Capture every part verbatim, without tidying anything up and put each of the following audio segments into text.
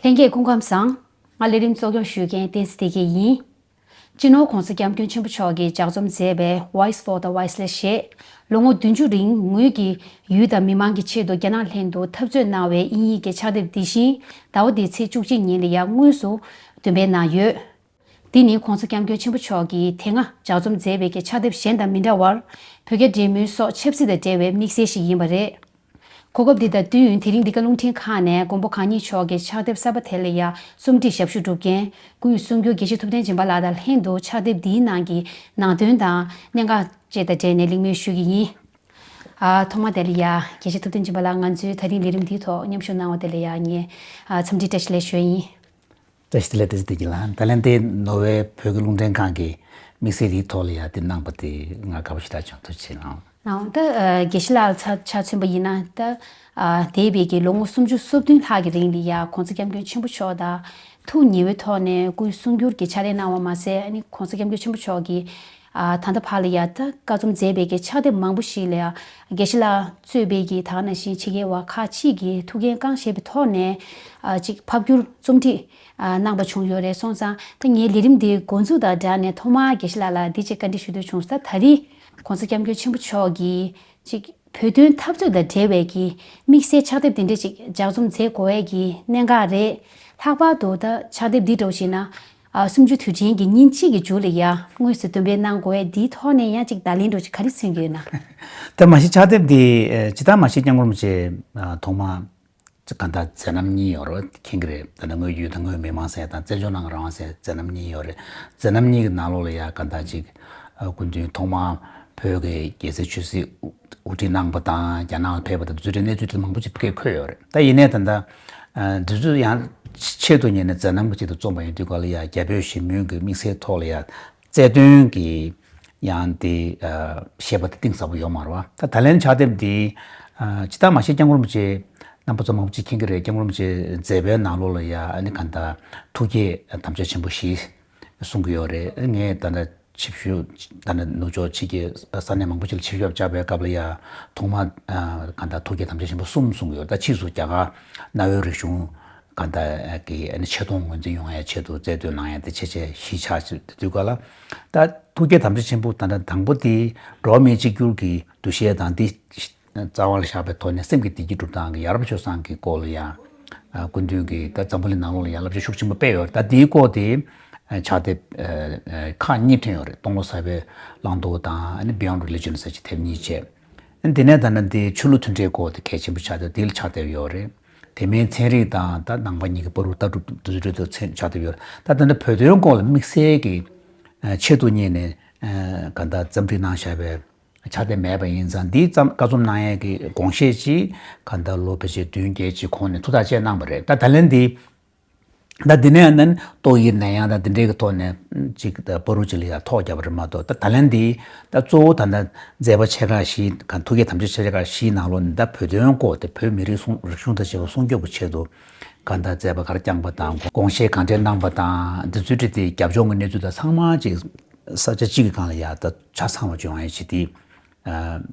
ལྷན་རྒྱས་སྐུ་ཁམས་བཟང་། ང་ལས་རིམ་གཙོ་སྐྱོང་ཞུ་མཁན་བསྟན་འཛིན་བདེ་སྐྱིད་ཡིན། སྤྱི་ནོར་༸གོང་ས་༸སྐྱབས་མགོན་ཆེན་པོ་མཆོག་གིས་ལྗགས་རྩོམ་མཛད་པའི་Voice for the Voiceless ཞེས་ལོ་ངོ་བདུན་ཅུ་རིང་ངོས་ཀྱིས་ཡུལ་དང་མི་མང་གི་ཆེད་དུ་རྒྱ་ནག་ལྷན་དུ་འཐབ་རྩོད་གནང་བའི་དབྱིན་ཡིག་གི་ཕྱག་དེབ་འདི་བཞིན་ཟླ་བ་འདིའི་ཚེས་བཅུ་གཅིག་ཉིན་ལ་ཡང་དངོས་སུ་འདོན་སྤེལ་གནང་ཡོད། འདི་ནི་༸གོང་ས་༸སྐྱབས་མགོན་ཆེན་པོ་མཆོག་གིས་དེ་སྔ་ལྗགས་རྩོམ་མཛད་པའི་གི་ཕྱག་དེབ་གཞན་དང་མི་འདྲ་བར་བོད་རྒྱ་འབྲེལ་མོལ་སོགས་ཆབ་སྲིད་དང་འབྲེལ་བའི་དམིགས་བསལ་ཞིག་ཡིན་པ་རེད། གོ་སྐབས་འདི་དང་བསྟུན་དེ་རིང་འདི་ག་རླུང་འཕྲིན་ཁང་ནས་མགོན་པོ་གང་ཉིད་མཆོག་གི་ཕྱག་དེབ་གསར་པ་དེ་ལ་ཡང་རྩོམ་སྒྲིག་ཞབས་ཞུ་སྒྲུབ་མཁན་སྐུའི་གསུང་སྒྱུར་དགེ་བཤེས་ཐུབ་བསྟན་སྦྱིན་པ་ལགས་དང་ལྷན་དུ་ཕྱག་དེབ་འདིའི་ནང་གི་ནང་དོན་དང་གནད་འགག་བཅས་དང་འབྲེལ་ནས་གླེང་མོལ་ཞུ་གི་ཡིན། ཨ་ཐོག་མ་དེ་ལ་ཡང་དགེ་བཤེས་ཐུབ་བསྟན་སྦྱིན་པ་ལགས་ང་ཚོའི་ད་རིང་ལས་རིམ་འདིའི་ཐོག་མཉམ་ཞུགས་གནང་བ་དེ་ལ་ཡང་ངས་ཨ་འཚམས་འདྲི་བཀྲ་ཤིས་བདེ་ལེགས་ཞུ་ཡིན། བཀྲ་ཤིས་བདེ་ལེགས། བཀྲ་ཤིས་བདེ་སྐྱིད་ལགས། ད་ལན་དེ་ནོར་ཝེ་བོད་ཀྱི་རླུང་འཕྲིན་ཁང་གི་དམིགས་བསལ་དེའི་ཐོག་ལ་ཡང་དེ་གནང་པ་དེ་ང་དགའ་པོ་ཞེ་དྲག་བྱུང་། ཐུགས་རྗེ་ཆེ་གནང་། ཨང་། ད་ཨ་དགེ་བཤེས་ལགས་ལ་ཆ་ཆ་མཚོན་པ་ཡིན་ན་ད་ཨ་འདས་པའི་གི་ལོ་ངོ་སུམ་ཅུ་སོ་བདུན་ལྷག་གི་རིང་ལ་ཡང་༸གོང་ས་༸སྐྱབས་མགོན་ཆེན་པོ་མཆོག་དང་ཐུགས་ཉེ་བའི་ཐོག་ནས་སྐུའི་གསུང་སྒྱུར་གྱི་ཕྱག་ལས་གནང་བ་མ་ཟད་ཨ་ནི་༸གོང་ས་༸སྐྱབས་མགོན་ཆེན་པོ་མཆོག་གིས་ཨ་ད་ལྟ་བར་ལ་ཡང་ད་བཀའ་རྩོམ་མཛད་པའི་གི་ཕྱག་དེབ་མང་པོ་ཞིག་ལ་ཡང་དགེ་བཤེས་ལགས་གཙོས་པའི་གི་ད་ག་ནང་བཞིན་ཕྱི་རྒྱལ་བ་ཁག་ཅིག་གིས་ཐུགས་འགན་བསྐྱངས་བཞེས་པའི་ཐོག་ནས་ཨ་ཅིག་ཕབ་བསྒྱུར་རྩོམ་སྒྲིག་ཨ་གནང་པ་བྱུང་ཡོད་རེད། སོང་ཙང་ད་ངས་ལས་རིམ་འདིའི་འགོ་འཛུགས་དང་སྦྲགས་ནས་ཐོག་མར་དགེ་བཤེས་ལགས་ལ་འདི་གཅིག་བཀའ་འདྲི་ཞུ་འདོད་བྱུང་སོང་། ད་ད་རེས་༸གོང་ས་༸སྐྱབས་མགོན་ཆེན་པོ་མཆོག་གིས་ཅིག་བོད་དོན་འཐབ་རྩོད་དང་འབྲེལ་བའི་གི་དམིགས་བསལ་ཕྱག་དེབ་དེ་འདྲ་ཅིག་ལྗགས་རྩོམ་མཛད་དགོས་ཡས་ཀྱི་གནད་འགག་རེད། ལྷག་པར་དུ་ད་ཕྱག་དེབ་འདི་འདྲ་བོ་ཞིག་ན་ཨ་སུམ་ཅུ་དུས་དྲན་གྱི་ཉིན་གཅིག་གི་མཇུག་ལ་ཡ་དངོས་སུ་འདོན་སྤེལ་གནང་དགོས་ཡས་འདིའི་ཐོག་ནས་ཡང་ཅིག་བརྡ་ལན་འདྲ་བོ་ཅིག་ག་རེ་མཚོན་གྱི་ཡོད་ན། ད་མ་གཞི་ཕྱག་དེབ་འདི་ཨ་ཇི་ལྟར་མ་གཞི་སྐྱབས་མགོན་རིན་པོ་ཆེ་ཨ་ཐོག་མ་གང་ལྟར་མཛད་རྣམ་གཉིས་ཡོད་རེད། མཁྱེན་གྱི་རེད། ད་ནི་དངོས་ཡུལ་དང་དངོས་མི་མང་ཟེར་དང་བཙན་བྱོལ་ནང་རང་དབང་ཟེར་མཛད་རྣམ་གཉིས་ཡོད་རེད། མཛད་རྣམ་གཉིས་ཀྱི་ནང་ལོགས་ལ་ཡ་གང་ལྟར་ཅིག་ཨ་སྐུ་མདུན་ཐོག་མར་བོད་ཀྱི་རྒྱལ་སྲིད་ཆོས་སྲིད་དབུ་ཁྲིད་གནང་པ་དང་རྒྱ་ནག་ལ་ཕེབས་པ་དང་དེ་ཚོའི་གནས་ཚུལ་དེ་མང་པོ་ཅིག་ཕ་གིར་འཁོད་ཡོད་རེད། ད་ཡིན་ནའི་ད་ལྟ་ཨ་འདི་ཚོ་ཡང་ཆེད་དུ་གཉེར་ནས་མཛད་རྣམ་གྱི་ཆེད་དུ་རྩོམ་པ་ཡིན་དུས་ག་ལ་ཡ་རྒྱ་བོད་ཞི་མོལ་གྱི་དམིགས་བསལ་ཐོག་ལ་ཡ་རྩལ་འདོན་གྱི་ཡང་དེ་ཨ་བཤད་པ་དེ་གཏིང་ཟབ་པོ་ཡོད་མ་རེད་བ། ད་ད་ལན་ཕྱག་དེབ་འདི་ཨ་ཇི་ལྟར་མ་གཞི་སྐྱབས་མགོན་རིན་པོ་ཆེ་རྣམ་པ་ཚོ་མང་པོ་ཅིག་མཁྱེན་གྱི་རེད། སྐྱབས་མགོན་རིན་པོ་ཆེ་མཛད་པའི་ནང་ལོགས་ལ་ཡ་ཨ་ནི་གང་ལྟར་ཐུགས་བསྐྱེད་དམ་བཅའ་ཆེན་པོ་བཞི་གསུང་གི་ཡོད་རེད། ངས་ད་ལྟ་ཆིབས་ཞབས་ད་ནི་ནུབ་ཕྱོགས་ཕྱི་རྒྱལ་ས་གནས་མང་པོ་ཅིག་ལ་ཆིབས་ཞབས་བཅར་བའི་སྐབས་ལ་ཡ་ཐོག་མ་ཨ་གང་ལྟར་ཐུགས་བསྐྱེད་དམ་བཅའ་ཆེན་པོ་གསུམ་གསུང་གི་ཡོད། ད་ཕྱིས་སུ་རྒྱ་གར་གནའ་བོའི་རིག་གཞུང་གང་ལྟར་གྱི་ཨ་ནི་ཆེ་མཐོང་ངོས་འཛིན་ཡོང་ཡ་ཆེད་དུ་རྩལ་འདོན་གནང་ཡ་དེ་ཆེ་ཆེ་གཞི་ཆགས་ཅིག་དུས་ག་ལ་ད་ཐུགས་བསྐྱེད་དམ་བཅའ་ཆེན་པོ་ད་ལྟ་དང་པོ་དེ་འགྲོ་བ་མིའི་གཅིག་གྱུར་གྱི་འདུ་ཤེས་དང་དེ་རྩ་བ་ལ་བཞག་པའི་ཐོག་ནས་སེམས་ཀྱི་བདེ་སྐྱིད་སྒྲུབ་སྟངས་ཀྱི་ཡ་རབས་སྤྱོད་བཟང་གི་སྐོར་ལ་ཡང་སྐུ་མདུན་གྱིས་ད་འཛམ་བུ་གླིང་ནང་ལོགས་ལ་ཡང་བསླབ་བྱ་ཤུགས་ཆེན་པོ་སྤེལ་ཡོད་རེད། ད་དེའི་སྐོར་དེ་ཕྱག་དེབ་ཁག་གཉིས་ཐོན་ཡོད་རེད། སྟོང་ལོ་གསར་པའི་བླང་དོར་དང་ཨ་ནི་Beyond Religion ཟེར་གྱི་དེབ་གཉིས་བྱས། དེ་ནས་ད་ནི་འདི་ཆོས་ལུགས་མཐུན་འབྲེལ་སྐོར་དེ་གལ་ཆེན་པོ་ཆགས་ཏེ་དེ་ལ་ཕྱག་དེབ་ཡོད་རེད། དེ་མིན་ཚན་རིག་དང་ད་ནང་པ་གཉིས་ཀྱི་བར་དུ་ལྟ་གྲུབ་དེ་ཚོའི་ཁྲོད་དུ་ཚན་ཕྱག་དེབ་ཡོད་རེད། ད་ད་ནི་བོད་དོན་སྐོར་ལ་དམིགས་བསལ་གྱི་ཆེད་དུ་གཉེར་ནས་གང་ལྟར་རྩོམ་སྒྲིག་གནང་བཞག་པའི་ཕྱག་དེབ་མེད་པ་ཡིན་ཙང་འདིའི་བཀའ་རྩོམ་གནང་ཡས་ཀྱི་དགོངས་བཞེད་ཅིག་གང་ལྟར་ལོ་ཕལ་ཆེར་བདུན་བརྒྱད་ཅིག་གོང་ནས་ཐུགས་ཐག་བཅད་གནང་བ་རེད། ད་ད་ལན་འདི་ད་འདི་ནས་ནན་ཏོག་དབྱིབས་ནད་ཡམས་དང་འདི་འདྲའི་གི་ཐོག་ནས་ཅིག་ད་བར་དུ་ཅིག་ལ་ཡང་ཐོག་བརྒྱབ་པ་རེད་མ་གཏོགས། ད་ད་ལན་འདི་ད་གཙོ་བོ་ད་ལྟ་མཛད་པ་ཆེ་ཁག་བཞི་གང་ཐུགས་བསྐྱེད་དམ་བཅའ་ཆེ་ཁག་བཞིའི་ནང་ལོགས་ནས་ད་བོད་དོན་སྐོར་དེ་བོད་མི་རིགས་སྲུང་རིག་གཞུང་དང་བཅས་པ་སྲུང་སྐྱོབ་ཀྱི་ཆེད་དུ་གང་ལྟར་མཛད་པ་ག་རེ་བསྐྱངས་པ་དང་དགོངས་བཞེད་གང་འགྲེལ་གནང་པ་དང་འདི་ཚོའི་ཁྲོད་དེ་རྒྱབ་ལྗོངས་ཀྱི་གནས་ཚུལ་དང་ཚང་མ་ཅིག་ས་ཆ་གཅིག་གི་སྒང་ལ་ཡ་ད་ཆ་ཚང་བ་བྱུང་ཡ་ཞིག་དེ།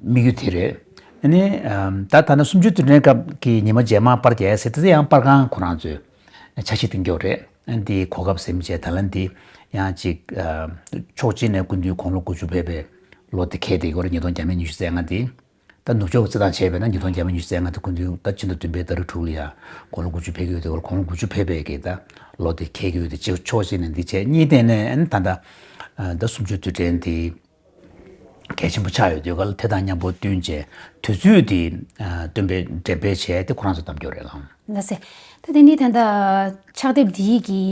དམིགས་ཡུལ་དེ་རེད། ཨ་ནི་ད་ད་ནི་སུམ་ཅུ་དུས་དྲན་སྐབས་ཀྱི་ཉི་མ་རྗེས་མ་པར་རྒྱག་ཟེར་དེ་ཡང་པར་ཁང་ཁོ་རང་ཚོས་འཆར་གཞི་འདིང་རྒྱུ་རེད། འདི་གོ་སྐབས་ཟིན་བྱས་ད་ལན་འདི་ཡང་ཅིག་ཕྱོགས་གཅིག་ནས་སྐུ་མདུན་དགུང་ལོ་དགུ་བཅུ་ཕེབས་པའི་ལོ་དེ་འཁེལ་བསྡད་ཡོད་རེད། ཉིས་སྟོང་བརྒྱ་མེད་ཉི་ཤུ་རྩ་ལྔ་འདི། ད་ནུབ་ཕྱོགས་ཀྱི་རྩིས་སྟངས་བྱས་པས་ན་ཉིས་སྟོང་བརྒྱ་མེད་ཉི་ཤུ་རྩ་ལྔ་དེ་སྐུ་མདུན་ད་ཕྱི་ཟླ་བདུན་པའི་ཟླ་རེ་དྲུག་ལ་ཡང་དགུང་ལོ་དགུ་བཅུ་ཕེབས་པའི་གི་ད་ལོ་དེ་འཁེལ་གྱི་ཡོད་དེ་ཕྱོགས་གཅིག་ནས་འདི་བྱས། གཉིས་སྟེང་ནས་ཨ་ནི་ད་ལྟ་ད་སུམ་ཅུ་དུས་དྲན་འདི། གལ་ཆེན་པོ་ཆགས་ཡོད་དུས་ག་ལ་དེ་དང་མཉམ་པོ་བསྟུན་བྱས་དུས་ཚོད་དེ་ཨ་སྟོན་པའི་འགྲེམས་སྤེལ་བྱས་ཏེ་ཁོ་རང་ཚོ་གཏམ་རྒྱུ་རེད་ལགས། ལགས་སེ། ད་དེ་ནི་ད་ལྟ་ཕྱག་དེབ་འདིའི་གི་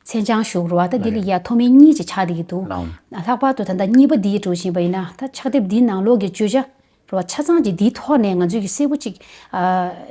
མཚན་བྱང་ཞུ་རུ་བ་ད་འདི་ལ་ཡ་མཐོ་དམན་གཉིས་ཅིག་ཆགས་བསྡད་ཀྱི་འདུག་ལགས། ལྷག་པར་དུ་ད་ལྟ་གཉིས་པ་འདི་འགྲོ་བཞིན་པ་ཡིན་ན་ད་ཕྱག་དེབ་འདིའི་ནང་ལོགས་ཀྱི་བརྗོད་བྱ་རུ་བ་ཆ་ཚང་ཅིག་འདིའི་ཐོག་ནས་ང་ཚོས་ཀྱི་གསལ་པོ་ཅིག་ཨ་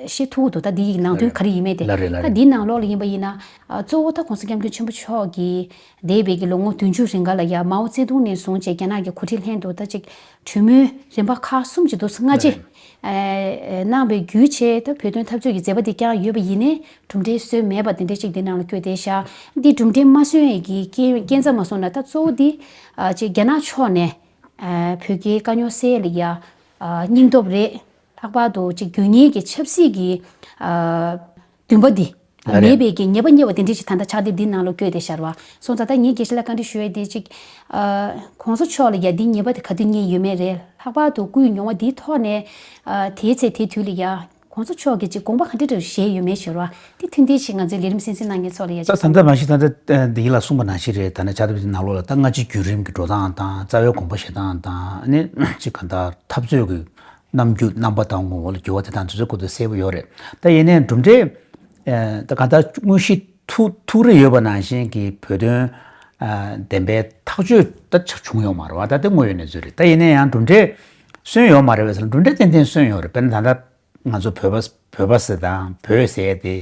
ཤེས་ཐུབ་ཀྱི་འདུག་ད་འདི་ཡི་ནང་དོན་ག་རེ་ཡིན་མེད་དེ། ལགས་རེད་ལགས་ད་རེད། འདིའི་ནང་ལོགས་ལ་ཡིན་པ་ཡིན་ན་ཨ་གཙོ་བོ་ད་༸གོང་ས་༸སྐྱབས་མགོན་ཆེན་པོ་མཆོག་གིས། འདས་པའི་གི་ལོ་ངོ་བདུན་ཅུ་རིང་ག་ལ་ཡ་མའོ་ཙེ་ཏུང་ནས་བཟུང་བྱས་རྒྱ་ནག་གི་འགོ་ཁྲིད་ལྷན་དུ་ད་ཅིག་གྲོས་མོལ་རིམ་པ་ཁག་གསུམ་ཅིག་འདུག་སྔ་རྗེས། ཨེ་གནང་བའི་བརྒྱུད་བྱས་ད་བོད་དོན་འཐབ་རྩོད་ཀྱི་མཛད་པ་འདི་བསྐྱངས་ཡོད་པ་ཡིན་ནའི་གྲུབ་འབྲས་སོན་མེད་པ་དེ་འདྲ་ཅིག་འདི་ནང་ལ་བཀོད་བསྡད་ཤག་འདི་གྲུབ་འབྲས་མ་སོན་ཡས་ཀྱི་རྐྱེན་རྐྱེན་རྩ་མ་སོང་ན་ད་གཙོ་བོ་འདི་ཨ་ཅིག་རྒྱ་ནག་ཕྱོགས་ནས་ཨ་བོད་རྒྱའི་དཀའ་རྙོག་སེལ་ཡས་ལ་ཡ་ཨ་སྙིང་སྟོབས་རེད། ལྷག་པར་དུ་ཅིག་དགོས་ངེས་ཀྱི་ཆབ་སྲིད་ཀྱི་ཨ་འདུན་པ་འདི་ ལ་རེད། མེད་པའི་གི་ཉེས་པ་རྙེད་པ་དེ་འདྲ་ཞིག་ད་ལྟ་ཕྱག་དེབ་འདི་ནང་ལ་བཀོད་དེ་ཤར་བ་སོང་ཙང་། ད་ངས་དགེ་བཤེས་ལ་བཀའ་འདྲི་ཞུ་ཡས་དེ་གཅིག་ཨ། གོང་ས་མཆོག་ལ་ཡ་འདི་ཉེས་པ་དེ་ག་དུས་རྙེད་ཡོད་མེད་རེད། ལྷག་པར་དུ་སྐུའི་མྱོང་བ་འདིའི་ཐོག་ནས། ཨ། དེའི་ཚེ་དེའི་དུས་ལ་ཡ་གོང་ས་མཆོག་གིས་ཅིག་དགོངས་པ་ག་འདྲ་འདྲ་བཞེས་ཡོད་མེད་ཞུ་བ་དེ་ཐུགས་འདེད་ཞིག་ང་ཚོའི་ལས་རིམ་གསན་གཟིགས་གནང་མཁན་ཚོ་ལ་ཡ། ད་ད་ལྟ་མ་གཞི་ད་ལྟ་འདི་ཡིན་ལ་གསུངས་པ་ནང་བཞིན་རེད། ད་ནི་ཕྱག་དེབ་འདི་ནང་ལོགས་ལ་ད་སྔ་ཕྱི་བརྒྱུད་རིམ་གྱི་འགྲོ་སྟངས་དང་རྩ་བའི་དགོངས་པ་བཞེས་སྟངས་དང་ནི་ཅིག་ག་ད་འཐབ་རྩོད་ཀྱི་རྣམ་འགྱུར་རྣམ་པ་དང་ངོ་བོ་ལ་འགྱུར་བ་དེ་དང་དེ་ཚོའི་སྐོར་དུ་གསལ་པོ་ཡོད་རེད། ད་ཡིན་ནའི་གྲུབ་འབྲས་ད་ག་ད་དངོས་གཞི་ཐུགས་ཐུགས་རེ་ཡོད་པ་ནང་བཞིན་གྱི་བོད་དོན་བདེན་པའི་ཐག་གཅོད་ད་བྱུང་ཡོད་མ་རེད་བ། ད་དེ་དངོས་ཡོད་གནས་ཚུལ་རེད། ད་ཡིན་ན་ཡང་གྲུབ་འབྲས་སོན་ཡོད་མ་རེད་བས་ཟེར་ན་གྲུབ་འབྲས་ཏན་ཏན་སོན་ཡོད་རེད། དཔེར་ན་ད་ལྟ་ང་ཚོ་བོད་པ་བོད་པ་ཟེར་དང་བོད་ཟེར་དེ་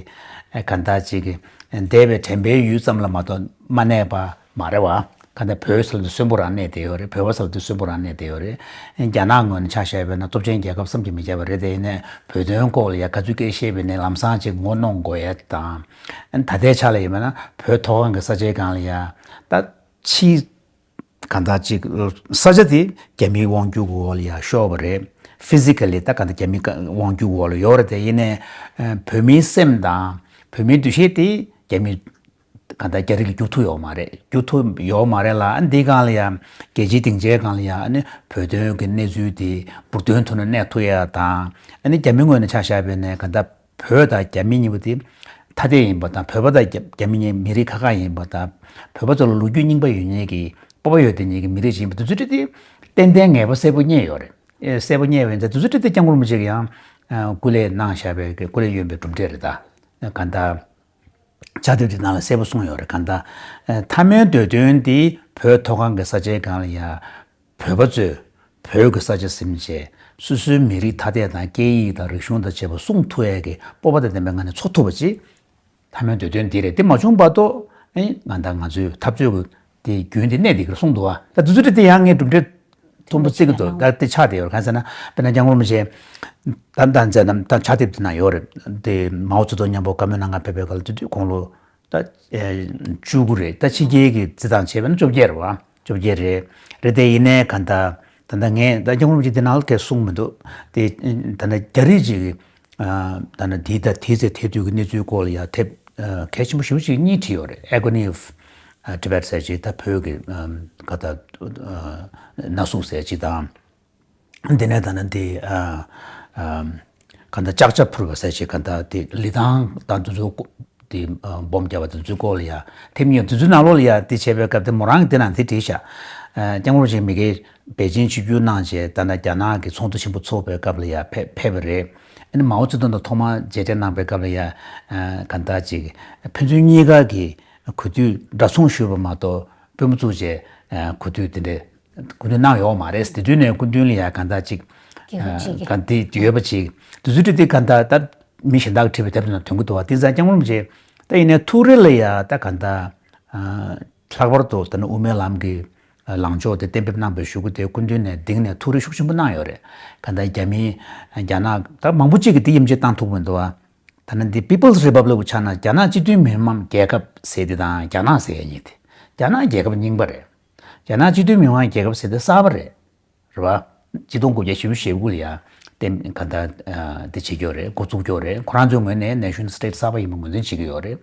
ག་འདྲ་ཅིག་འདས་པའི་དྲན་པའི་ཡུལ་ཙམ་ལ་མ་གཏོགས་མ་གནས་པ་མ་རེད་བ། ག་འདྲ་བོད་ཟེར་ལ་དུས་གསོན་པོ་རང་གནས་བསྡད་ཡོད་རེད། བོད་པ་ཟེར་ལ་དུས་གསོན་པོ་རང་གནས་བསྡད་ཡོད་རེད། རྒྱ་ནག་ངོས་ནས་ཆ་བཞག་པ་ཡིན་ན་སྟོབས་ཆེན་རྒྱལ་ཁབ་བསམ་གྱིས་མི་ཁྱབ་པ་རེད། དེ་ཡིན་ནའི་བོད་དོན་སྐོར་ལ་ཡ་ག་ཚོད་སྐད་བཤད་པ་ཡིན་ནའི་ལམ་སང་ཅིག་ངོ་གནོང་དགོས་ཡ་དང་། ད་ལྟའི་ཆ་ལ་ཡིན་པ་ན་བོད་མཐོ་སྒང་གི་ས་ཆའི་སྒང་ལ་ཡ་ད་ཕྱིའི་གང་ལྟར་ཅིག་ས་ཆ་དེ་རྒྱ་མིའི་དབང་སྒྱུར་གྱི་འོག་ལ་ཡ་ཤོར་བ་རེད། ཕི་ཟི་ཀ་ལི་ད་གང་ལྟར་རྒྱ་མིའི་དབང་སྒྱུར་གྱི་འོག་ལ་ཡོད་རེད། དེ་ཡིན་ནའི་བོད་མིའི་སེམས་དང་བོད་མིའི་འདུ་ཤེས་དེ་རྒྱ་མི་གང་ལྟར་རྒྱ་རིགས་ལ་བསྒྱུར་ཐུབ་ཡོད་མ་རེད། བསྒྱུར་ཐུབ་ཡོད་མ་རེད་ལ། འདི་སྒང་ལ་ཡ་རྒྱལ་སྤྱིའི་སྡིངས་ཆའི་སྒང་ལ་ཡ་ཨ་ནི་བོད་དོན་གྱི་གནས་ཚུལ་དེ་འབུར་འདོན་ཐུབ་ན་གནས་ཐུབ་ཡ་དང་། ཨ་ནི་རྒྱ་མི་ངོས་ནས་ཆ་བཞག་པ་ཡིན་ནའི་གང་ལྟར་བོད་དང་རྒྱ་མི་གཉིས་པོ་དེ་ཐ་དད་ཡིན་པ་དང་། བོད་པ་དང་རྒྱ་རྒྱ་མི་གཉིས་མི་རིགས་ཁག་ཁག་ཡིན་པ་དང་། བོད་པ་ཚོ་ལ་ལོ་རྒྱུས་རྙིང་པ་ཡོད་མཁན་གྱི་སྤོབས་པ་ཡོད་བསྡད་མཁན་གྱི་མི་རིགས་ཤིག་ཡིན་པ་དེ་ཚོ་དེ་ཏན་ཏན་ངེས་པ་གསལ་པོ་རྙེད་ཡོད་རེད། ཨེ་གསལ་པོ་རྙེད་པ་ཡིན་ཙང་དེ་ཚོ་དེ་སྐྱབས་མགོན་རིན་པོ་ཆེ་གིས་ཡང་ཨ་སྐུ་ལས་གནང་བཞག་པའི་སྐུ་ལས་གཡོན་པའི་གྲུབ་འབྲས་རེད། ད་གང་ལྟར་ཕྱག་དེབ་དེ་ནང་ལ་གསལ་པོ་གསུངས་ཡོད་རེད། གང་ལྟར་ཨ་མཐའ་མའི་འདོད་དོན་དེ་བོད་མཐོ་སྒང་གི་ས་ཆའི་སྒང་ལ་ཡ་བོད་པ་ཚོས་བོད་ཀྱི་ས་ཆ་ཟིན་བྱས་སོ་སོའི་མི་རིགས་ཐ་དད་དང་སྐད་ཡིག་དང་རིག་གཞུང་དང་བཅས་པ་སྲུང་ཐུབ་ཡས་ཀྱི་སྤོབས་པ་དང་ལྡན་པའི་ངང་ནས་འཚོ་ཐུབ་པ་ཅིག་མཐའ་མའི་འདོད་དོན་འདི་རེད། དེ་མ་བྱུང་བར་དུ་ཨེ་ང་དང་ང་ཚོའི་འཐབ་རྩོད་ཀྱི་དེ་རྒྱུན་དེ་གནས་བསྡད་ཀྱི་རེད་གསུངས་འདུག་བ། ད་དེ་ཚོ་དེ་ཡང་ངས་གྲུབ་འབྲས་མཐོན་པོ་བརྩི་གི་འདུག་ད་དེ་ཆགས་བསྡད་ཡོད་རེད། གང་ཟེར་ན་དཔེར་ན་སྐྱབས་མགོན་རིན་པོ་ཆེ་ད་ད་མཛད་རྣམ་ད་ཕྱག་དེབ་དེ་ན་ཡོད་རེད། དེ་མའོ་ཙེ་ཏུང་མཉམ་པོ་བཀའ་མོལ་གནང་ག་ཕེབས་པའི་སྐབས་ལ་དེ་དུས་དགུང་ལོ་ད་ཨེ་བཅུ་དགུ་རེད། ད་ཕྱི་རྒྱལ་གྱི་རྩིས་སྟངས་བྱས་པ་ན་བཅོ་བརྒྱད་རེད་བ། བཅོ་བརྒྱད་རེད། རེད་དེ་ཡིན་ནའི་གང་ལྟར་ད་ལྟ་ངས་ད་སྐྱབས་མགོན་རིན་པོ་ཆེ་དེ་ནང་ལ་སྐད་གསུངས་མི་འདུག་དེ་ད་ལྟ་རྒྱ་རིགས་ཅིག་གིས་ཨ་ད་ལྟ་དེའི་ད་དེའི་ཚེ་དེ་དུས་ཀྱི་གནས་ཚུལ་སྐོར་ལ་ཡ་དེབ་ཨ་གལ་ཆེན་པོ་ཞེ་པོ་ཅིག་གཉིས་བྲིས་ཡོད་རེད། Agony of Tibet ཟེར་ཅིག་ད་བོད་ཀྱི་ཨ་ག་ད་ཨ་ན་ཟུག་ཟེར་ཅིག་དང་། དེ་ནས་ད་ནི་དེ་ཨ་ཨ་ག་ད་ལྕགས་བྱ་འཕུར་བ་ཟེར་ཅིག་ག་ད་དེ་ལི་ཐང་དང་དེ་ཚོ་དེ་ཨ་སྦོམ་རྒྱག་པ་དེ་ཚོའི་སྐོར་ལ་ཡ་དེབ་གཉིས་དེ་ཚོའི་ནང་ལོགས་ལ་ཡ་དེ་བྱས་པའི་སྐབས་དེ་མོ་རང་གི་དེ་ནང་དེ་བྲིས་ཤག་ཨ་སྐྱབས་མགོན་རིན་པོ་ཆེ་མ་གིར་པེ་ཅིན་ཆིབས་བསྒྱུར་གནང་བྱས་ད་ནི་རྒྱ་ནག་གི་ཚོགས་འདུ་ཆེན་པོ་ཚོགས་པའི་སྐབས་ལ་ཡ་ཕེབས་ཕེབས་པ་རེད། ཨ་ནི་མའོ་ཙེ་ཏུང་དང་ཐོག་མར་མཇལ་འཕྲད་གནང་པའི་སྐབས་ལ་ཡ་ཨ་ག་ད་ཅིག་ཕན་ཚུན་གཉིས་ཀ་གི་གུས་འདུད་འདྲ་མཚུངས་ཞུས་པ་མ་གཏོགས་པུས་མོ་བཙུགས་བྱས་ཨ་གུས་འདུད་དེ་འདྲའི་སྐུ་མདུན་གནང་ཡོད་མ་རེད། དེ་དུས་ནས་སྐུ་མདུན་ལ་ཡ་གང་ལྟར་ཅིག་རྒྱལ་ཁབ་ཅིག་གི་གང་དེ་ཡོད་པ་ཅིག་དེ་ཚོའི་གྲས་དེ་གང་ལྟར་ད་མི་གཞན་དག་གིས་བྲིས་པའི་དེབ་དེ་ནང་ཐོན་གྱི་འདུག་བ། དེ་ཙང་སྐྱབས་མགོན་རིན་པོ་ཆེ་ད་ཡིན་ནའི་ཐུགས་རེ་ལ་ཡ་ད་གང་ལྟར་ལྷག་པར་དུ་ད་ནི་དབུ་མའི་ལམ་གྱི་ལངས་ཕྱོགས་དེ་གཏན་འབེབས་གནང་བའི་གཞུག་གུ་དེ་སྐུ་མདུན་ནས་གདེང་ནས་ཐུགས་རེ་ཤུགས་ཆེན་པོ་གནང་ཡོད་རེད། གང་ལྟར་རྒྱ་མི་རྒྱ་ནག་ད་མང་པོ་ཅིག་གིས་དེ་ཡིད་ཆེས་བཏང་ཐུབ་མི་འདུག་བ། ད་ནི་འདི་People's Republic ཆགས་ན་རྒྱ་ནག་སྤྱི་མཐུན་མི་དམངས་རྒྱལ་ཁབ་ཟེར་དེ་དང་རྒྱ་ནག་ཟེར་ཡ་གཉིས་དེ། རྒྱ་ནག་རྒྱལ་ཁབ་རྙིང་པ་རེད། རྒྱ་ནག་སྤྱི་མཐུན་མི་དམངས་རྒྱལ་ཁབ་ཟེར་དེ་གསར་པ་རེད། རེད་བ། ཆིག་སྟོང་དགུ་བརྒྱ་བཞི་བཅུ་ཞེ་དགུ་ལ་ཡ་གཏན་ག་ད་དེ་བྱེད་ཀྱི་ཡོད་རེད། འགོ་བཙུགས་ཀྱི་ཡོད་རེད། ཁོ་རང་ཚོའི་ངོས་ནས་Nation State གསར་པ་ཡིན་པ་ངོས་འཛིན་བྱེད་ཀྱི་ཡོད་རེད།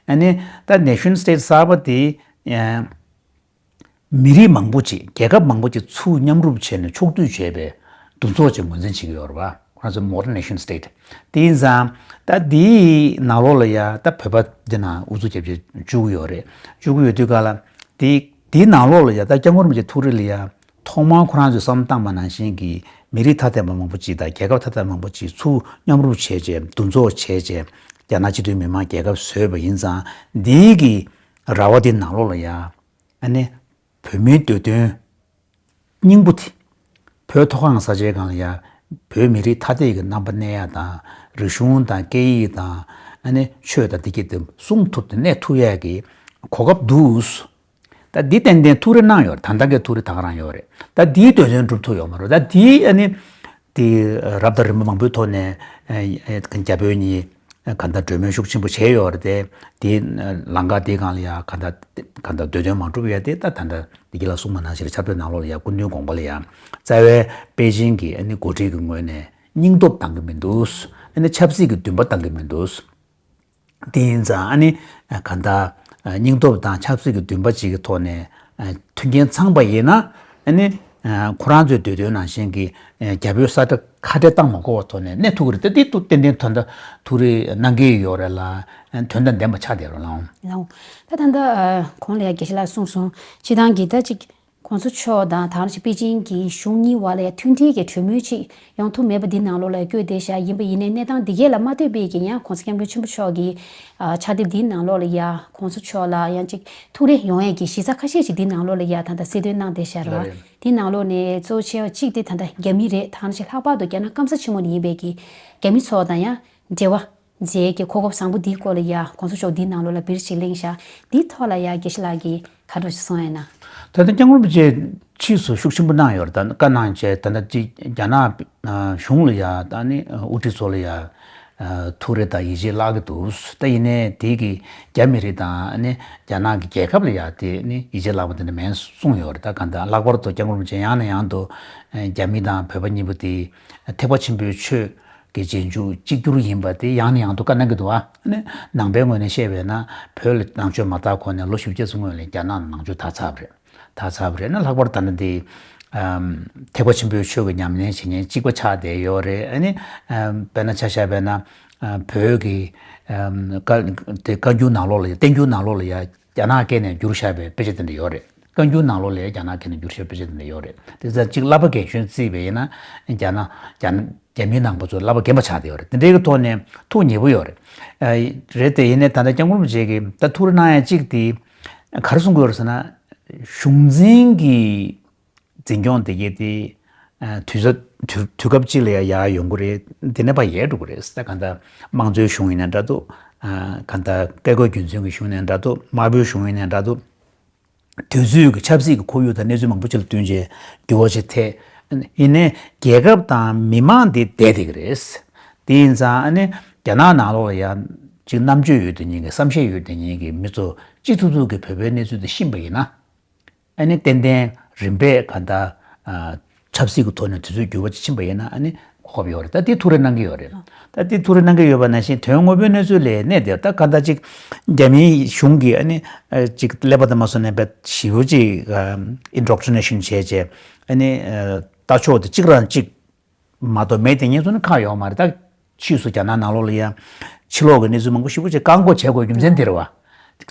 ཨ་ནི་ད་Nation State གསར་པ་དེ་ཨ། མི་རིགས་མང་པོ་ཅིག་རྒྱལ་ཁབ་མང་པོ་ཅིག་ཚུར་མཉམ་རུབ་བྱས་ནས་ཕྱོགས་བསྡུས་བྱས་པའི་འདུ་ཚོགས་ཅིག་ངོས་འཛིན་བྱེད་ཀྱི་ཡོད་རེད་བ། ཁོ་རང་ཚོ་Modern Nation State། དེ་ཡིན་ཙང་ད་དེའི་ནང་ལོགས་ལ་ཡ་ད་བོད་པ་འདི་ནང་ཨུ་ཚུགས་རྒྱབ་བྱས་བཅུག་གི་ཡོད་རེད། བཅུག་གི་ཡོད་དུས་ག་ལ་དེ་དེའི་ནང་ལོགས་ལ་ཡ་ད་སྐྱབས་མགོན་རིན་པོ་ཆེ་ཐུགས་རེ་ལ་ཡ་ཐོག་མར་ཁོ་རང་ཚོས་བསམ་བློ་བཏང་པ་ནང་བཞིན་གྱི་མི་རིགས་ཐ་དད་པ་མང་པོ་ཅིག་དང་རྒྱལ་ཁབ་ཐ་དད་པ་མང་པོ་ཅིག་ཚུར་མཉམ་རུབ་བྱས་བྱས་འདུ་ཚོགས་བྱས་བྱས་རྒྱ་ནག་སྤྱི་མཐུན་མི་དམངས་རྒྱལ་ཁབ་བཟོས་པ་ཡིན་ཙང་། འདིའི་གི་ར་བ་འདི་ནང་ལོགས་ལ་ཡ་ཨ་ནི་བོད་མིའི་འདོད་དོན་སྙིང་པོ་དེ། བོད་མཐོ་སྒང་ས་ཆའི་སྒང་ལ་ཡ་བོད་མི་རིགས་ཐ་དད་ཀྱི་རྣམ་པ་གནས་ཡ་དང་། རིག་གཞུང་དང་སྐད་ཡིག་དང་ཨ་ནི་ཆོས་དང་འདི་གྱད་དེ་སྲུང་ཐུབ་སྟེ་གནས་ཐུབ་ཡ་གི་གོ་སྐབས་འདུག་ད་འདི་ཏན་ཏན་ཐུགས་རེ་གནང་ཡོད་རེད། ད་ལྟ་གི་ཐུགས་རེ་ད་ག་རང་ཡོད་རེད། ད་འདིའི་འདོད་དོན་འགྲུབ་ཐུབ་ཡོད་མ་རེད། ད་འདི་ཨ་ནི་དེ་རབ་དང་རིམ་པ་མང་པོའི་ཐོག་ནས་ཨ་ཨ་རྒྱ་བོད་གཉིས་གང་ལྟར་གྲོས་མོལ་ཤུགས་ཆེན་པོ་བྱས་ཡོད་རེད་དེ། དེ་ལམ་ཁ་དེའི་སྒང་ལ་ཡ་གང་ལྟར་གང་ལྟར་འདོད་དོན་མ་འགྲུབ་ཡ་དེ་ད་ད་ལྟ་འདི་གི་ལ་གསུངས་པ་ནང་བཞིན་ཕྱག་དེབ་ནང་ལོགས་ལ་ཡ་སྐུ་མདུན་དགོངས་པ་ལ་ཡ་རྩ་བའི་པེ་ཅིང་གི་ཨ་ནི་འགོ་ཁྲིད་ཀྱི་ངོས་ནས་སྙིང་སྟོབས་འདང་གི་མི་འདུག་ཨ་ནི་ཆབ་སྲིད་ཀྱི་འདུན་པ་འདང་གི་མི་འདུག་དེ་ཡིན་ཙང་ཨ་ནི་གང་ལྟར་སྙིང་སྟོབས་དང་ཆབ་སྲིད་ཀྱི་འདུན་པ་གཅིག་གི་ཐོག་ནས་མཐུན་རྐྱེན་ཚང་པ་ཡིན་ན་ཨ་ནི་ཁོ་རང་ཚོའི་འདོད་དོན་ནང་བཞིན་གྱི་རྒྱ་བོད་ས་ཁྲ་ཁ་བྲལ་བཏང་མ་དགོས་པའི་ཐོག་ནས་གནས་ཐུབ་ཀྱི་རེད། ད་འདི་ཏན་ཏན་དོན་དག་ཐུགས་རེ་གནང་གི་ཡོད་རེད་ལ། དོན་དང་ལྡན་པ་ཆགས་བསྡད་རོགས་གནང་། ལགས། ད་ད་ལྟ་གོང་ལ་ཡ་དགེ་བཤེས་ལགས་གསུངས་སོང་། སྤྱིར་བཏང་གི་ད་ཅིག་༸གོང་ས་མཆོག་དང་ད་ག་ནང་བཞིན་པེ་ཅིང་གི་གཞུང་གཉིས་བར་ལ་ཡ་མཐུན་སྒྲིལ་གྱི་གྲོས་མོལ་ཅིག་ཡོང་ཐུབ་མེད་པ་འདི་ནང་ལོགས་ལ་བཀོད་བསྡད་ཤག་ཡིན་པ་ཡིན་ནའི་གནས་སྟངས་འདི་གས་ལ་མ་ལྟོས་པའི་གི་ཡང་༸གོང་ས་༸སྐྱབས་མགོན་ཆེན་པོ་མཆོག་གི་ཕྱག་དེབ་འདིའི་ནང་ལོགས་ལ་ཡ་༸གོང་ས་མཆོག་ལ་ཡང་ཅིག་ཐུགས་རེ་ཡོང་ཡས་ཀྱི་གཞི་རྩ་ཁ་ཤས་ཤིག་འདིའི་ནང་ལོགས་ལ་ཡ་ད་ལྟ་གསལ་སྟོན་གནང་བསྡད་ཤག་ར། ལགས་རེད། འདིའི་ནང་ལོགས་ནས་གཙོ་ཆེ་བ་གཅིག་དེ་ད་ལྟ་རྒྱ་མི་རེད། ད་ག་ནང་བཞིན་ལྷག་པར་དུ་རྒྱ་ནག་སྐམ་ས་ཆེན་མོ་ནས་ཡིན་པའི་གི་རྒྱ་མི་ཚོ་དང་ཡང་འབྲེལ་བ་མཛད་ཀྱི་གོ་སྐབས་བཟང་པོ་འདིའི་སྐོར་ལ་ཡ་༸གོང་ས་མཆོག་འདིའི་ནང་ལོགས་ལ་བིར་ཞིག་གླེང་ཤག་འདིའི་ཐོག་ལ་ཡ་དགེ་བཤེས་ལགས་ཀྱིས་ག་འདྲ་ཞིག་གསུང་ཡོད་ན། ད་ལྟ་སྐྱབས་མགོན་རིན་པོ་ཆེ་ཕྱིས་སུ་ཤུགས་ཆེན་པོ་གནང་ཡོད་རེད། ད་བཀའ་གནང་བྱས་ད་ལྟ་ཅིག་རྒྱ་ནག་གཞུང་ལ་ཡ་ད་ནི་དབུ་ཁྲིད་ཚོ་ལ་ཡ་ཐུགས་རེ་དང་ཡིད་ཆེས་བརླག་གི་འདུག་ད་ཡིན་ནའི་དེ་གི་རྒྱ་མི་རིགས་དང་ནི་རྒྱ་ནག་གི་རྒྱལ་ཁབ་ལ་ཡ་དེ་ནི་ཡིད་ཆེས་བརླག་པ་དེ་འདྲ་མེད་གསུངས་ཡོད་རེད། ད་གང་ལྟར་ལྷག་པར་དུ་སྐྱབས་མགོན་རིན་པོ་ཆེ་ཡང་ནས་ཡང་དུ་རྒྱ་མི་དང་བོད་པ་གཉིས་པོ་དེ་ཐེག་པ་ཆེན་པོའི་ཆོས་གི་རྗེས་འཇུག་གཅིག་གྱུར་ཡིན་པ་དེ་ཡང་ནས་ཡང་དུ་བཀའ་གནང་གི་འདུག་ཨ་ནི་ནང་པའི་ངོས་ནས་བཤད་པས་ན་བོད་ལ་ནང་ཆོས་མ་དར་གོང་ནས་ལོ་བཞི་བཅུ་ཙམ་སྔོན་ལ་རྒྱ་ནག་ནང་ཆོས་དར་ཚར་བ་རེད། དར་ཚར་བ་རེད་ན་ལྷག་པར་ད་ནི་འདི་ཐེག་པ་ཆེན་པོའི་ཆོས་ཀྱི་ཉམས་ལེན་བྱེད་མཁན་གཅིག་པ་ཆགས་བསྡད་ཡོད་རེད། ཨ་ནི་དཔེར་ན་ཆ་བཞག་པས་ན་བོད་ཀྱི་བཀའ་དེ་བཀའ་འགྱུར་ནང་ལོགས་ལ་ཡ་བསྟན་འགྱུར་ནང་ལོགས་ལ་ཡ་རྒྱ་ནག་སྐད་ནས་བསྒྱུར་བཞག་པའི་དཔེ་ཆ་དེ་འདྲ་ཡོད་རེད། བཀའ་འགྱུར་ནང་ལོགས་ལ་ཡ་རྒྱ་ནག་སྐད་ནས་བསྒྱུར་བཞག་པའི་དཔེ་ཆ་དེ་འདྲ་ཡོད་རེད། དེ་ཚོ་གཅིག་བསླབ་པ་རྒན་གཞོན་བརྩིས་པ་ཡིན་ན་རྒྱ་ནག་རྒྱ་རྒྱ་མིའི་ནང་པ་ཚོ་བསླབ་པ་རྒན་པ་ཆགས་བསྡད་ཡོད་རེད། དེ་འདྲའི་གི་ཐོག་ནས་ཐུགས་མཉེས་པོ་ཡོད་རེད། ཨ་རེད་དེ་ཡིན་ནའི་ད་ལྟ་སྐྱབས་མགོན་རིན་པོ་ཆེ་གིས་ད་ཐུགས་རེ་གནང་ཡ་གཅིག་དེ་ག་རེ་གསུང་གི་ཡོད་རེད་ཟེར་ན། གཞུང་འཛིན་གྱི་འཛིན་སྐྱོང་དེ་གས་དེ་ཨ་དུས་ཚོད་དུས་དུས་སྐབས་གཅིག་ལ་ཡ་ཡར་ཡོང་གི་རེད། དེ་ནས་ཕར་ཡལ་འགྲོ་གི་རེད། ད་གང་ལྟར་དམངས་གཙོའི་གཞུང་ཡིན་ན་འདྲ་འདུག་ཨ་གང་ལྟར་བཀས་བཀོད་རྒྱུད་འཛིན་གྱི་གཞུང་ཡིན་ན་འདྲ་འདུག་དམར་པོའི་གཞུང་ཡིན་ན་འདྲ་འདུག་དུས་ཚོད་ཀྱི་ཆབ་སྲིད་ཀྱི་ཁོར་ཡུག་དང་གནས་ཚུལ་མང་པོ་ཅིག་ལ་བསྟུན་བྱས་འགྱུར་བ་ཅིག་ཐེབས། ཡིན་ནའི་རྒྱལ་ཁབ་དང་མི་མང་འདི་བསྡད་བསྡད་ཀྱི་རེད། དེ་ཡིན་ཙང་ཨ་ནི་རྒྱ་ནག་ནང་ལོགས་ལ་ཡང་ཅིག་རྣམ་དཔྱོད་ཡོད་དེ་ཉིད་ཀྱི་བསམ་ཤེས་ཡོད་དེ་ཉིད་ཀྱི་མི་ཚོ་སྤྱི་ཐུབ་ཐུབ་ཀྱི་བོད་པའི་གནས་ཚུལ་འདི་ཤེས་པ་ཡིན་ན། ཨ་ནི་ཏན་ཏན་རིམ་པས་ག་ད་ཨ་ཆབ་སྲིད་ཀྱི་ཐོག་ནས་དུས་ཚོད་འགྱུར་བ་ཅིག་ཕྱིན་པ་ཡིན་ན་ཨ་ནི་གོ་སྐབས་ཡོད་རེད། ད་དེ་ཐུགས་རེ་གནང་གི་ཡོད་རེད། ད་དེ་ཐུགས་རེ་གནང་གི་ཡོད་པ་ནང་བཞིན་དོན་དངོས་པོའི་གནས་ཚུལ་ལ་གནས་དེར་ད་ག་ད་ཅིག་རྒྱ་མིའི་གཞུང་གིས་ཨ་ནི་ཨ་ཅིག་ཀླད་པ་དང་མ་སོ་ནས་བས་ཞིབ་པོ་ཅིག་ཨ་ཨིན་ཌོག་ཊི་རི་ནེ་ཤན་བྱས་བྱས་ཨ་ནི་ཨ་ལྟ་ཕྱོགས་དེ་གཅིག་རང་གཅིག་མ་གཏོགས་མེད་དེ་ངེད་ཚོ་ནི་ཁག་ཡོད་མ་རེད། ད་ཕྱིས་སུ་རྒྱ་ནག་ནང་ལོགས་ལ་ཡང་ཕྱི་ལོགས་ཀྱི་གནས་ཚུལ་མང་པོ་ཞིབ་པོ་ཅིག་བཀག་འགོག་བྱེད་དགོས་རྒྱུ་མཚན་དེ་རེད་བ།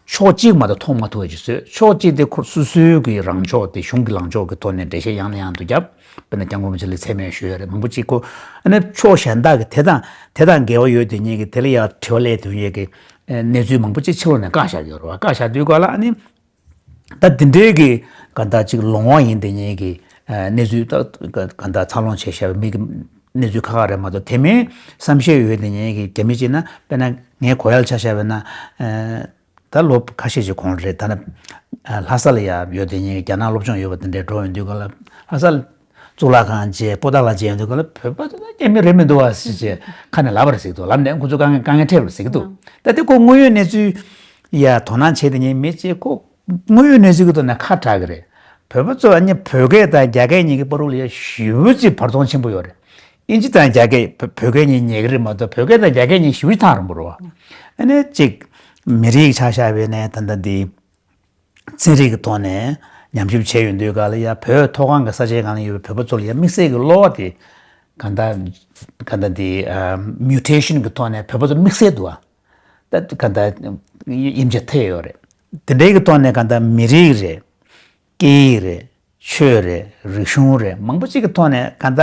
ཕྱོགས་གཅིག་མ་གཏོགས་མཐོང་མ་ཐུབ་པ་ཅིག་བཟོས། ཕྱོགས་གཅིག་དེ་ཁོ་སོ་སོའི་གི་རང་ཕྱོགས་དེ་གཞུང་གི་ལངས་ཕྱོགས་ཀྱི་ཐོག་ནས་འགྲེལ་བཤད་ཡང་ནས་ཡང་དུ་བརྒྱབ། དཔེར་ན་སྐྱབས་མགོན་རིན་པོ་ཆེ་ལ་མཚན་སྨད་ཞུས་ཡོད་རེད། མང་པོ་ཅིག་ཁོ་ཨ་ནི་ཕྱོགས་གཞན་དག་གི་དེ་དང་དེ་དང་འགལ་བ་ཡོད་དེ་ཉིད་ཀྱི་དེ་ལ་ཡང་དྲི་བ་སླེབས་དོན་ཡོད་ཀྱི་གནས་ཚུལ་མང་པོ་ཅིག་ཕྱི་ལོགས་ནས་བཀག་བཞག་ཡོད་རེད་བ། བཀག་བཞག་དུས་ག་ལ་ཨ་ནི། ད་འདི་འདྲའི་གི་ག་ད་ཅིག་ལོང་བ་ཡིན་དེ་ཉིད་ཀྱི་ཨ་གནས་ཚུལ་ད་ག་ད་འཚར་ལོངས་བྱས་བཞག་པའི་མི་གི་གནས་ཚུལ་ཁག་ཁག་རེད་མ་གཏོགས་དེ་མིན་བསམ་ཤེས་ཡོད་དེ་ཉིད་ཀྱི་རྒྱ་མི་གཅིག་ན་དཔེར་ན་ངས་གོ་ཡག་ཆ་བཞག་པ་ན་ཨ་ད་ལོ་ཁ་ཤས་ཤིག་གོང་རེད། ད་ན་ཨ་ལྷ་ས་ལ་ཡ་ཡོད་དེ་ཉིད་ཀྱི་རྒྱ་ནག་སློབ་སྦྱོང་ཡོད་པ་དེ་འདྲའི་འགྲོ་ཡོང་དུས་ག་ལ་ལྷ་ས་གཙུག་ལག་ཁང་བྱས་པོ་ཏཱ་ལ་བྱས་ཡོང་དུས་ག་ལ་བོད་པ་དེ་ད་རྒྱ་མི་རེད་མི་འདུག་བ་ཟེར་བྱས་ཁ་ནས་ལབ་པ་རེད་ཟེར་གི་འདུག་ལབ་ནས་ཁོ་ཚོ་དཀའ་ངལ་དཀའ་ངལ་འཕྲད་པ་རེད་ཟེར་གི་འདུག་ད་དེ་ཁོ་དངོས་ཡོད་གནས་ཚུལ་ཡ་དོ་སྣང་བྱས་དེ་ཉིད་མི་གཅིག་ཁོ། དངོས་ཡོད་གནས་ཚུལ་གྱི་ཐོག་ནས་ཁ་གྲག་གི་རེད། བོད་པ་ཚོ་ཨ་ནི་བོད་སྐད་དང་རྒྱ་སྐད་གཉིས་ཀྱི་བར་དུ་ལ་ཡ་ཞེ་པོ་ཅིག་བར་སྟོང་ཆེན་པོ་ཡོད་རེད། ཨིན་ཇི་དང་རྒྱ་སྐད་བོད་བོད་སྐད་གཉིས་ཉན་གི་རེད་མ་གཏོགས་བོད་སྐད་དང་རྒྱ་སྐད་གཉིས་ཞེ་པོ་ཅིག་ཐག་རིང་པོ་རེད་བ། ཨ་ནི་གཅིག་མི་རིགས་ཆ་བཞག་པ་ཡིན་ནའི་ད་ལྟ་འདི་ཚན་རིག་གི་ཐོག་ནས་ཉམས་ཞིབ་བྱས་ཡོང་དུས་ག་ལ་ཡ་བོད་མཐོ་སྒང་གི་ས་ཆའི་སྒང་ལ་ཡོད་པའི་བོད་པ་ཚོ་ལ་ཡ་དམིགས་བསལ་གྱི་གློ་བ་དེ་ག་ད་ག་ད་འདི་མིའུ་ཊེ་ཤན་གྱི་ཐོག་ནས་བོད་པ་ཚོ་དམིགས་བསལ་འདུག་བ། ད་ག་ད་དབྱེ་འབྱེད་ཐེབས་ཡོད་རེད། དེ་འདྲའི་གི་ཐོག་ནས་ག་ད་མི་རིགས་རེད། སྐད་ཡིག་རེད། ཆོས་རེད། རིག་གཞུང་རེད། མང་པོ་ཅིག་གི་ཐོག་ནས་ག་ད་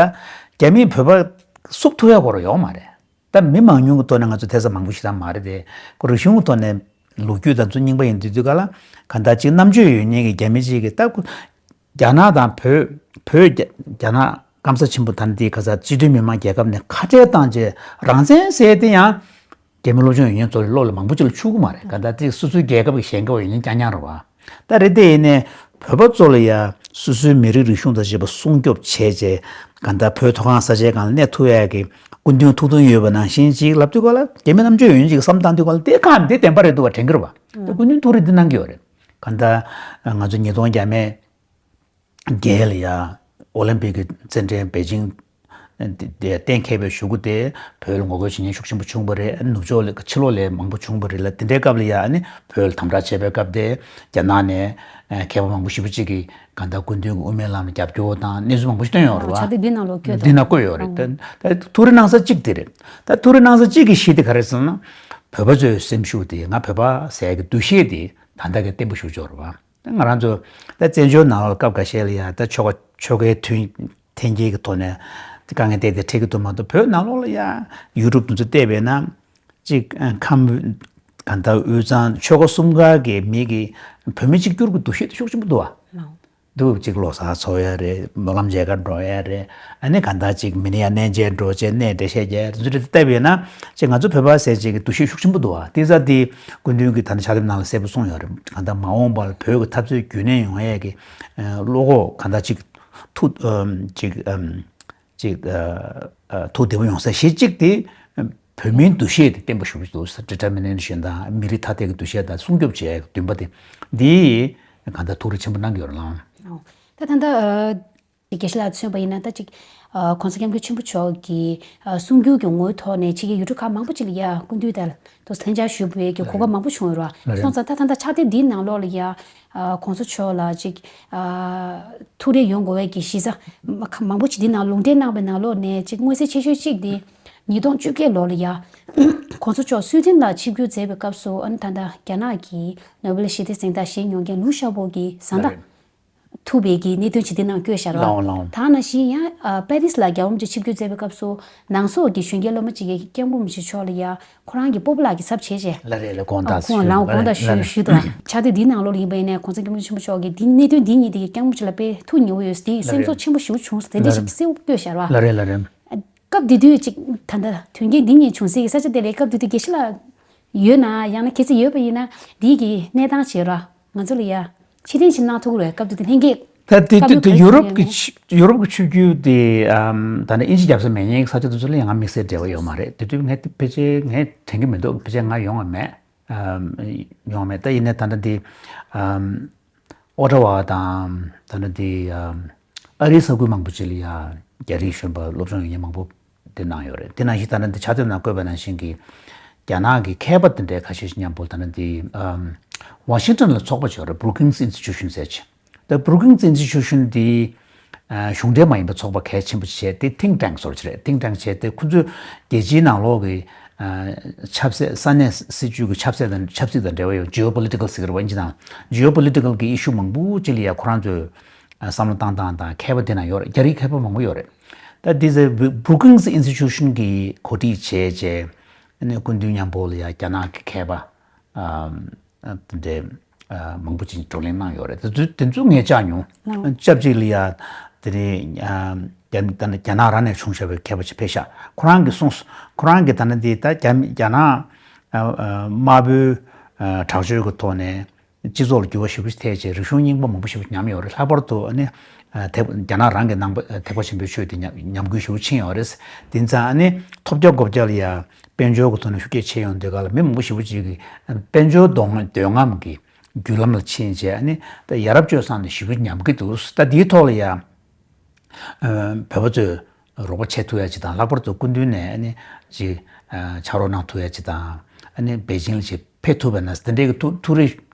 རྒྱ་མིས་བོད་པ་བསུབ་ཐུབ་ཡག་སྐོར་ཡོད་མ་རེད། ད་མི་མང་ཉུང་གི་ཐོག་ནས་ང་ཚོ་ཐེ་ཚོམ་མང་པོ་ཞིག་རང་མ་རེད་དེ། ཁོ་རིག་གཞུང་གི་ཐོག་ནས་ལོ་རྒྱུས་དང་ཚོ་རྙིང་པ་ཡིན་དུས་དུས་ག་ལ་ག་ད་ཅིག་རྣམ་དཔྱོད་ཡོད་མཁན་གྱི་རྒྱ་མི་ཅིག་གིས་ད་ཁོ་རྒྱ་ནག་དང་བོད་བོད་རྒྱ་རྒྱ་ནག་སྐམ་ས་ཆེན་པོ་ད་ནི་དེའི་ཁ་ས་སྤྱི་མཐུན་མི་དམངས་རྒྱལ་ཁབ་ནས་ཁ་བྲལ་བཏང་རྗེས་རང་བཙན་ཟེར་དེ་ཡང་རྒྱ་མི་སློབ་སྦྱོང་ཡོད་མཁན་ཚོ་ལོགས་ལ་མང་པོ་ཅིག་ལ་ཆུག་གི་མ་རེད། ག་ད་དེ་སོ་སོའི་རྒྱལ་ཁབ་ཀྱི་ཞེན་ཁ་བ་ཡོད་མཁན་རྐྱང་རྐྱང་རེད་བ། ད་རེད་དེ་ཡིན་ནའི་བོད་པ་ཚོ་ལ་ཡ་སོ་སོའི་མི་རིགས་རིག་གཞུང་དང་བཅས་པ་སྲུང་སྐྱོབ་བྱས་རྗེས་ག་ད་བོད་མཐོ་སྒང་ས་ཆའི་སྒང་ལ་གནས་ཐུབ་ཡག་གི་སྐུ་མདུན་ཐུགས་འདུན་ཡོད་པ་ནང་བཞིན་ཅིག་ལབ་དུས་ག་ལ་རྒྱ་མི་རྣམ་དཔྱོད་ཡོད་མཁན་ཅིག་གིས་བསམ་བཏང་དུས་ག་ལ་དེ་ཁག་དེ་བདེན་པ་རེད་འདུག་བ་དྲན་གི་རེད་བ། ད་སྐུ་མདུན་ཐུགས་རེ་འདི་གནང་གི་ཡོད་རེད། ག་ད་ང་ཚོ་ཉིས་སྟོང་བརྒྱ་མེད་བརྒྱད་ལ་ཡ་ཨོ་ལིམ་པིག་གི་རྩེད་འགྲན་པེ་ཅིང་ དེ་གཏན་འཁེལ་བའི་གཞུག་གུ་དེ་བོད་ལ་ངོ་རྒོལ་བྱེད་མཁན་ཤུགས་ཆེན་པོ་བྱུང་བ་རེད། ནུབ་ཕྱོགས་ལ་ཕྱི་ལོགས་ལ་མང་པོ་བྱུང་བ་རེད་ལ། དེ་འདྲའི་སྐབས་ལ་ཡ་ཨ་ནི་བོད་ལ་དམ་དྲག་བྱས་པའི་སྐབས་དེ་རྒྱ་ནག་ནས་མཁས་པ་མང་པོ་ཞེ་པོ་ཅིག་གིས་གང་ལྟར་སྐུ་མདུན་གྱི་དབུ་མའི་ལམ་ལ་རྒྱབ་སྐྱོར་དང་གནས་ཚུལ་མང་པོ་ཞིག་བཏོན་ཡོད་རེད་བ། ཕྱག་དེབ་འདི་ནང་ལོགས་བཀོད་འདི་ནང་བཀོད་ཡོད་རེད། ད་ད་ཐུགས་རེ་གནང་ས་གཅིག་དེ་རེད། ད་ཐུགས་རེ་གནང་ས་གཅིག་གི་གཞི་དེ་ག་རེ་ཟེར་ན། བོད་པ་ཚོའི་སེམས་ཤུགས་དེ། ང་བོད་པ་ཟེར་གྱི་འདུ་ཤེས་དེ་ད་ལྟ་གི་བརྟན་པོ་ཞེ་པོ་ཅིག་ཡོད་རེད་བ། ང་རང་ཚོ་ད་བཙན་བྱོལ་ནང་ལ་སྐབས་འགའ་ཤས་ལ་ཡ་ད་ཆོལ་ཁ་ཆོལ་ཁའི་མཐུན་འཐེན་འཁྱེར་གྱི་ཐོག་ནས་དཀའ་ངལ་བརྟས་ཏེ་འཕྲད་ཀྱི་འདུག་མ་གཏོགས། བོད་ནང་ལོགས་ལ་ཡ་ཡུ་ཊུབ་དེ་ཚོ་བལྟས་པས་ན་ཅིག་ཁམས་གང་ལྟར་དབུས་གཙང་ཆོལ་ཁ་གསུམ་ཀ་གི་མི་གི་བོད་མི་གཅིག་གྱུར་གྱི་འདུ་ཤེས་དེ་ཤུགས་ཆེན་པོ་འདུག་བ། འདུག་ཅིག་ལོ་གསར་འཚོགས་ཡ་རེད། སྨོན་ལམ་མཇལ་ཁ་འགྲོ་ཡ་རེད། ཨ་ནི་གང་ལྟར་ཅིག་མི་ནི་ཡ་གནས་མཇལ་འགྲོ་བྱས་གནས་འགྲེལ་བཤད་རྒྱག་ཡ་རེད། ཚུལ་དེ་བལྟས་པས་ན་ཅིག་ང་ཚོ་བོད་པ་ཟེར་ཅིག་གི་འདུ་ཤེས་ཤུགས་ཆེན་པོ་འདུག་བ། དེ་ཙང་དེ་སྐུ་མདུན་གྱིས་ད་ནི་ཕྱག་དེབ་ནང་ལ་གསལ་པོ་གསུངས་ཡོད་རེད། གང་ལྟར་མ་འོངས་པར་བོད་ཀྱི་འཐབ་རྩོད་རྒྱུན་གནས་ཡོང་ཡས་ཀྱི་བློ་ཁོག་གང་ལྟར་ཅིག་ཐུགས་ཨམ་ཅིག་ཨམ་ཅིག་ཨ་ཨ་ཐུགས་བདེ་པོ་ཡོང་ས་གཞི་གཅིག་དེ་བོད་མིའི་འདུ་ཤེས་དེ་བརྟན་པོ་ཞེ་པོ་ཅིག་འདུག། Determination་དང་མི་རིགས་ཐ་དད་ཀྱི་འདུ་ཤེས་དང་སྲུང་སྐྱོབ་བྱེད་ཡས་ཀྱི་འདུན་པ་དེ། འདི་གང་ལྟར་ཐུགས་རེ་ཆེན་པོ་གནང་གི་ཡོད་རེད་ལགས། ཨོ། ད་ད་ལྟ་ཨ་དགེ་བཤེས་ལགས་མཚོན་པ་ཡིན་ན། ད་ཅིག་ཨ་གོང་ས་སྐྱབས་མགོན་ཆེན་པོ་མཆོག་གི་ཨ་གསུང་སྒྱུར་གྱི་ངོ་བོའི་ཐོག་ནས་ཕྱི་རྒྱལ་ཡུལ་གྲུ་ཁག་མང་པོ་ཅིག་ལ་ཡ་སྐུ་མདུན་དང་དུ་ལྷན་བཅར་ཞུ་བའི་གི་གོ་སྐབས་མང་པོ་བྱུང་ཡོད་རེད་བ། ལགས་རེད། སོང་ཙང་ད་ད་ལྟ་ཕྱག་དེབ་འདིའི་ནང་ལོགས་ལ་ཡ་ཨ་གོང་ས་མཆོག་ལ་ཅིག་ཨ་ཐུགས་རེ་ཡོང་དགོས་པའི་གི་གཞི་རྩ་མ་མང་པོ་ཅིག་འདི་ནང་ལུང་འདྲེན་གནང་པའི་ནང་ལོགས་ནས་ཅིག་མངོན་གསལ་ཆེ་ཤོས་གཅིག་དེ་ཉིས་སྟོང་བཅོ་བརྒྱད་ལོ་ལ་ཡ་གོང་ས་མཆོག་སུའེ་ཌེན་ལ་ཆིབས་བསྒྱུར་མཛད་པའི་སྐབས་སུ། ཨ་ནི་ད་ལྟ་རྒྱ་ནག་གི་ནོ་བེལ་ཞི་བདེ་གཟེངས་རྟགས་བཞེས་མྱོང་མཁན་ལུའུ་ཞའོ་པོ་གི་བཟའ་ཟླ། ལགས་རེད། ཐུག་པའི་གི་གནད་དོན་ཅིག་འདི་ནང་བཀོད་བཞག་རོགས། ལགས་འོང་ལགས་འོང་། ད་ནང་བཞིན་ཡང་ཨ་པེ་རིས་ལ་རྒྱལ་བ་རིན་པོ་ཆེ་ཆིབས་བསྒྱུར་མཛད་པའི་སྐབས་སུ་ནང་སོག་གི་གཞོན་སྐྱེས་སློབ་མ་ཅིག་གིས་སྐྱབས་མགོན་རིན་པོ་ཆེ་མཆོག་ལ་ཡ་ཁོ་རང་གི་སྤོ་བོ་ལགས་ཀྱི་ཚབ་བྱས་བྱས། ལགས་རེད་ལགས། དགོངས་དག་ཨ་ཁོང་ཞུ། ལའང་དགོངས་དག་ལགས་རེད། ཞུ་ལགས་རེད། ཞུས་འདུག། ཕྱག་དེབ་འདིའི་ནང་ལོགས་ལ་ཡིན་པ་ཡིན་ནའི་གོང་ས་སྐྱབས་མགོན་ཆེན་པོ་མཆོག་གིས་འདི་གནད་དོན་འདི་གཉིས་དེ་གི་སྐྱབས་མགོན་རིན་པོ་ཆེ་ལ་དཔེ་ཐུགས་ཉེ་བོ་ཡོད་ཟེར། དེ་ལགས་སེམས་རེད། ཚོར་ཆེན་པོ་ཞེ་པོ་བྱུང་ཟེར། དེ་འདྲ་ཞིག་གསལ་པོ་བཀོད་བཞག་རོགས། ལགས་རེད་ལགས་རེད། སྐབས་དེ་དུས་ཅིག་ད་ལྟ་དོན་རྐྱེན་འདི་གཉིས་བྱུང་སའི་ས་ཆ་དེ་ལ་སྐབས་དེ་དུས་དགེ་བཤེས་ལགས་ཡོད་ན། ཡང་ན་གལ་སྲིད་ཡོད་པ་ཡིན་ན་འདིའི་གི་གནས་སྟངས་བྱེད་ར་ང་ཚོ་ལ་ཡ་ཕྱིར་འཐེན་ཞིག་གནང་ཐུབ་ཀྱི་རེད། སྐབས་དེ་དུས་ལྷན་རྒྱས། ད་དེ་སྐབས་དེ་དུས་ཡུ་རོབ་ཀྱི་ཆིབས་ཡུ་རོབ་ཀྱི་ཆིབས་བསྒྱུར་དེ་ཨམ་ད་ནི་དབྱིན་ཇི་རྒྱབ་ས་མེད་མཁན་གྱི་ས་ཆ་དེ་ཚོ་ལ་ཡང་ང་དམིགས་བསལ་འབྲེལ་བ་ཡོད་མ་རེད། དེ་དུས་ངས་ཕལ་ཆེར་ངས་དྲན་གྱི་མི་འདུག། ཕལ་ཆེར་ང་ཡོང་བ་མེད། ཨམ་ཡོང་བ་མེད། ད་ཡིན་ནའི་ད་ལྟ་འདི་ཨམ་ཨོ་ཊ་ཝ་དང་ད་ལྟ་འདི་ཨམ་ཨ་རིའི་ས་ཁུལ་མང་པོ་ཅིག་ལ་ཡ་རྒྱ་རིགས་གཞོན་པ་སློབ་སྦྱོང་ཡོད་མཁན་མང་པོ་དེ་གནང་ཡོད་རེད། དེ་ནང་བཞིན་ད་ལྟ་འདི་ཕྱག་དེབ་ནང་བཀོད་པ་ནང་བཞིན་གྱི་རྒྱ་ནག་གི་མཁས་པ་དེ་འདྲའི་ཁ་ཤས་ཤིག་མཉམ་པོ་ད་ལྟ་འདི་ཨམ་ཝ་ཤིང་ཊོན་ལ་ཚོགས་པ་ཅིག་ཡོད་རེད། Brookings Institution་ཟེར་ཅིག། ད་Brookings Institution་འདི་ཨ་གཞུང་འབྲེལ་མ་ཡིན་པའི་ཚོགས་པ་གལ་ཆེན་པོ་ཅིག་བྱས། དེ་think tank་སོར་ཅིག་རེད། Think tank་བྱས་ཏེ་ཁོ་ཚོས་རྒྱལ་སྤྱིའི་ནང་ལོགས་ཀྱི་ཨ་ཆབ་སྲིད་ས་གནས་སྲིད་ཇུས་ཀྱི་ཆབ་སྲིད་དང་ཆབ་སྲིད་དང་འབྲེལ་བ་ཡོད། Geopolitical་ཟེར་གྱི་རེད་བ་དབྱིན་ཇི་ནང་། Geopolitical་གི་issue་མང་པོ་ཅིག་ལ་ཡ་ཁོ་རང་ཚོས་ཨ་བསམ་བློ་བཏང་སྟངས་དང་མཁས་པ་དེ་ན་ཡོད་རེད། རྒྱ་རིགས་མཁས་པ་མང་པོ་ཡོད་རེད། ད་འདི་ཚོ་Brookings Institution་གིས་གོ་སྒྲིག་བྱས་བྱས། ཨ་ནི་སྐུ་མདུན་མཉམ་པོ་ལ་ཡ་རྒྱ་ནག་གི་མཁས་པ་ཨ་ཨ་དེ་འདྲའི་ཨ་མང་པོ་ཅིག་བགྲོ་གླེང་གནང་ཡོད་རེད། དེ་ཚོ་དེ་ཚོ་ངས་བཅར་མྱོང་། ལགས། སྐབས་གཅིག་ལ་ཡ་དེ་ནི་ཨ་རྒྱ་རྒྱ་ནག་རང་ནས་བྱུང་བཞག་པའི་མཁས་པ་ཅིག་ཕེབས་ཤག། ཁོ་རང་གིས་གསུངས། ཁོ་རང་གིས་ད་ནི་འདི་ད་རྒྱ་རྒྱ་ནག་ཨ་ཨ་དམར་པོའི་ཨ་དྲག་སྤྱོད་ཀྱི་ཐོག་ནས་སྤྱི་ཚོགས་ལ་འགྱུར་བ་ཞེ་པོ་ཞིག་ཐེབས་བྱས། རིག་གཞུང་རྙིང་པ་མང་པོ་ཞེ་པོ་ཉམས་ཡོད་རེད། ལྷག་པར་དུ་ཨ་ནི་ཨ་ཐེག་རྒྱ་ནག་རང་གི་ནང་པ་ཨ་ཐེག་པ་ཆེན་པོའི་ཆོས་དེ་ཉམས་ཉམས་རྒུད་ཞེ་པོ་ཕྱིན་ཡོད་རེད། དེ་ཙང་ཨ་ནི་ཐོབ་རྒྱག་གོ་རྒྱག་ལ་ཡ་དཔལ་འབྱོར་གྱི་ཐོག་ནས་ཤུགས་རྐྱེན་ཆེ་ཡོང་དུས་སྐབས་ལ་མི་མང་པོ་ཞེ་པོ་ཅིག་གིས་དཔལ་འབྱོར་འདོད་འདོད་རྔམ་གྱི་རྒྱུ་ལམ་ལ་ཕྱིན་བྱས། ཨ་ནི་ད་ཡ་རབས་སྤྱོད་བཟང་ནས་ཞེ་པོ་ཉམས་ཀྱི་འདུག། ད་འདིའི་ཐོག་ལ་ཡ་ཨ་བོད་པ་ཚོས་རོགས་པ་བྱེད་ཐུབ་ཡ་ཅིག་དང་། ལྷག་པར་དུ་སྐུ་མདུན་ནས་ཨ་ནི་ཅིག་ཨ་ཕྱག་རོགས་གནང་ཐུབ་ཡ་ཅིག་དང་། ཨ་ནི་པེ་ཅིང་ལ་ཅིག་ཕེབས་ཐུབ་པ་ན་དེ་འདྲའི་གི་ཐུགས་ཐུགས་རེ་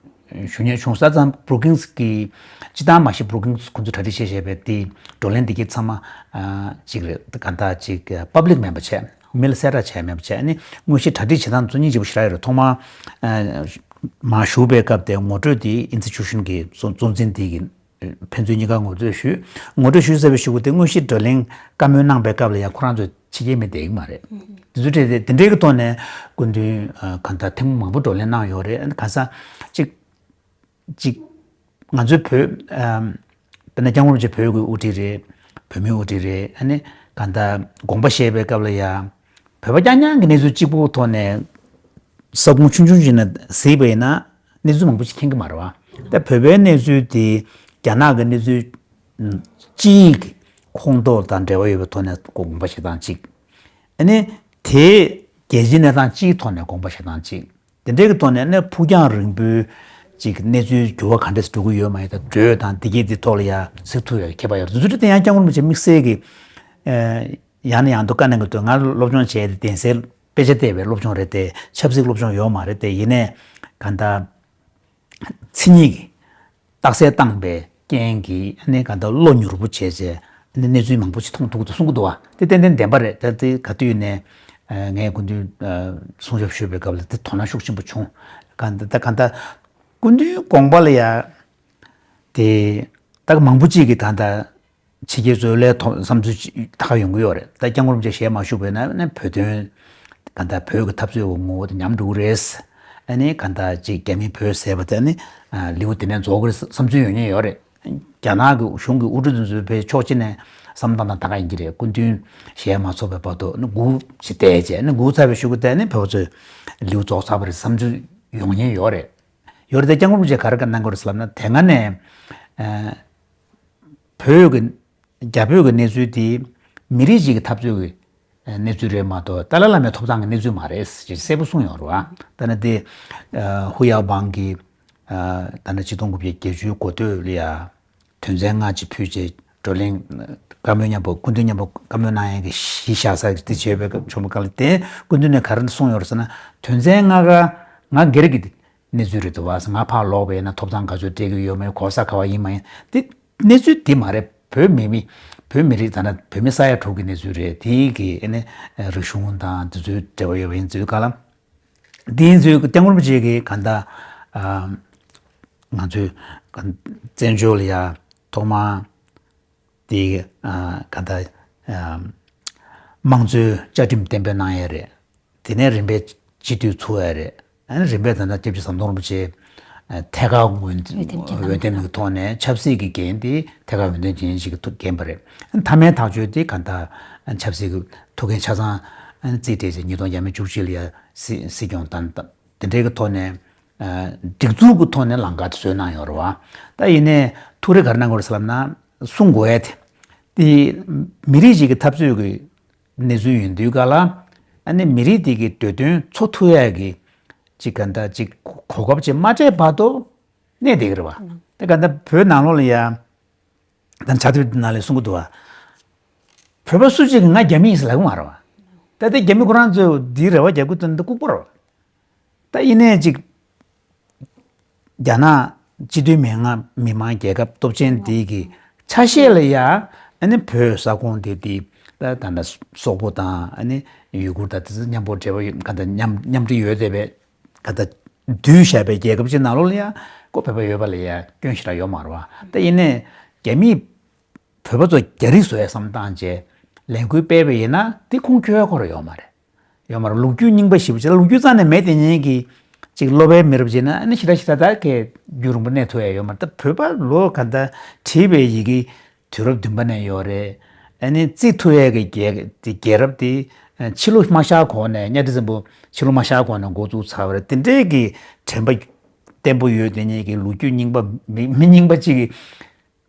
ཞུ་སྙིང་བྱུང་། ས་ཙང་Brookings་གི་སྤྱི་བཏང་མ་གཞི་Brookings་ཁོང་ཚོས་གྲ་སྒྲིག་བྱས་བྱས་པའི་དེ་བགྲོ་གླེང་འདི་གའི་ཚང་མ་ཨ་ཅིག་རེད། གང་ལྟར་ཅིག་པབ་ལིག་མེད་པ་བྱས། མི་ལ་གསལ་བསྒྲགས་བྱས་མེད་པ་བྱས། ཨ་ནི་དངོས་གཞི་གྲ་སྒྲིག་བྱེད་སྟངས་ཚོ་སྙིང་རྗེ་པོ་ཞེ་དྲག་ཡོད་རེད། ཐོག་མར་ཨ་མར་ཞུགས་པའི་སྐབས་དེ་ངོ་སྤྲོད་དེ་Institution་གི་གཙོ་གཙོ་འཛིན་དེ་གི་ཕན་ཚུན་གཉིས་ཀ་ངོ་སྤྲོད་ཞུས། ངོ་སྤྲོད་ཞུས་ཚར་བའི་གཞུག་གུ་དེ་དངོས་གཞི་བགྲོ་གླེང་བཀའ་མོལ་གནང་པའི་སྐབས་ལ་ཡང་ཁོ་རང་ཚོ་ཕྱི་རྒྱལ་མི་བསྡད་ཀྱི་མ་རེད། དེ་ཚོ་གྲས་དེ་དེ་འདྲའི་གི་ཐོག་ནས་སྐུ་མདུན་ཨ་གང་ལྟར་ཐེངས་མང་པོ་བགྲོ་གླེང་གནང་ཡོད་རེད། གང་ཟག་གཅིག་གཅིག་ང་ཚོའི་བོད་ཨམ་དཔེར་ན་སྐྱབས་མགོན་རིན་པོ་ཆེ་བོད་ཀྱི་དབུ་ཁྲིད་རེད། བོད་མིའི་དབུ་ཁྲིད་རེད། ཨ་ནི་གང་ལྟར་དགོངས་པ་བཞེས་པའི་སྐབས་ལ་ཡང་བོད་པ་རྐྱང་རྐྱང་གི་གནས་ཚུལ་གཅིག་པུའི་ཐོག་ནས་ས་ཁུངས་ཆུང་ཆུང་ཞིག་ནས་གཟིགས་པ་ཡིན་ན་གནས་ཚུལ་མང་པོ་ཞིག་མཁྱེན་གྱི་མ་རེད་བ། ད་བོད་པའི་གནས་ཚུལ་དེ་རྒྱ་ནག་གི་གནས་ཚུལ་ཨམ་སྤྱིའི་གི་ཁོངས་གཏོགས་དང་འབྲེལ་བ་ཡོད་པའི་ཐོག་ནས་དགོངས་པ་བཞེས་སྟངས་གཅིག། ཨ་ནི་དེ་རྒྱལ་སྤྱིའི་གནས་སྟངས་སྤྱིའི་ཐོག་ནས་དགོངས་པ་བཞེས་སྟངས་གཅིག། དེ་འདྲའི་གི་ཐོག་ནས་ནི་ཕུགས་རྒྱང་རིང་པོའི་ཅིག་གནས་ཚུལ་འགྱུར་བ་ག་འདྲས་འགྲོ་གི་ཡོད་མ་ཡོད་དང་། འགྲོས་དང་འདི་གའི་འདི་ཐོག་ལ་ཡ་གཟིགས་ཐུབ་ཡ་ཁྱད་པར་ཡོད་རེད། དེ་ཚོ་དེ་ཡང་སྐྱབས་མགོན་རིན་པོ་ཆེ་དམིགས་བསལ་གྱི་ཨ་ ཡང་ནས་ཡང་དུ་བཀའ་གནང་གི་འདུག་ང་སློབ་སྦྱོང་བྱས་ཏེ་གདན་སའི་དཔེ་ཆ་བལྟས་པའི་སློབ་སྦྱོང་རེད་དེ་ཆབ་སྲིད་སློབ་སྦྱོང་ཡོད་མ་རེད་དེ་ཡིན་ནའི་གང་ལྟར། མཚན་ཉིད་ཀྱི་རྟགས་གསལ་བཏང་པའི་རྐྱེན་གྱིས་ཨ་ནི་གང་ལྟར་བློ་མྱུར་པོ་བྱས་བྱས་ཨ་ནི་གནས་ཚུལ་མང་པོ་ཞིག་མཐོང་ཐུབ་ཀྱི་འདུག་གསུང་གི་འདུག་བ། དེ་ཏན་ཏན་བདེན་པ་རེད། ད་དེ་ག་དུས་ནས་ངས་སྐུ་མདུན་གསུང་ཆོས་ཞུས་པའི་སྐབས་ལ་དེ་དོ་སྣང་ཤུགས་ཆེན་པོ་བྱུང་། གང་ལྟར་ད་གང་ལྟར་སྐུ་མདུན་དགོངས་པ་ལ་ཡ་དེ་ད་མང་པོ་ཅིག་གིས་ད་ལྟ་ཕྱི་རྒྱལ་ཚོའི་ལས་ཐོག་བསམ་ཚུལ་ཅིག་ད་ག་ཡོང་གི་ཡོད་རེད། ད་སྐྱབས་མགོན་རིན་པོ་ཆེ་ཞལ་མ་བཞུགས་པ་ཡིན་ན་ནི་བོད་དོན་གང་ལྟར་བོད་ཀྱི་འཐབ་རྩོད་ཀྱི་ངོ་བོ་དེ་ཉམས་འགྲོ་གི་རེད། ཨ་ནི་གང་ལྟར་ཅིག་རྒྱ་མིས་བོད་ཟས་པ་དེ་ནི་ལེའུ་དེ་ནས་རྫོགས་གི་རེད་བསམ་ཚུལ་ཡོང་མཁན་ཡོད་རེད། རྒྱ་ནག་གི་གཞུང་གི་དབུ་ཁྲིད་དེ་ཚོས་བོད་ཕྱོགས་གཅིག་ནས་བསམ་བློ་བཏང་སྟངས་ད་ག་ཡིན་གྱི་རེད། སྐུ་མདུན་ཞལ་མ་ཚོགས་པའི་བར་དུ་ནི་སྒུག་ཅིག་བསྡད་བྱས་ནི་སྒུག་ཚར་བའི་གཞུག་གུ་དེ་ནི་བོད་པ་ཚོས་ལེའུ་རྫོགས་ཚར་བ་རེད་བསམ་ཚུལ་ཡོང་མཁན་ཡོད་རེད། ཡོད་རེད་དེ་སྐྱབས་མགོན་རིན་པོ་ཆེས་ག་རེ་གནང་དགོས་རེད་ཟེར་ལབ་ན་དེ་སྔ་ནས་བོད་ཀྱི་རྒྱ་བོད་ཀྱི་གནས་ཚུལ་དེ་མི་རིགས་ཤིག་གི་འཐབ་རྩོད་ཀྱི་གནས་ཚུལ་རེད་མ་གཏོགས་ཏཱ་ལའི་བླ་མའི་ཐོབ་ཐང་གི་གནས་ཚུལ་མ་རེད་ཅེས་གསལ་པོ་གསུངས་ཡོད་རེད་བ། ད་ནི་དེ་ཧུ་ཡའོ་བང་གིས་ད་ནི་ཆིག་སྟོང་དགུ་བརྒྱ་བརྒྱད་ཅུའི་འགོ་སྟོད་ལ་ཡ་དོན་ཚན་ལྔ་ཅིག་ཕུལ་རྗེས་བགྲོ་གླེང་བཀའ་མོལ་མཉམ་པོ་སྐུ་མདུན་མཉམ་པོ་བཀའ་མོལ་གནང་ཡས་ཀྱི་གཞི་བཞག་ས་དེ་བྱས་པའི་སྐབས་བྱུང་བ་ག་ལ་དེ་སྐུ་མདུན་ནས་ག་རེ་གསུངས་ཡོད་རེད་ཟེར་ན་དོན་ཚན་ལྔ་ཀ་ང་སྒེར་གྱི་གནས་ཚུལ་རེད་འདུག་བ། ང་ཕར་ལོག་པ་ཡིན་ན་ཐོབ་ཐང་ག་ཚོད་སྤྲད་ཀྱི་ཡོད་མེད་གོ་ས་ག་བ་ཡིན་མ་ཡིན་དེ་གནས་ཚུལ་དེ་མ་རེད། བོད་མི་མི་བོད་མི་རིགས་ད་ལྟ་བོད་མི་ས་ཡ་དྲུག་གི་གནས་ཚུལ་རེད། དེའི་གི་ཨ་ནི་རིག་གཞུང་དང་དེ་ཚོའི་འབྲེལ་བ་ཡོད་པ་ཡིན་ཚུལ་ག་ལ། དེ་ཡིན་ཚུལ་སྐྱབས་མགོན་རིན་པོ་ཆེ་གིས་གང་ལྟར་ང་ཚོའི་བཙན་བྱོལ་ལ་ཡ་ཐོག་མར་དེ་ག་ད་དམངས་གཙོའི་བཅའ་ཁྲིམས་གཏན་འབེབས་གནང་ཡས་རེད། དེ་ནས་རིམ་པས་སྤྱི་འཐུས་ཚུགས་ཡས་རེད། ཨ་ནི་རིམ་པས་ད་ལྟ་སྐྱབས་རྗེ་ཟམ་གདོང་རིན་པོ་ཆེ་ཐད་ཀར་འོས་འོས་འདེམས་ཀྱི་ཐོག་ནས་ཆབ་སྲིད་ཀྱི་འགན་དེ་ཐད་ཀར་འོས་འདེམས་བྱེད་མཁན་ཞིག་གིས་འགན་པ་རེད། མཐའ་མའི་ཐག་གཅོད་དེ་ག་ད་ཆབ་སྲིད་ཀྱི་ཐུགས་འགན་ཆ་ཚང་རྩིས་སྤྲད་བྱས་ཉིས་སྟོང་བརྒྱ་མེད་བཅུ་གཅིག་ལ་ཡ་སྲིད་སྲིད་སྐྱོང་བཏང་། དེ་འདྲའི་གི་ཐོག་ནས་སྒྲིག་འཛུགས་ཀྱི་ཐོག་ནས་ལམ་ཁ་དེ་བཟོས་གནང་ཡོད་རེད་བ། ད་ཡིན་ནའི་ཐུགས་རེ་ག་རེ་གནང་དགོས་རེད་ཟེར་ལབ་ན་གསུང་དགོས་ཡ་དེ་དེ་མི་རིགས་ཤིག་གི་འཐབ་རྩོད་ཀྱི་གནས་ཚུལ་ཡིན་དུས་ག་ལ་ཨ་ནི་མི་རིགས་དེ་གི་འདོད་དོན་འཚོ་ཐུབ་ཡ་གི་ཅིག་ག་འདྲ་ཅིག་གོ་སྐབས་ཅིག་མ་སྤྲད་བར་དུ་གནས་བསྡད་ཀྱི་རེད་བ། དེ་ག་འདྲ་བོད་ནང་ལོགས་ལ་ཡ། ད་ཕྱག་དེབ་ནང་ལ་གསུང་གི་འདུག་བ། བོད་པ་སུ་གཅིག་གིས་ང་རྒྱ་མི་ཡིན་ཟེར་ལབ་ཀྱི་མ་རེད་བ། ད་ལྟ་རྒྱ་མི་ཁོ་རང་ཚོས་འདིའི་རེ་བ་རྒྱག་གི་འདུག་ན་འདི་ལྐུགས་པ་རེད་བ། ད་ཡིན་ནའི་ཅིག་རྒྱ་ནག་སྤྱི་མཐུན་མི་མང་མི་མང་རྒྱལ་ཁབ་སྟོབས་ཆེན་འདི་གི་ཆ་ཤས་ལ་ཡ་ཨ་ནི་བོད་ས་ཁོངས་དེ་དེ་ད་ད་ལྟ་སོག་པོ་དང་ཨ་ནི་ཡུ་གུར་དང་དེ་ཚོ་མཉམ་པོ་འབྲེལ་བ་ཡོད་ག་ད་མཉམ་མཉམ་འབྲེལ་ཡོད་བསྡད་པའི། ག་ད་བསྡུས་བཞག་པའི་རྒྱལ་ཁབ་ཅིག་ནང་ལོགས་ལ་ཡང་ཁོ་བོད་པ་ཡོད་པ་ལ་ཡང་སྐྱོན་ཞེ་དྲག་ཡོད་མ་རེད་བ། ད་ཡིན་ནའི་རྒྱ་མིས་བོད་པ་ཚོ་རྒྱ་རིགས་བཟོ་ཡ་བསམ་བཏང་བྱས་ལས་འགུལ་སྤེལ་བ་ཡིན་ན་དེ་ཁུངས་འཁྱོལ་ཁོ་རང་ཡོད་མ་རེད། ཡོད་མ་རེད། ལོ་རྒྱུས་རྙིང་པ་ཞིག་བྱས་ལོ་རྒྱུས་རྩ་ནས་མེད་དེ་ཉིད་ཀྱི་ཅིག་སློབ་པའི་མི་རབས་བྱས་ན་ཨ་ནི་ཞེ་དྲག་ཞེ་དྲག་ད་གས་རྒྱུན་རིང་པོ་གནས་ཐུབ་ཡ་ཡོད་མ་རེད། ད་བོད་པ་ལོ་ག་ད་བྲིས་པའི་ཡི་གེ་དུས་རབས་བདུན་པ་ནས་ཡོད་རེད། ཨ་ནི་རྩིས་ཐུབ་ཡས་ཀྱི་རྒྱལ་དེ་རྒྱལ་རབས་དེ་ཕྱི་ལོ་མ་ཤར་གོང་ནས་གཉའ་ཁྲི་བཙན་པོ་ཕྱི་ལོ་མ་ཤར་གོང་ནས་འགོ་བཙུགས་ཚར་བ་རེད། དེ་འདྲའི་གི་དྲན་པ་བརྟན་པོ་ཡོད་དེ་ཉིད་ཀྱི་ལོ་རྒྱུས་རྙིང་པ་མི་མི་རྙིང་པ་གཅིག་གི་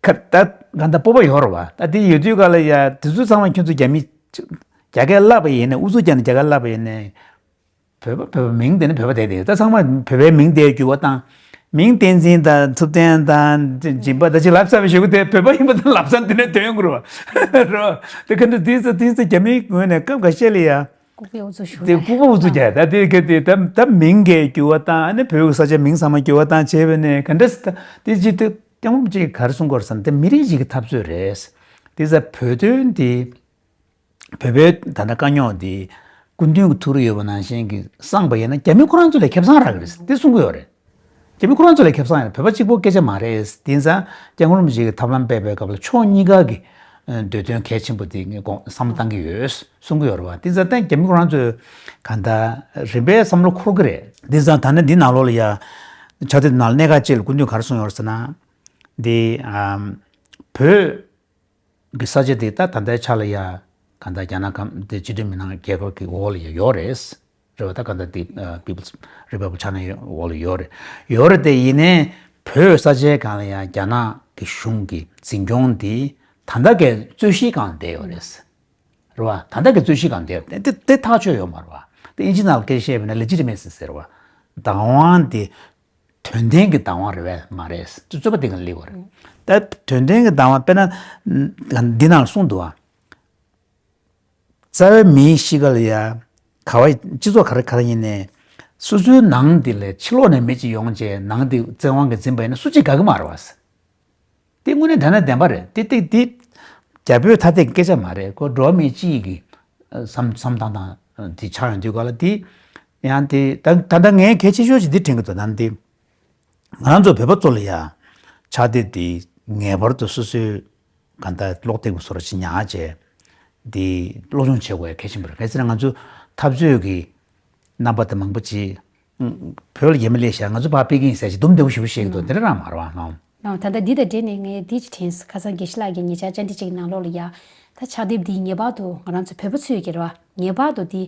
ཁ་ད་ག་ད་སྤོབས་པ་ཡོད་རེད་བ། ད་དེ་ཡོད་དུས་ག་ལ་ཡ་དེ་ཚོ་ཚང་མ་ཁྱོད་ཚོ་རྒྱ་མི་རྒྱ་སྐད་བསླབ་པ་ཡིན་ནས་ཨུ་ཚུགས་རྒྱག་ནས་རྒྱ་སྐད་བསླབ་པ་ཡིན་ནས། བོད་པ་བོད་པ་མིང་དེ་ནི་བོད་པ་དེ་དེ་ད་ཚང་མ་བོད་པའི་མིང་དེ་འགྱུར་བ་བཏང་། མིང་བསྟན་འཛིན་དང་ཐུབ་བསྟན་དང་སྦྱིན་པ་ད་ཅི་ལབ་ས་བའི་ཞུ་གི་དེ་བོད་པ་ཡིན་པ་དང་ལབ་ས་འདི་ནས་དོན་གོ་ར་རོ། དེ་ཁ་འདི་དེ་ཚོ་དེ་ཚོ་རྒྱ་མིའི་ངོས་ནས་སྐབས་འགའ་ཤས་ལ་ཡ་ལྐུགས་པའི་ཨུ་ཚུགས་ཞུ་དེ་ལྐུགས་པ་ཨུ་ཚུགས་རྒྱག་ད་དེ་ག་དེ་ད་ད་མིང་གས་འགྱུར་བ་བཏང་ཨ་ནི་བོད་ཀྱི་ས་ཆ་མིང་ཚང་མ་འགྱུར་བ་བཏང་བྱས་པ་ནས་ག་འདྲ་སི་ད་དེ་ཅི་དེ་སྐྱབས་མགོན་ཅིག་ག་རེ་གསུང་གོ་ར་ས་ན་དེ་མི་རིགས་ཤིག་གི་འཐབ་རྩོད་རེད། དེ་ཚ་བོད་དོན་དེ། བོད་པའི་ད་ལྟ་དཀའ་རྙོག་འདི་སྐུ་མདུན་གྱི་ཐུགས་རེ་ཡོད་པ་ནང་བཞིན་གྱི་གསང་པ་ཡིན་ན་རྒྱ་མི་ཁོ་རང་ཚོ་ལས་ཁེ་བཟང་རག་གི་རེད་འདི་གསུང་གི་ཡོད་རེད། རྒྱ་མི་ཁོ་རང་ཚོ་ལས་ཁེ་བཟང་ཡིན་ན་བོད་པ་གཅིག་པོ་སྐད་ཆ་མ་རེད། དེ་ཡིན་ཙང་སྐྱབས་མགོན་རིན་པོ་ཆེ་གིས་ཐབས་ལམ་སྤེལ་བའི་སྐབས་ལ་ཕྱོགས་གཉིས་ཀ་གི་འདོད་དོན་གལ་ཆེན་པོ་དེ་ངས་དགོངས་བསམ་བློ་བཏང་གི་ཡོད་གསུང་གི་ཡོད་རེད་བ། དེ་ཡིན་ཙང་ད་རྒྱ་མི་ཁོ་རང་ཚོས་གང་ལྟར་རིམ་པས་བསམ་བློ་འཁོར་གི་རེད། དེ་ཡིན་ཙང་ད་ནི་འདི་ནང་ལོགས་ལ་ཡ་ཕྱག་དེབ་ནང་ལ་གནད་འགག་ཅིག་ལ་སྐུ་མདུན་ག་རེ་གསུངས་ཡོད་རེད་ཟེར་ན། འདི་བོད། གི་ས་ཆ་དེ་ད་ད་ལྟའི་ཆ་ལ་ཡ་གང་ལྟར་རྒྱ་ནག་གམ་དེ་སྤྱི་མཐུན་མི་སྣ་རྒྱལ་ཁབ་ཀྱི་འོག་ལ་ཡ་ཡོད་རེད། རེད་བ། ད་གང་ལྟར་དེ་People's Republic China འོག་ལ་ཡོད་རེད། ཡོད་རེད་དེ་ཡིན་ནའི་བོད་ས་ཆའི་སྒང་ལ་ཡ་རྒྱ་ནག་གི་གཞུང་གི་འཛིན་སྐྱོང་དེ་ད་ལྟ་གའི་རྩོད་གཞིའི་སྒང་བསྡད་ཡོད་རེད། རེད་བ། ད་ལྟ་གའི་རྩོད་གཞིའི་སྒང་བསྡད་ཡོད་རེད། དེ་དེ་ཐག་ཆོད་ཡོད་མ་རེད་བ། དེ་ཨིན་ཇི་ནང་ལ་སྐད་ཆ་བཤད་པ་ན་legitimacy ཟེར་བ། བདག་དབང་དེ། དོན་ལྡན་གྱི་བདག་དབང་རེད་བས་མ་རེད། རྩོད་པ་དེ་ག་ལ་སླེབས་པ་རེད། ད་དོན་ལྡན་གྱི་བདག་དབང་དཔེར་ན་འདི་ནང་གསུངས་འདུག་ཨ། རྩ་བའི་མིའི་གཤིས་ཀ་ལ་ཡ། ག་བ་སྤྱི་ཚོགས་ག་རེ་ག་རེ་ཡིན་ནའི། སོ་སོའི་ནང་འདི་ལས་ཕྱི་ལོགས་ནས་མི་གཅིག་ཡོང་བྱས་ནང་འདི་བཙན་དབང་གིས་འཛིན་པ་ཡིན་ན་སུ་གཅིག་དགའ་གི་མ་རེད་བ། དེ་དངོས་གནས་དྲང་གནས་བདེན་པ་རེད། དེ་དེ་དེ་རྒྱ་བོད་ཐ་དད་ཀྱི་སྐད་ཆ་མ་རེད། ཁོ་འགྲོ་བ་མི་གཅིག་གི་བསམ་བསམ་སྟངས་དང་དེ་ཆགས་ཡོང་དུས་ག་ལ་དེ་ཡང་དེ་ད་ད་ལྟ་ངས་གལ་ཆེ་ཤོས་ཅིག་འདི་དྲན་གི་འདུག་ནམ་དེ་ང་རང་ཚོ་བོད་པ་ཚོ་ལ་ཡ་ཕྱག་དེབ་དེ་ངེས་པར་དུ་སོ་སོའི་གང་ལྟར་ཀློག་དེབ་ཀྱི་བཟོ་འདྲ་ཅིག་ཉར་བྱས་དེ་སློབ་སྦྱོང་བྱེད་དགོས་ཡ་གལ་ཆེན་པོ་རེད། གལ་སྲིད་ང་ཚོ་འཐབ་རྩོད་ཀྱི་རྣམ་པ་དེ་མང་པོ་ཅིག་ཨང་། བོད་ལ་རྒྱ་མི་སླེབས་ཤག་ང་ཚོ་ཕར་ཕེབས་ཀྱི་ཡིན་ཟེར་ཅིག་འདུམ་བདེ་པོ་ཞེ་པོ་བཤད་ཀྱི་འདུག་དེ་འདྲ་རང་མ་རེད་བ། ལགས་ད་ལྟ་འདི་དང་འབྲེལ་ནས་ངས་འདི་ཅིག་དྲན་སོང་། ཁ་སང་དགེ་བཤེས་ལགས་ཀྱིས་ཉེ་ཆར་བཅར་འདྲི་ཅིག་གི་ནང་ལོགས་ལ་ཡ། ད་ཕྱག་དེབ་འདི་ངེས་པར་དུ་ང་རང་ཚོ་བོད་པ་ཚོས་ཀྱི་རེད་བ། ངེས་པར་དུ་འདི་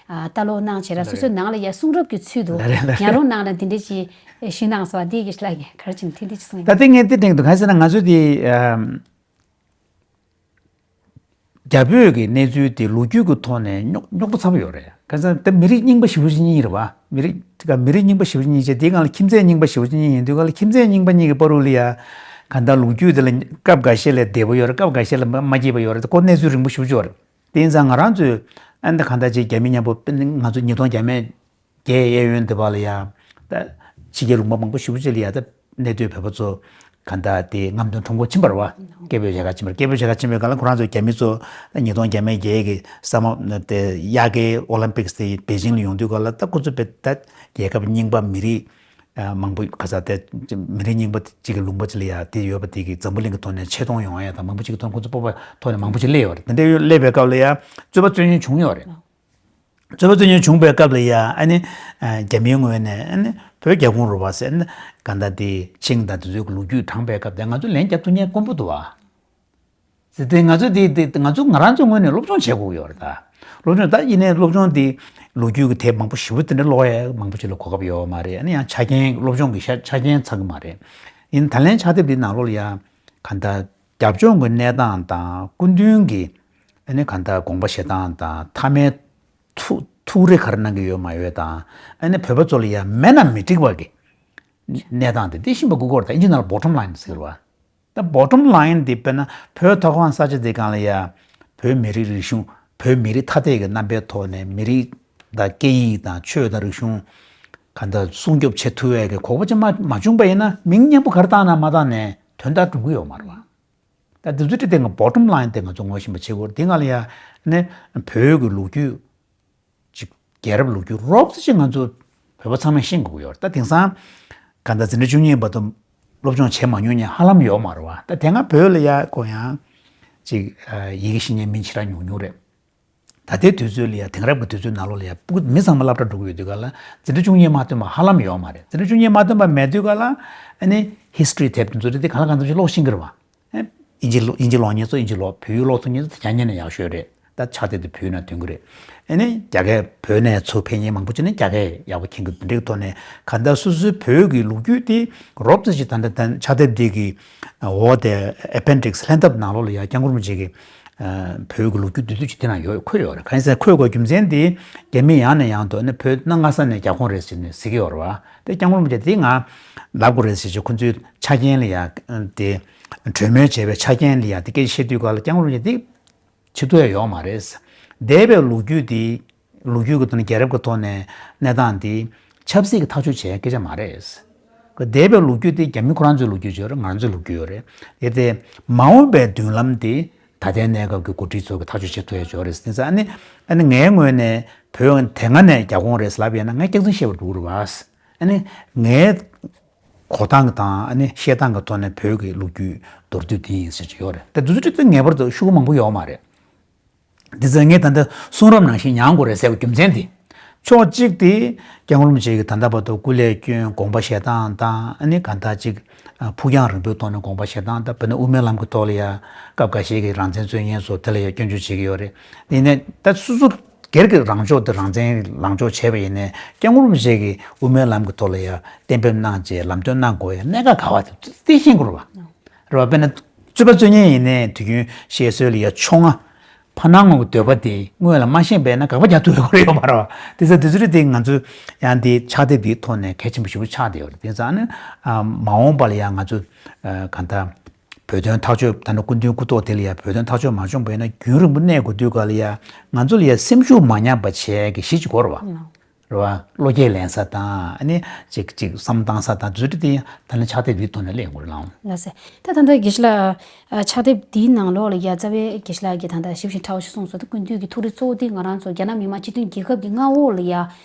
ཨ་ལྟ་ཀློག་གནང་བྱས་ར། ལགས་སོ་སོའི་ནང་ལ་ཡ་གསུང་རབ་ཀྱི་ཚུལ་དུ་ལགས་རེད། ལགས་རེད། ཉར་རོགས་གནང་ན་འདི་འདྲ་ཅིག་ཞུས་གནང་སོང་བ། འདི་དགེ་བཤེས་ལགས་ཀྱིས་ག་རེ་བྱས་ནས་ཐེངས་འདི་ཅིག་གསུངས་ད་ཡོད། ལྟ་ངས་འདི་དྲན་འདུག་གང་ཟེར་ན་ང་ཚོ་འདི་ཨམ། རྒྱ་བོད་ཀྱི་གནས་ཚུལ་དེ་ལོ་རྒྱུས་ཀྱི་ཐོག་ནས་རྙོག་རྙོག་པོ་ཚ་པོ་ཡོད་རེད། གང་ཟེར་ན་དེ་མི་རིགས་རྙིང་པ་ཞེ་པོ་ཅིག་གཉིས་རེད་བ། མི་རིགས་དེ་ག་མི་རིགས་རྙིང་པ་ཞེ་པོ་ཅིག་གཉིས་བྱས་དེའི་སྒང་ལ་ཁྱིམ་མཚེས་རྙིང་པ་ཞེ་པོ་ཅིག་གཉིས་ཡིན་དུས་སྒང་ལ་ཁྱིམ་མཚེས་རྙིང་པ་གཉིས་ཀྱི་བར་དུ་ལ་ཡ་གང་ལྟར་ལོ་རྒྱུས་དེ་ལ་སྐབས་འགའ་ཤས་ལ་བདེ་པོ་ཡོད་རེད། སྐབས་འགའ་ཤས་ལ་མ་མ་སྐྱིད་པ་ཡོད་རེད། ཁོ་གནས་ཚུལ་རིང་པོ་ཞེ་པོ་ཅིག་ཡོད་རེད། དེ་ཡིན་ཙང་ང་རང་ཚོས་ཨ་ནི་གང་ལྟར་ཅིག་རྒྱ་མི་མཉམ་པོ་ང་ཚོ་ཉིས་སྟོང་བརྒྱ་མེད་བརྒྱད་གཡས་གཡོན་འདི་པ་ལ་ཡ་ད་ཕྱི་རྒྱལ་ལུང་པ་མང་པོ་ཞེ་པོ་ཅིག་ལ་ཡ་ད་གནས་སྡོད་བོད་པ་ཚོ་ག་འདྲ་དེ་རྔམ་སྟོན་ཁྲོམ་སྐོར་ཕྱིན་པ་རེད་བ། སྐད་འབོད་བྱེད་གར་ཕྱིན་པ་རེད། སྐད་འབོད་བྱེད་གར་ཕྱིན་པའི་སྒང་ལ་ཁོ་རང་ཚོ་རྒྱ་མི་ཚོ་ཉིས་སྟོང་བརྒྱ་མེད་བརྒྱད་གི་ས་མ་དེ་དབྱར་ཁའི་ཨོ་ལིམ་པིག་སི་དེ་པེ་ཅིང་ལ་ཡོང་དུས་སྒང་ལ་ད་ཁོ་ཚོ་དཔེ་ད་རྒྱལ་ཁབ་རྙིང་པ་མི་རིགས་མང་པོ་ག་ས་དེ་མི་རིགས་རྙིང་པ་གཅིག་གི་ལུང་པ་ཅིག་ལ་ཡ་དེ་ཡོད་པ་དེ་གི་འཛམ་བུ་གླིང་གི་ཐོག་ནས་ཆེ་མཐོང་ཡོང་ཡ་དང་མང་པོ་ཅིག་གི་ཐོག་ཁོ་ཚོ་སྤོབས་པ་ཐོག་ནས་མང་པོ་ཅིག་སླེབས་ཡོད་རེད། དེ་འདྲ་ཡོད་སླེབས་པའི་སྐབས་ལ་ཡ་རྩོད་པ་རྩོད་ཉེན་བྱུང་ཡོད་རེད། རྩོད་པ་རྩོད་ཉེན་བྱུང་བའི་སྐབས་ལ་ཡ་ཨ་ནི་རྒྱ་མིའི་ངོས་ནས་ཨ་ནི་བོད་རྒྱ་གུང་རུ་བ་ཟེར་ཨ་ནི་ག་འདྲ་དེ་ཆིང་དང་དེ་ཚོའི་ལོ་རྒྱུས་དྲངས་པའི་སྐབས་དེ་ང་ཚོ་ལན་རྒྱབ་ཐུབ་མཁན་དཀོན་པོ་འདུག་བ། ཟེར་ཏེ་ང་ཚོ་དེ་དེ་ང་ཚོ་ང་རང་ཚོའི་ངོས་ནས་སློབ་སྦྱོང་བྱེད་དགོས་ཀྱི་ཡོད་རེད་ད། སློབ་སྦྱོང་ད་ཡིན་ནའི་སློབ་སྦྱོང་དེ་ལོ་རྒྱུས་ཀྱི་དེབ་མང་པོ་ཞེ་པོ་དེ་འདྲ་ཀློག་ཡ་མང་པོ་ཅིག་ལ་གོ་སྐབས་ཡོད་མ་རེད། ཨ་ནི་ཡང་ཆ་རྐྱེན་སློབ་སྦྱོང་གི་ཤ་ཆ་རྐྱེན་ཚང་གི་མ་རེད། ཡིན་ད་ལན་ཕྱག་དེབ་འདི་ནང་ལོགས་ལ་ཡ་ག་འདྲ་རྒྱབ་ལྗོངས་ཀྱི་གནས་སྟངས་དང་སྐུ་མདུན་གྱི་ཨ་ནི་ག་འདྲ་དགོངས་པ་བཞེས་སྟངས་དང་མཐའ་མའི་ཐུགས་ཐུགས་རེ་ག་རེ་གནང་གི་ཡོད་མ་ཡོད་དང་ཨ་ནི་བོད་པ་ཚོ་ལ་ཡང་མེད་ན་མི་འགྲིག་པ་གི་གནས་སྟངས་དེ་འདི་ཤེས་པ་དགོས་ཀྱི་ཡོད་རེད། ད་ཨིན་ཇི་ནང་ལ་bottom line་ཟེར་བ། ད་bottom line་འདི་དཔེར་ན་བོད་མཐོ་སྒང་ས་ཆ་འདི་སྒང་ལ་ཡ་བོད་མི་རིགས་རིག་གཞུང་བོད་མི་རིགས་ཐ་དད་ཀྱི་རྣམ་པའི་ཐོག་ནས་མི་རིགས་དང་སྐད་ཡིག་དང་ཆོས་དང་རིག་གཞུང་ག་འདྲ་སྲུང་སྐྱོབ་བྱེད་ཐུབ་པའི་གི་གོ་སྐབས་ཅིག་མ་མ་བྱུང་པ་ཡིན་ན་མིང་མཉམ་པོ་ག་རེ་བཏགས་ན་མ་བཏགས་ནས་དོན་དག་འགྲུབ་ཀྱི་ཡོད་མ་རེད་བ། ད་འདི་ཚོ་དེ་སྟེང་གི་bottom line་དེ་ང་ཚོ་ངོ་ཤེས་པ་བྱེད་དགོས། དེ་སྒང་ལ་ཡ་ནི་བོད་ཀྱི་ལོ་རྒྱུས་ཅིག་རྒྱལ་རབས་ལོ་རྒྱུས་རོབ་ཙམ་ཅིག་ང་ཚོ་བོད་པ་ཚང་མས་ཤེས་དགོས་ཀྱི་ཡོད་རེད། ད་དེང་སང་ག་འདྲ་འཛིན་གྲྭ་བཅུ་གཉིས་བར་དུ་སློབ་སྦྱོང་བྱེད་མ་མྱོང་མཁན་ཧ་ལམ་ཡོད་མ་རེད་བ། ད་དེ་སྔ་བོད་ལ་ཡ་ཁོ་ཡང་ཅིག་ཡི་གེ་ཤེས་མཁན་མི་ཞེ་དྲག་ཉུང་ཉུང་རེད། ད་ལྟའི་དུས་ཚོད་ལ་ཡ་དེང་རབས་ཀྱི་དུས་ཚོད་ནང་ལོགས་ལ་ཡ་སྤུ་གུ་མི་ཚང་མ་སློབ་གྲྭ་འགྲོ་གི་ཡོད་དུས་ག་ལ་འཛིན་གྲྭ་བཅུ་གཉིས་མ་ཐོན་པ་ཧ་ལམ་ཡོད་མ་རེད། འཛིན་གྲྭ་བཅུ་གཉིས་མ་ཐོན་པ་མེད་དུས་ག་ལ་ཨ་ནི་history་དེབ་དེ་ཚོ་རེད་དེ་གང་ལ་གང་འཚམ་ཞིག་ཀློག་ཤེས་ཀྱི་རེད་བ། ཨིན་ཇི་ཨིན་ཇི་ཀློག་མཁན་ཚོ་ཨིན་ཇི་ཀློག་བོད་ཡིག་ཀློག་ཐུབ་མཁན་ཚོ་དེ་རྒྱ་ཉན་ན་ཡག་ཤོས་རེད། ད་ཕྱག་དེབ་དེ་བོད་ཡིག་ནང་ཐོན་གྱི་རེད། ཨ་ནི་རྒྱ་སྐད་བོད་ནས་ཚུར་ཕེབས་མཁན་མང་པོ་ཅིག་ནི་རྒྱ་སྐད་ཡག་པོ་མཁྱེན་གྱི་འདུག་འདྲའི་ཐོག་ནས་ག་འདྲ་སོ་སོའི་བོད་ཀྱི་ལོ་རྒྱུས་དེ་རོབ་ཙམ་ཞིག་ད་ལྟ་ཕྱག་དེབ་འདི་གི་འོག་དེ་appendix་ལྷན་ཐབས་ནང་ལོགས་ལ་ཡ་སྐྱབས་མགོན་རིན་པོ་ཆེ་གི་བོད་ཀྱི་ལོ་རྒྱུས་བསྡུས་དེབ་ཅིག་དེ་ནང་ཡོད་འཁོད་ཡོད་རེད། གང་ཡིན་ཟེར་ན་འཁོད་དགོས་རྒྱུ་མཚན་དེ་རྒྱ་མི་ཡང་ནས་ཡང་དུ་ཨ་ནི་བོད་གནའ་སྔ་ས་ནས་རྒྱ་ཁོངས་རེད་ཟེར་ནས་ཟེར་གྱི་ཡོད་རེད་བ། དེ་སྐྱབས་མགོན་རིན་པོ་ཆེ་དེ་ང་ལབ་དགོས་རེད་ཟེར་ཅིག་ཁོ་ཚོའི་ཆ་རྐྱེན་ལ་ཡ་དེ་གྲོས་མོལ་བྱས་པའི་ཆ་རྐྱེན་ལ་ཡ་དེ་སྐད་ཆ་བཤད་དུས་ག་ལ་སྐྱབས་མགོན་རིན་པོ་ཆེ་དེ། བྱེད་ཐུབ་ཡ་ཡོད་མ་རེད། འདས་པའི་ལོ་རྒྱུས་འདི་ལོ་རྒྱུས་ཀྱི་ཐོག་ནས་རྒྱལ་རབས་ཀྱི་ཐོག་ནས་གནས་སྟངས་འདི་ཆབ་སྲིད་ཀྱི་ཐག་གཅོད་བྱེད་ཡ་སྐད་ཆ་མ་རེད། འདས་པའི་ལོ་རྒྱུས་འདི་རྒྱ་མི་ཁོ་རང་ཚོའི་ལོ་རྒྱུས་ཡོད་རེད། ང་རང་ཚོའི་ལོ་རྒྱུས་ཡོད་རེད། དེ་ཚེ་མ་འོངས་པའི་མདུན་ལམ་འདི་ད་ལྟའི་གནས་སྐབས་ཀྱི་འགོ་ཁྲིད་ཚོ་གི་ཐག་གཅོད་བྱེད་ཐུབ་ཡ་ཡོད་རེད། དེ་ཚེ་ཨ་ནི་ཨ་ནི་ངའི་ངོས་ནས་བོད་དེ་སྔ་ནས་རྒྱ་ཁོངས་རེད་ལབ་ཡ་ན་ངས་སྐྱག་རྫུན་བཤད་པ་འགྲོ་གི་རེད་བ། ཨ་ནི་ངའི་གོ་སྟངས་དང་ཨ་ནི་བཤད་སྟངས་ཀྱི་ཐོག་ནས་བོད་ཀྱི་ལོ་རྒྱུས་མདོར་བསྡུས་འདི་ཡིན་ཟེར་གྱི་ཡོད་རེད། དེ་འདི་ཚོ་ཁྲིད་དུས་ངེས་པར་དུ་ཤོག་གུ་མང་པོ་ཡོད་མ་རེད། འདི་ཚོ་ངས་ད་ལྟ་གསུང་རབ་ནང་བཞིན་ཉར་དགོས་རེད་ཟེར་བའི་རྒྱུ་མཚན་འདི། ཕྱོགས་གཅིག་དེ་སྐྱབས་མགོན་རིན་པོ་ཆེ་གིས་ད་ལྟ་བར་དུ་སྐུ་ལས་བསྐྱོན་དགོངས་པ་བཞེས་སྟངས་དང་ཨ་ནི་གང་ལྟར་ཅིག་ཕུགས་རྒྱང་རིང་པོའི་ཐོག་ནས་དགོངས་པ་བཞེས་སྟངས་དང་། དཔེར་ན་དབུ་མའི་ལམ་གྱི་ཐོག་ལ་ཡ་སྐབས་འགའ་ཤས་ཀྱི་རང་བཙན་རྩོད་མཁན་ཚོ་དེ་ལ་ཡ་སྐྱོན་བརྗོད་བྱེད་ཀྱི་ཡོད་རེད། ཡིན་ནའི་ད་སོ་སོ་སྒེར་གྱི་རང་ཕྱོགས་དེ་རང་བཙན་ལངས་ཕྱོགས་བྱས་པ་ཡིན་ནའི་སྐྱབས་མགོན་རིན་པོ་ཆེ་གིས་དབུ་མའི་ལམ་གྱི་ཐོག་ལ་ཡ་གཏན་འབེབས་གནང་བྱས་ལམ་སྟོན་གནང་དགོས་ཡ་གནད་འགག་ག་བ་དེ་དེ་ཤེས་དགོས་རེད་བ། རེད་བ། དཔེར་ན་རྩོད་པ་རྩོད་མཁན་ཡིན་ནའི་དུས་རྒྱུན་བཤད་སྲོལ་ལ་ཡ་ཕྱོགས་སྔ་ཕ་ནང་ངོ་གི་འདོད་པ་དེ་སྔོན་ལ་མ་ཤེས་པས་ན་དགག་པ་རྒྱག་ཐུབ་ཡོད་རེད་ཡོད་མ་རེད་བ། དེ་ཚོ་དེ་ཚོ་རེད། དེ་ང་ཚོས་ཡང་དེ་ཕྱག་དེབ་དེའི་ཐོག་ནས་གལ་ཆེན་པོ་ཞེ་པོ་ཆགས་བསྡད་ཡོད་རེད། དེ་ཙང་ནི་མ་འོངས་པ་ལ་ཡང་ང་ཚོ་གང་ལྟར་ བོད་དོན་ཐག་གཅོད་ད་ནི་སྐུ་མདུན་སྐུ་ཐོག་དེ་ལ་ཡ་བོད་དོན་ཐག་གཅོད་མ་བྱུང་བ་ཡིན་ན་རྒྱུན་རིང་པོ་གནས་དགོས་དུས་ག་ལ་ཡ་ང་ཚོ་ལ་ཡ་སེམས་ཤུགས་མ་ཉམས་པ་བྱས་ཀྱི་གཞི་གཅིག་དགོས་རེད་བ། རེད་བ། བློ་སྐྱེད་ལེན་ས་དང་ཨ་ནི་ཅིག་ཅིག་བསམ་བཏང་ས་དང་དུས་ཚོད་དེ་ཡང་ད་ནི་ཕྱག་དེབ་འདིའི་ཐོག་ནས་གླེང་དགོས་རེད་ལགས། ལགས་སེ། ད་ད་ལྟ་དགེ་བཤེས་ལགས་ཕྱག་དེབ་འདིའི་ནང་ལོགས་ལ་ཡ་རྩ་བའི་དགེ་བཤེས་ལགས་ཀྱིས་ད་ལྟ་ཞིབ་ཅིང་ཕྲ་བ་ཞིག་གསུངས་སོང་། ད་སྐུ་མདུན་གྱི་ཐུགས་རེ་གཙོ་བོ་དེ་ང་རང་ཚོ་རྒྱ་ནག་མི་དམངས་སྤྱི་མཐུན་རྒྱལ་ཁབ་ཀྱི་མངའ་འོག་ལ་ཡ་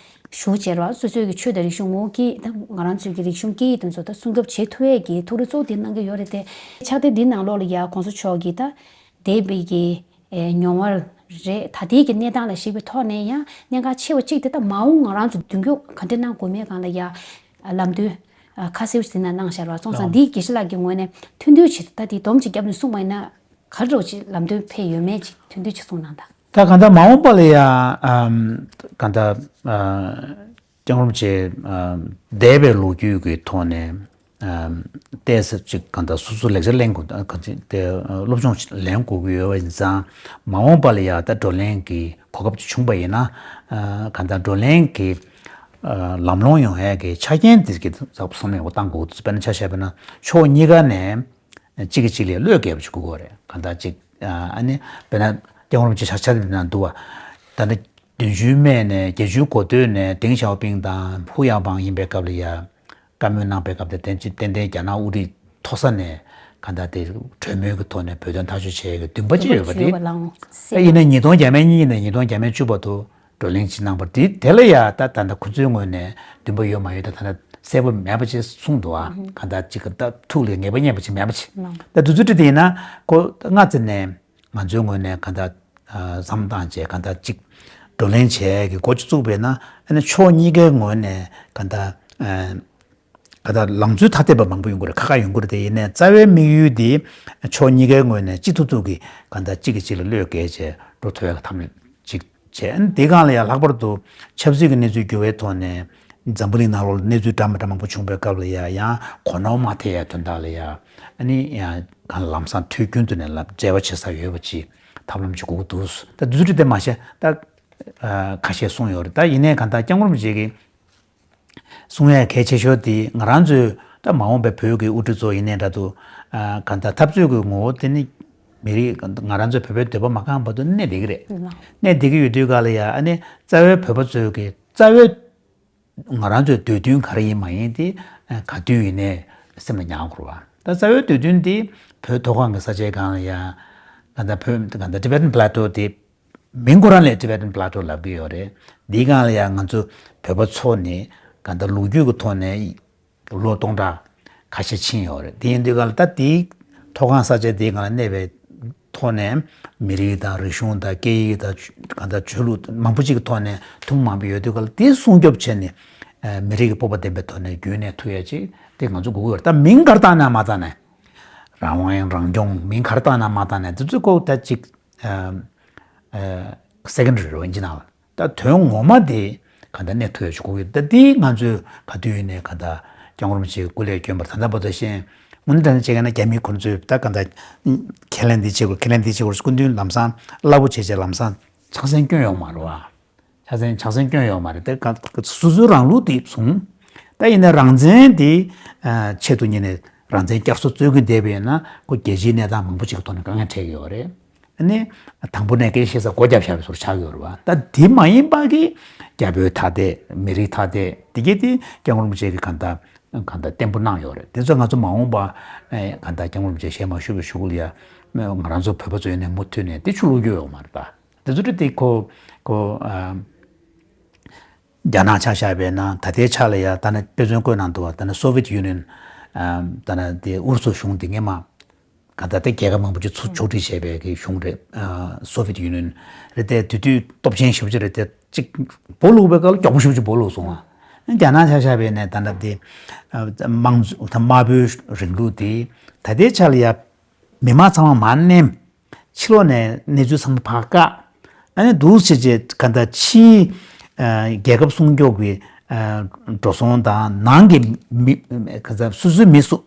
བཞུགས་བྱས་ར་སོ་སོའི་གི་ཆོས་དང་རིག་གཞུང་ངོ་སྐལ་ད་ང་རང་ཚོའི་གི་རིག་གཞུང་སྐད་ཡིག་དེ་ཚོ་ད་སྲུང་སྐྱོབ་བྱེད་ཐུབ་ཡས་ཀྱི་ཐུགས་རེ་གཙོ་བོ་དེ་གནང་གི་ཡོད་རེད་དེ། ཕྱག་དེབ་འདིའི་ནང་ལོགས་ལ་ཡ་གོང་ས་མཆོག་གིས་ད་འདས་པའི་གི་མྱོང་བ་རེད། ད་ལྟའི་གི་གནས་སྟངས་ལ་གཞིགས་པའི་ཐོག་ནས་ཡང་གནད་འགག་ཆེ་བ་གཅིག་དེ་ད་མ་འོངས་ང་རང་ཚོ་མདུན་སྐྱོད་ག་འདྲ་གནང་དགོས་མེད་སྒང་ལ་ཡ་ལམ་སྟོན་ཁ་གསལ་ཞིག་དེ་ན་གནང་བཞག་ར་སོང་ཙང་འདིའི་དགེ་བཤེས་ལགས་ཀྱི་ངོས་ནས་ཐུང་ཐུང་ཅིག་ད་དེ་སྡོམ་ཅིག་བརྒྱབ་ནས་གསུངས་པ་ཡིན་ན་ག་རེ་འདྲ་ཅིག་ལམ་སྟོན་ཕེབས་ཡོད་མེད་ཅིག་ཐུང་ཐུང་ཅིག་གསུངས་གནང་དང་། ད་གང་ལྟར་མ་འོངས་པ་ལ་ཡ་གང་ལྟར། སྐྱབས་མགོན་རིན་པོ་ཆེ་འདས་པའི་ལོ་རྒྱུས་ཀྱི་ཐོག་ནས་ཏོག་ཙམ་ཅིག་གང་ལྟར་སོ་སོ་ལེགས་ཆ་ལེན་དགོས་གང་ཅི་དེ་སློབ་སྦྱོང་ལེན་དགོས་ཀྱི་ཡོད་པ་ཡིན་ཙང་མ་འོངས་པ་ལ་ཡང་ད་བགྲོ་གླེང་གི་གོ་སྐབས་ཅིག་བྱུང་པ་ཡིན་ན་གང་ལྟར་བགྲོ་གླེང་གི་ལམ་ལྷོང་ཡོང་ཡས་ཀྱི་ཆ་རྐྱེན་དེ་གི་བསམ་བློ་ཡག་པོ་བཏང་དགོས་འདུག་དཔེར་ན་ཆ་བཞག་པ་ན་ཕྱོགས་གཉིས་ཀ་ནས་གཅིག་གིས་གཅིག་ལ་བློས་འགེལ་བ་ཞིག་དགོས་ཀྱི་ཡོད་རེད། གང་ལྟར་ཅིག་ཨ་ནི་དཔེར་ན་སྐྱབས་མགོན་རིན་པོ་ཆེ་ཕྱག་ཕྱག་དེབ་ནང་འདུག་བ། ད་ནི་བདུན་ཅུའི་སྨད་ནས་བརྒྱད་ཅུའི་འགོ་སྟོད་ནས་ཏེང་ཞའོ་ཕིང་དང་ཧུ་ཡའོ་པང་ཡིན་པའི་སྐབས་ལ་ཡ་བཀའ་མོལ་གནང་པའི་སྐབས་དེ་ཏན་ཏན་རྒྱ་ནག་དབུ་ཁྲིད་མཐོ་ས་ནས་གང་ལྟར་དེ་གྲོས་མོལ་གྱི་ཐོག་ནས་བོད་དོན་ཐག་གཅོད་བྱེད་ཡག་གི་འདུན་པ་ཅིག་ཡོད་པ་རེད། ཡིན་ན་ཉིས་སྟོང་བརྒྱ་མེད་གཉིས་ནས་ཉིས་སྟོང་བརྒྱ་མེད་བཅུ་བར་དུ་བགྲོ་གླེང་ཅིག་གནང་བ་དེ་དེ་ལ་ཡ་ད་ད་ལྟ་ཁོ་ཚོའི་ངོས་ནས་འདུན་པ་ཡོད་མ་ཡོད་ད་ད་ལྟ་གསལ་པོ་མེད་པ་ཅིག་གསུངས་འདུག་ཨ། གང་ལྟར་ཅིག་ད་ཐུགས་ལ་ངེས་པ་རྙེད་པ་ཅིག་མེད་པ་ཅིག་ད་དུས་ཚོད་དེ་ཡིན་ན་ཁོ་སྔ་ཙམ་ནས། ང་ཚོའི་ངོས་ནས་གང་ལྟར་བསམ་བཏང་བྱས་གང་ལྟར་གཅིག་བགྲོ་གླེང་བྱས་ཀྱི་འགོ་ཅིག་བཙུགས་པས་ན་ཨ་ནི་ཕྱོགས་གཉིས་ཀའི་ངོས་ནས་གང་ལྟར་གང་ལྟར་ལངས་ཚུལ་ཐ་དད་པ་མང་པོ་ཡོང་གི་རེད། ཁ་ཁ་ཡོང་གི་རེད། དེ་ཡིན་ནའི་རྩ་བའི་དམིགས་ཡུལ་དེ་ཕྱོགས་གཉིས་ཀའི་ངོས་ནས་གཅིག་ཐུབ་ཐུབ་ཀྱིས་གང་ལྟར་གཅིག་གིས་གཅིག་ལ་བློས་འགེལ་བྱས་འགྲོ་ཐུབ་ཡག་གི་ཐབས་ལམ་ཅིག་བྱས། ཨ་ནི་དེ་སྒང་ལ་ཡང་ལྷག་པར་དུ་ཆབ་སྲིད་ཀྱི་གནས་ཚུལ་འགྱུར་བའི་ཐོག་ནས་འཛམ་བུ་གླིང་ནང་ལོགས་ལ་གནས་ཚུལ་འདྲ་མི་འདྲ་མང་པོ་བྱུང་བའི་སྐབས་ལ་ཡང་ཡང་གོ་ནོར་མ་ཐེབས་ཡ་དོན་དག་ལ་ཡང་ཨ་ནི་ཡང་གང་ལམ་སང་དུས་རྒྱུན་དུ་ནས་ལ་འབྲེལ་བ་བྱེད་ས་ཡོད་པ་ཅིག་ཐབས་ལམ་ཅིག་དགོས་ཀྱི་འདུག་ད་དུས་ཚོད་དེ་མ་ཤེས་ད་ཁ་ཤས་གསུངས་ཡོད་རེད། ད་ཡིན་ནའི་གང་ལྟར་སྐྱབས་མགོན་རིན་པོ་ཆེ་གིས་གསུང་ཡ་གལ་ཆེ་ཤོས་དེ་ང་རང་ཚོའི་ད་མ་འོངས་པའི་བོད་ཀྱི་དབུ་ཁྲིད་ཚོ་ཡིན་ནའི་འདྲ་འདུག་གང་ལྟར་འཐབ་རྩོད་ཀྱི་ངོ་བོ་དེ་ནི་མི་རིགས་ང་རང་ཚོའི་བོད་པའི་འདོད་པ་མ་ཁེངས་བར་དུ་གནས་བསྡད་ཀྱི་རེད། གནས་བསྡད་ཀྱི་ཡོད་དུས་ག་ལ་ཡ་ཨ་ནི་རྩ་བའི་བོད་པ་ཚོའི་གི་རྩ་བའི་ང་རང་ཚོའི་འདོད་འདུན་ག་རེ་ཡིན་མ་ཡིན་དེ་ག་དུས་ཡིན་ནའི་སེམས་ལ་ཉར་དགོས་རེད་བ། ད་རྩ་བའི་འདོད་འདུན་དེ་བོད་མཐོ་སྒང་གི་ས་ཆའི་སྒང་ལ་ཡ་གང་ལྟར་བོད་གང་ལྟར་Tibetan Plateau་དེ། མིང་ཁོ་རང་ལས་Tibetan Plateau་ལབ་ཀྱི་ཡོད་རེད། འདིའི་སྒང་ལ་ཡང་ང་ཚོ་བོད་པ་ཚོ་ནི་གང་ལྟར་ལོ་རྒྱུས་ཀྱི་ཐོག་ནས་ལོ་སྟོང་ཕྲག་ཁ་ཤས་ཕྱིན་ཡོད་རེད། དེ་ཡིན་དུས་སྒང་ལ་ད་དེའི་མཐོ་སྒང་ས་ཆ་དེའི་སྒང་ལ་གནས་པའི་ཐོག་ནས་མི་རིགས་དང་རིག་གཞུང་དང་སྐད་ཡིག་དང་གང་ལྟར་ཆོས་ལུགས་མང་པོ་ཅིག་གི་ཐོག་ནས་ཐུན་མོང་མ་ཡིན་པ་ཡོད་དུས་སྒང་ལ་དེ་སྲུང་སྐྱོབ་བྱས་ནས་མི་རིགས་ཀྱི་སྤོབས་པ་ལྡན་པའི་ཐོག་ནས་རྒྱུན་གནས་ཐུབ་ཡ་ཅིག་དེ་ང་ཚོ་དགོས་ཀྱི་ཡོད་རེད། ད་མིང་ག་རེ་བཏགས་ན་མ་བཏགས་ན་རང་དབང་རང་སྐྱོང་མིང་ག་རེ་བཏགས་ན་མ་བཏགས་ན་དེ་ཚོ་ཁོ་ད་ཅིག secondary་རེད་བ་ཡིན་གྱི་ན་ལ། ད་དོན་ངོ་མ་དེ་ག་འདྲ་གནས་ཐུབ་ཡ་ཞིག་དགོས་ཀྱི་ད་དེ་ང་ཚོས་ག་དུས་ཡིན་ནའི་ག་འདྲ་སྐྱབས་མགོན་རིན་པོ་ཆེའི་སྐུ་ལས་བསྐྱོན་པར་ད་ལྟ་བར་དུ་ཤེས་དངོས་གནས་དྲང་གནས་བྱས་ན་རྒྱ་མི་ཁོ་ཚོས་ད་ག་འདྲ་ཁས་ལེན་འདི་བྱེད་དགོས་ཁས་ལེན་འདི་བྱེད་དགོས་སྐུ་མདུན་ལམ་སང་རླབས་པོ་ཆེ་བྱས་ལམ་སང་ཆག་སེམས་སྐྱོན་ཡོང་མ་རེད་བ། ཆག་སེམས་ཆག་སེམས་སྐྱོན་ཡོད་མ་རེད་དེ་ག་སོ་སོའི་རང་ལུགས་དེ་བཟུང་། ད་ཡིན་ན་རང་བཙན་དེ་ཆེད་དུ་གཉེར་ནས་རང་བཙན་བསྐྱར་གསོ་རྩོད་ཀྱི་བསྡད་པ་ཡིན་ན་ཁོ་རྒྱལ་སྤྱིའི་གནས་སྟངས་མང་པོ་ཅིག་གི་ཐོག་ནས་དཀའ་ངལ་འཕྲད་ཀྱི་ཡོད་རེད། ཨ་ནི་དང་པོ་ནས་སྐད་ཆ་བཤད་ས་སྒོ་བརྒྱབ་བཞག་པའི་བཟོ་འདྲ་ཆགས་ཀྱི་ཡོད་རེད་བ། ད་དེ་མ་ཡིན་པ་གི་རྒྱ་བོད་ཐ་དད་མི་རིགས་ཐ་དད་དེ་གས་དེ་སྐྱབས་མགོན་རིན་པོ་ཆེ་གིས་གང་ལྟར་གང་ལྟར་བརྟན་པོ་གནང་ཡོད་རེད། དེ་ཚོ་ང་ཚོ་མ་འོངས་པ་གང་ལྟར་སྐྱབས་མགོན་རིན་པོ་ཆེ་ཞལ་མ་བཞུགས་པའི་གཞུག་ལ་ཡ་ང་རང་ཚོ་བོད་པ་ཚོ་ཡིན་ནའི་མུ་མཐུད་ནས་དེ་ཆུ་བླུག་རྒྱུ་ཡོད་མ་རེད་ད། དེ་ཚོ་དེ་ཁོ་ཁོ་ཨ། རྒྱ་ནག་ཆ་བཞག་པས་ན་ད་ལྟའི་ཆ་ལ་ཡ་ད་ནི་དཔེ་མཚོན་བཀོད་གནང་འདུག་བ། ད་ནི་Soviet Union་ཨ་ད་ནི་དེ་ཨུ་རུ་སུ་གཞུང་དེ་སྔས་མ་ག་ད་ལྟ་རྒྱལ་ཁབ་མང་པོ་ཅིག་ཚུར་ཕྱོགས་སྒྲིག་བྱས་པའི་གི་གཞུང་རེད། ཨ་Soviet Union་རེད་དེ་དེ་དུས་སྟོབས་ཆེན་ཞེ་པོ་ཅིག་རེད་དེ་གཅིག་སྦོ་ལུག་པའི་སྐབས་ལ་མགྱོགས་པོ་ཞེ་པོ་ཅིག་སྦོ་ལུག་སོང་བ། རྒྱ་ནག་ཆ་བཞག་པས་ན་ད་ནི་དེ་ཨ་དམངས་གཙོ་དམར་པོའི་རིང་ལུགས་དེ་ད་ལྟའི་ཆ་ལ་ཡ། མི་མང་ཚང་མ་མར་མནན། ཕྱི་ལོགས་ནས་གནས་ཚུལ་ཚང་མ་ཕར་བཀག་ཨ་ནི་འདུག་བྱས་རྗེས་ག་འདྲ་ཕྱིའི་ཨ་རྒྱལ་ཁབ་སྲུང་སྐྱོབ་ཀྱི་ཨ་འགྲོ་སོང་དང་ནང་གི་མི་ག་ཚ་སོ་སོའི་མི་སུ་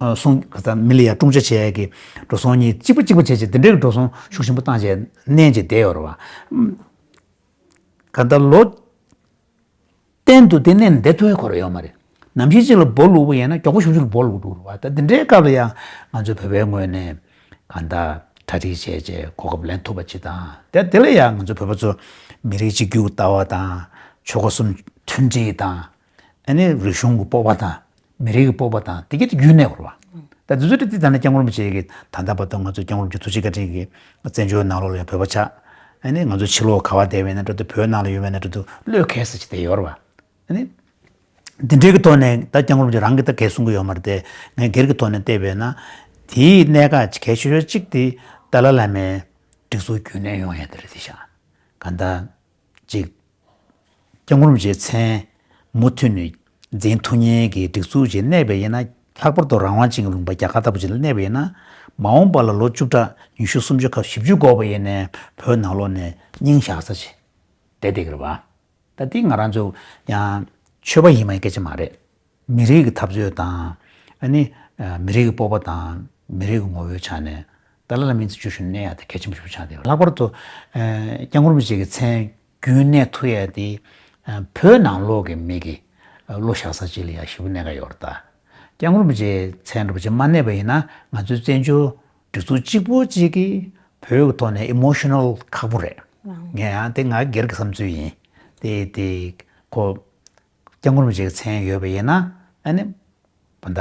ཨ་སྲུང་ག་ཚ་མི་ལ་ཡ་དཀྲུག་ཤིང་བྱས་ཀྱི་འགྲོ་སོང་གཉིས་གཅིག་པ་གཅིག་པ་བྱས་རྗེས་དེ་འདྲའི་འགྲོ་སོང་ཤུགས་ཆེན་པོ་བཏང་རྗེས་མནན་རྗེས་བསྡད་ཡོད་རེད་བ། ག་འདྲ་ལོ་གཏན་དུ་དེ་ནས་བསྡད་ཐུབ་ཡ་ཁོ་རང་ཡོད་མ་རེད། ནམ་ཞིག་ཅིག་ལ་སྦོ་ལུག་པ་ཡིན་ན་མགྱོགས་པོ་ཞུ་ཞུ་ལ་སྦོ་ལུག་འགྲོ་རེད་བ། ད་འདི་འདྲའི་སྐབས་ལ་ཡང་ང་ཚོའི་བོད་པའི་ངོས་ནས་གང་ལྟར་གྲ་སྒྲིག་བྱས་བྱས་གོ་སྐབས་ལེན་ཐུབ་པ་ཅིག་དང་། དེ་དེ་ལ་ཡང་ང་ཚོ་བོད་པ་ཚོ་མི་རིགས་གཅིག་གྱུར་གྱི་ལྟ་བ་དང་། ཆོལ་ཁ་གསུམ་མཐུན་སྒྲིལ་དང་། ཨ་ནི་རིག་གཞུང་གི་སྤོབས་པ་དང་། མི་རིགས་ཀྱི་སྤོབས་པ་དང་། དེ་གྱད་དེ་རྒྱུན་གནས་དགོས་རེད་བ། ད་དེ་ཚོ་དེ་ད་ནི་སྐྱབས་མགོན་རིན་པོ་ཆེ་གིས་ད་ལྟ་བར་དུ་ང་ཚོ་སྐྱབས་མགོན་རིན་པོ་ཆེ་ཐུགས་རྗེ་བཀའ་དྲིན་གྱིས་བཙན་བྱོལ་ནང་ལོགས་ལ་ཡང་བོད་པ་ཆགས། ཨ་ནི་ང་ཚོ་ཕྱི་ལོགས་ག་པར་བསྡད་པ་ཡིན་ན་འདྲ་འདུག་བོད་ནང་ལ་ཡོད་པ་ཡིན་ན་འདྲ་འདུག་བློས་འཁེལ་ས་ཅིག་དེ་ཡོད་རེད་བ། ཨ་ནི་འདི་འདྲའི་གི་ཐོག་ནས་ད་སྐྱབས་མགོན་རིན་པོ་ཆེ་རང་གིས་ད་གས་གསུང་གི་ཡོད་མ་རེད་དེ། ངས་སྒེར་གྱི་ཐོག་ནས་བལྟས་པས་ན། དེའི་གནད་འགག་གལ་ཆེ་ཤོས་གཅིག་དེ་ཏཱ་ལའི་བླ་མའི་སྒྲིག་འཛུགས་རྒྱུན་གནས་ཡོང་ཡ་དེ་རེད། དེ་ཤག་གང་ལྟར་ཅིག་སྐྱབས་མགོན་རིན་པོ་ཆེའི་མཚན་མུ་མཐུད་ནས་འཛིན་ཐུབ་མཁན་གྱི་སྒྲིག་འཛུགས་ཅིག་གནས་པ་ཡིན་ན། ལྷག་པར་དུ་རང་དབང་ཅན་གྱི་ལུང་པ་རྒྱ་གར་ལྟ་བུ་ཅིག་ལ་གནས་པ་ཡིན་ན། མ་འོངས་པ་ལ་ལོ་བཅུ་ཕྲག་ཉི་ཤུ་སུམ་ཅུ་ཁ་བཞི་བཅུ་འགོར་བ་ཡིན་ནའི་བོད་ནང་ལོགས་ནས་སྙིང་བཞག་ས་ཅིག་བསྡད་བསྡད་ཀྱི་རེད་བ། ད་འདི་ང་རང་ཚོ་ཡང་ཆོས་པ་ཡིན་པའི་སྐད་ཆ་མ་རེད། མི་རིགས་ཀྱི་འཐབ་རྩོད་དང་། ཨ་ནི་མི་རིགས་ཀྱི་སྤོབས་པ་དང་མི་རིགས་ཀྱི་ངོ་བོའི་ཆ་ནས་ཏཱ་ལའི་བླ་མའི་མཚན་ཞུ་ཞུ་གནས་ཡ་དེ་གལ་ཆེན་པོ་ཞིག་ཆགས་བསྡད་ཡོད། ལྷག་པར་དུ་སྐྱབས་མགོན་རིན་པོ་ཆེ་གི་མཚན་རྒྱུན་གནས་ཐུབ་ཡ་དེ་བོད་ནང་ལོགས་ཀྱི་མི་གི་བློ་བཞག་ས་ཅིག་ལ་ཡ་ཞེ་པོ་གནད་འགག་ཡོད་རེད། ད་སྐྱབས་མགོན་རིན་པོ་ཆེའི་མཚན་རིན་པོ་ཆེ་མ་གནས་པ་ཡིན་ན། ང་ཚོའི་བཙན་བྱོལ་སྒྲིག་འཛུགས་གཅིག་པོ་གཅིག་གིས་བོད་ཀྱི་ཐོག་ནས་ཨི་མོ་ཤི་ནལ་ཁག་པོ་རེད། ངས་ཡང་དེ་ང་སྒེར་གྱི་བསམ་ཚུལ་ཡིན། དེ་དེ་ཁོ་སྐྱབས་མགོན་རིན་པོ་ཆེ་གི་མཚན་ཡོད་པ་ཡིན་ན། ཨ་ནི་བོད་ད་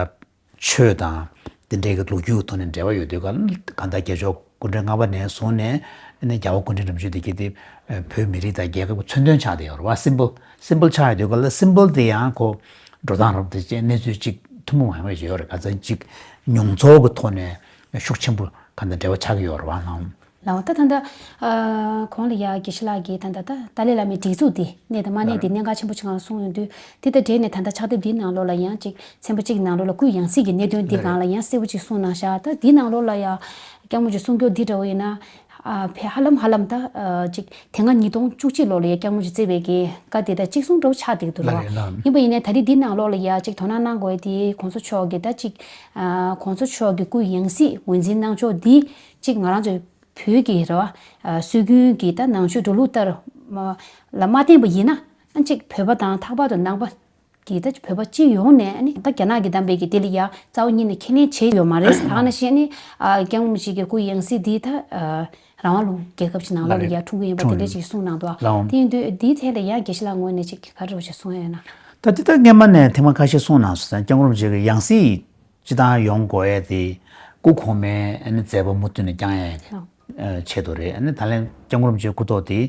ཆོས་དང་དེ་འདྲའི་གི་ལོ་རྒྱུས་ཀྱི་ཐོག་ནས་འབྲེལ་བ་ཡོད་དུས་ག་ལ། གང་ལྟར་རྒྱལ་མཆོག་སྐུ་ཕྲེང་ལྔ་པ་ནས་བཟུང་ནས། ཨ་ནི་རྒྱལ་བ་སྐུ་ཕྲེང་རིམ་བྱོན་དེ་གྱད་དེ་བོད་མི་རིགས་དང་རྒྱལ་ཁབ་ཀྱི་མཚོན་དོན་ཆགས་བསྡད་ཡོད་རེད་བ། སིམ་བོལ་སིམ་བོལ་ཆགས་ཡོད་དུས་ག་ལ། སིམ་བོལ་དེ་ཡང་ཁོ་འགྲོ་སྟངས་རབ་དེ་བཅས་གནས་ཚུལ་གཅིག་ཐུན་མོང་མ་ཡིན་པ་ཞིག་ཡོད་རེད། ག་ཚོད་ཅིག་མྱོང་ཚོར་གྱི་ཐོག་ནས་ཤུགས་ཆེན་པོ་གང་ལྟར་འབྲེལ་བ་ཆགས་ཀྱི་ཡོད་རེད་བ། ལགས། ལགས། ད་ད་ལྟ་ཨ་གོང་ལ་ཡ་དགེ་བཤེས་ལགས་ཀྱིས་ད་ལྟ་ད་ཏཱ་ལའི་བླ་མའི་སྒྲིག་འཛུགས་འདི་གནས་དང་མ་གནས་འདི་གནད་འགག་ཆེན་པོ་ཆགས་གསུངས་ཡོང་དུས། དེ་དང་འབྲེལ་ནས་ད་ལྟ་ཕྱག་དེབ་འདིའི་ནང་ལོགས་ལ་ཡང་ཅིག་ཚན་པ་གཅིག་གི་ནང་ལོགས་ལ་སྐུའི་ཡང་སྲིད་ཀྱི་གནད་དོན་འདི་སྒང་ལ་ཡང་གསལ་པོ་ཅིག་གསུངས་གནང་ཤག་ད་འདིའི་ནང་ལོགས་ལ་ཡ་སྐྱབས་མགོན་གྱི་གསུང་སྐྱོར་འདི་འདྲ་བོ་ཡིན་ན། ཨ་ཕེ་ཧ་ལམ་ཧ་ལམ་ད་ཨ་ཅིག་དེ་སྔ་ཉིས་སྟོང་བཅུ་གཅིག་ལོ་ལ་ཡ་སྐྱབས་མགོན་གྱིས་བསྩལ་བའི་གི་བཀའ་དེ་དང་གཅིག་མཚུངས་འདྲ་བོ་ཆགས་བསྡད་ཀྱི་འདུག་ལ། ལགས་རེད་ལགས། ཡིན་པ་ཡིན་ནའི་ད་རེས་འདི་ནང་ལོགས་ལ་ཡ་ཅིག་དོ་སྣང་གནང་དགོས་དེ་༸གོང་ས་མཆོག་གི་ད་ཅིག་ཨ་༸གོང་ས་མཆོག་གི་སྐུའི་ཡང་སྲིད་ངོས་འཛིན་གནང་ཕྱོགས་འདི་ཅིག་ང་རང་ཚོའི་བོད་ཀྱི་རེད་བ། ཨ་སྲོལ་རྒྱུན་གྱི་ད་ནང་ཆོས་འགྲོ་ལུགས་ལྟར་མ་ལ་མ་བརྟེན་པ་ཡིན་ན། ཨ་ཅིག་བོད་པ་དང་ལྷག་པར་དུ་ནང་པ་གི་ད་བོད་པ་སྤྱི་ཡོངས་ནས་ཨ་ནི་ད་རྒྱ་ནག་གིས་བདམས་པའི་གི་དེ་ལ་ཡ་རྩ་བ་ཉིད་ནས་ཁས་ལེན་བྱས་ཡོད་མ་རེད། ད་ག་ནང་བཞིན་ཨ་ནི་ཨ་སྐྱབས་མགོན་རིན་པོ་ཆེ་གི་སྐུའི་ཡང་སྲིད་འདི་ད་ཨ་རང་དབང་ལུང་རྒྱལ་ཁབ་ཀྱི་ནང་ལོགས་ལ་ཡ་འཁྲུངས་ཀྱི་ཡིན་པ་དེ་འདྲ་ཅིག་གསུངས་གནང་འདུག་ལགས། དེ་ཡིན་དུས་འདིའི་ཐད་ལ་ཡ་དགེ་བཤེས་ལགས་ངོས་ནས་ཅིག་ག་རེ་བྱས་གསུང་ཡ་ཡོད་ན། ད་འདི་ད་སྔན་མ་ནས་ཐེངས་མ་ཁ་ཤས་གསུངས་གནང་སོང་ཙང་། སྐྱབས་མགོན་རིན་པོ་ཆེ་གི་ཡང་སྲིད་སྤྱི་བཏང་ཡོང་དགོས་ཡ་དེ་སྐུ་གོང་མའི་ཨ་ནི་མཛད་པ་མུ་མཐུད་ནས་བསྐྱང་ཡ་ཨ་ཆེད་དུ་རེད། ཨ་ནི་ད་ལན་སྐྱབས་མགོན་རིན་པོ་ཆེའི་སྐུ་ཐོག་དེ་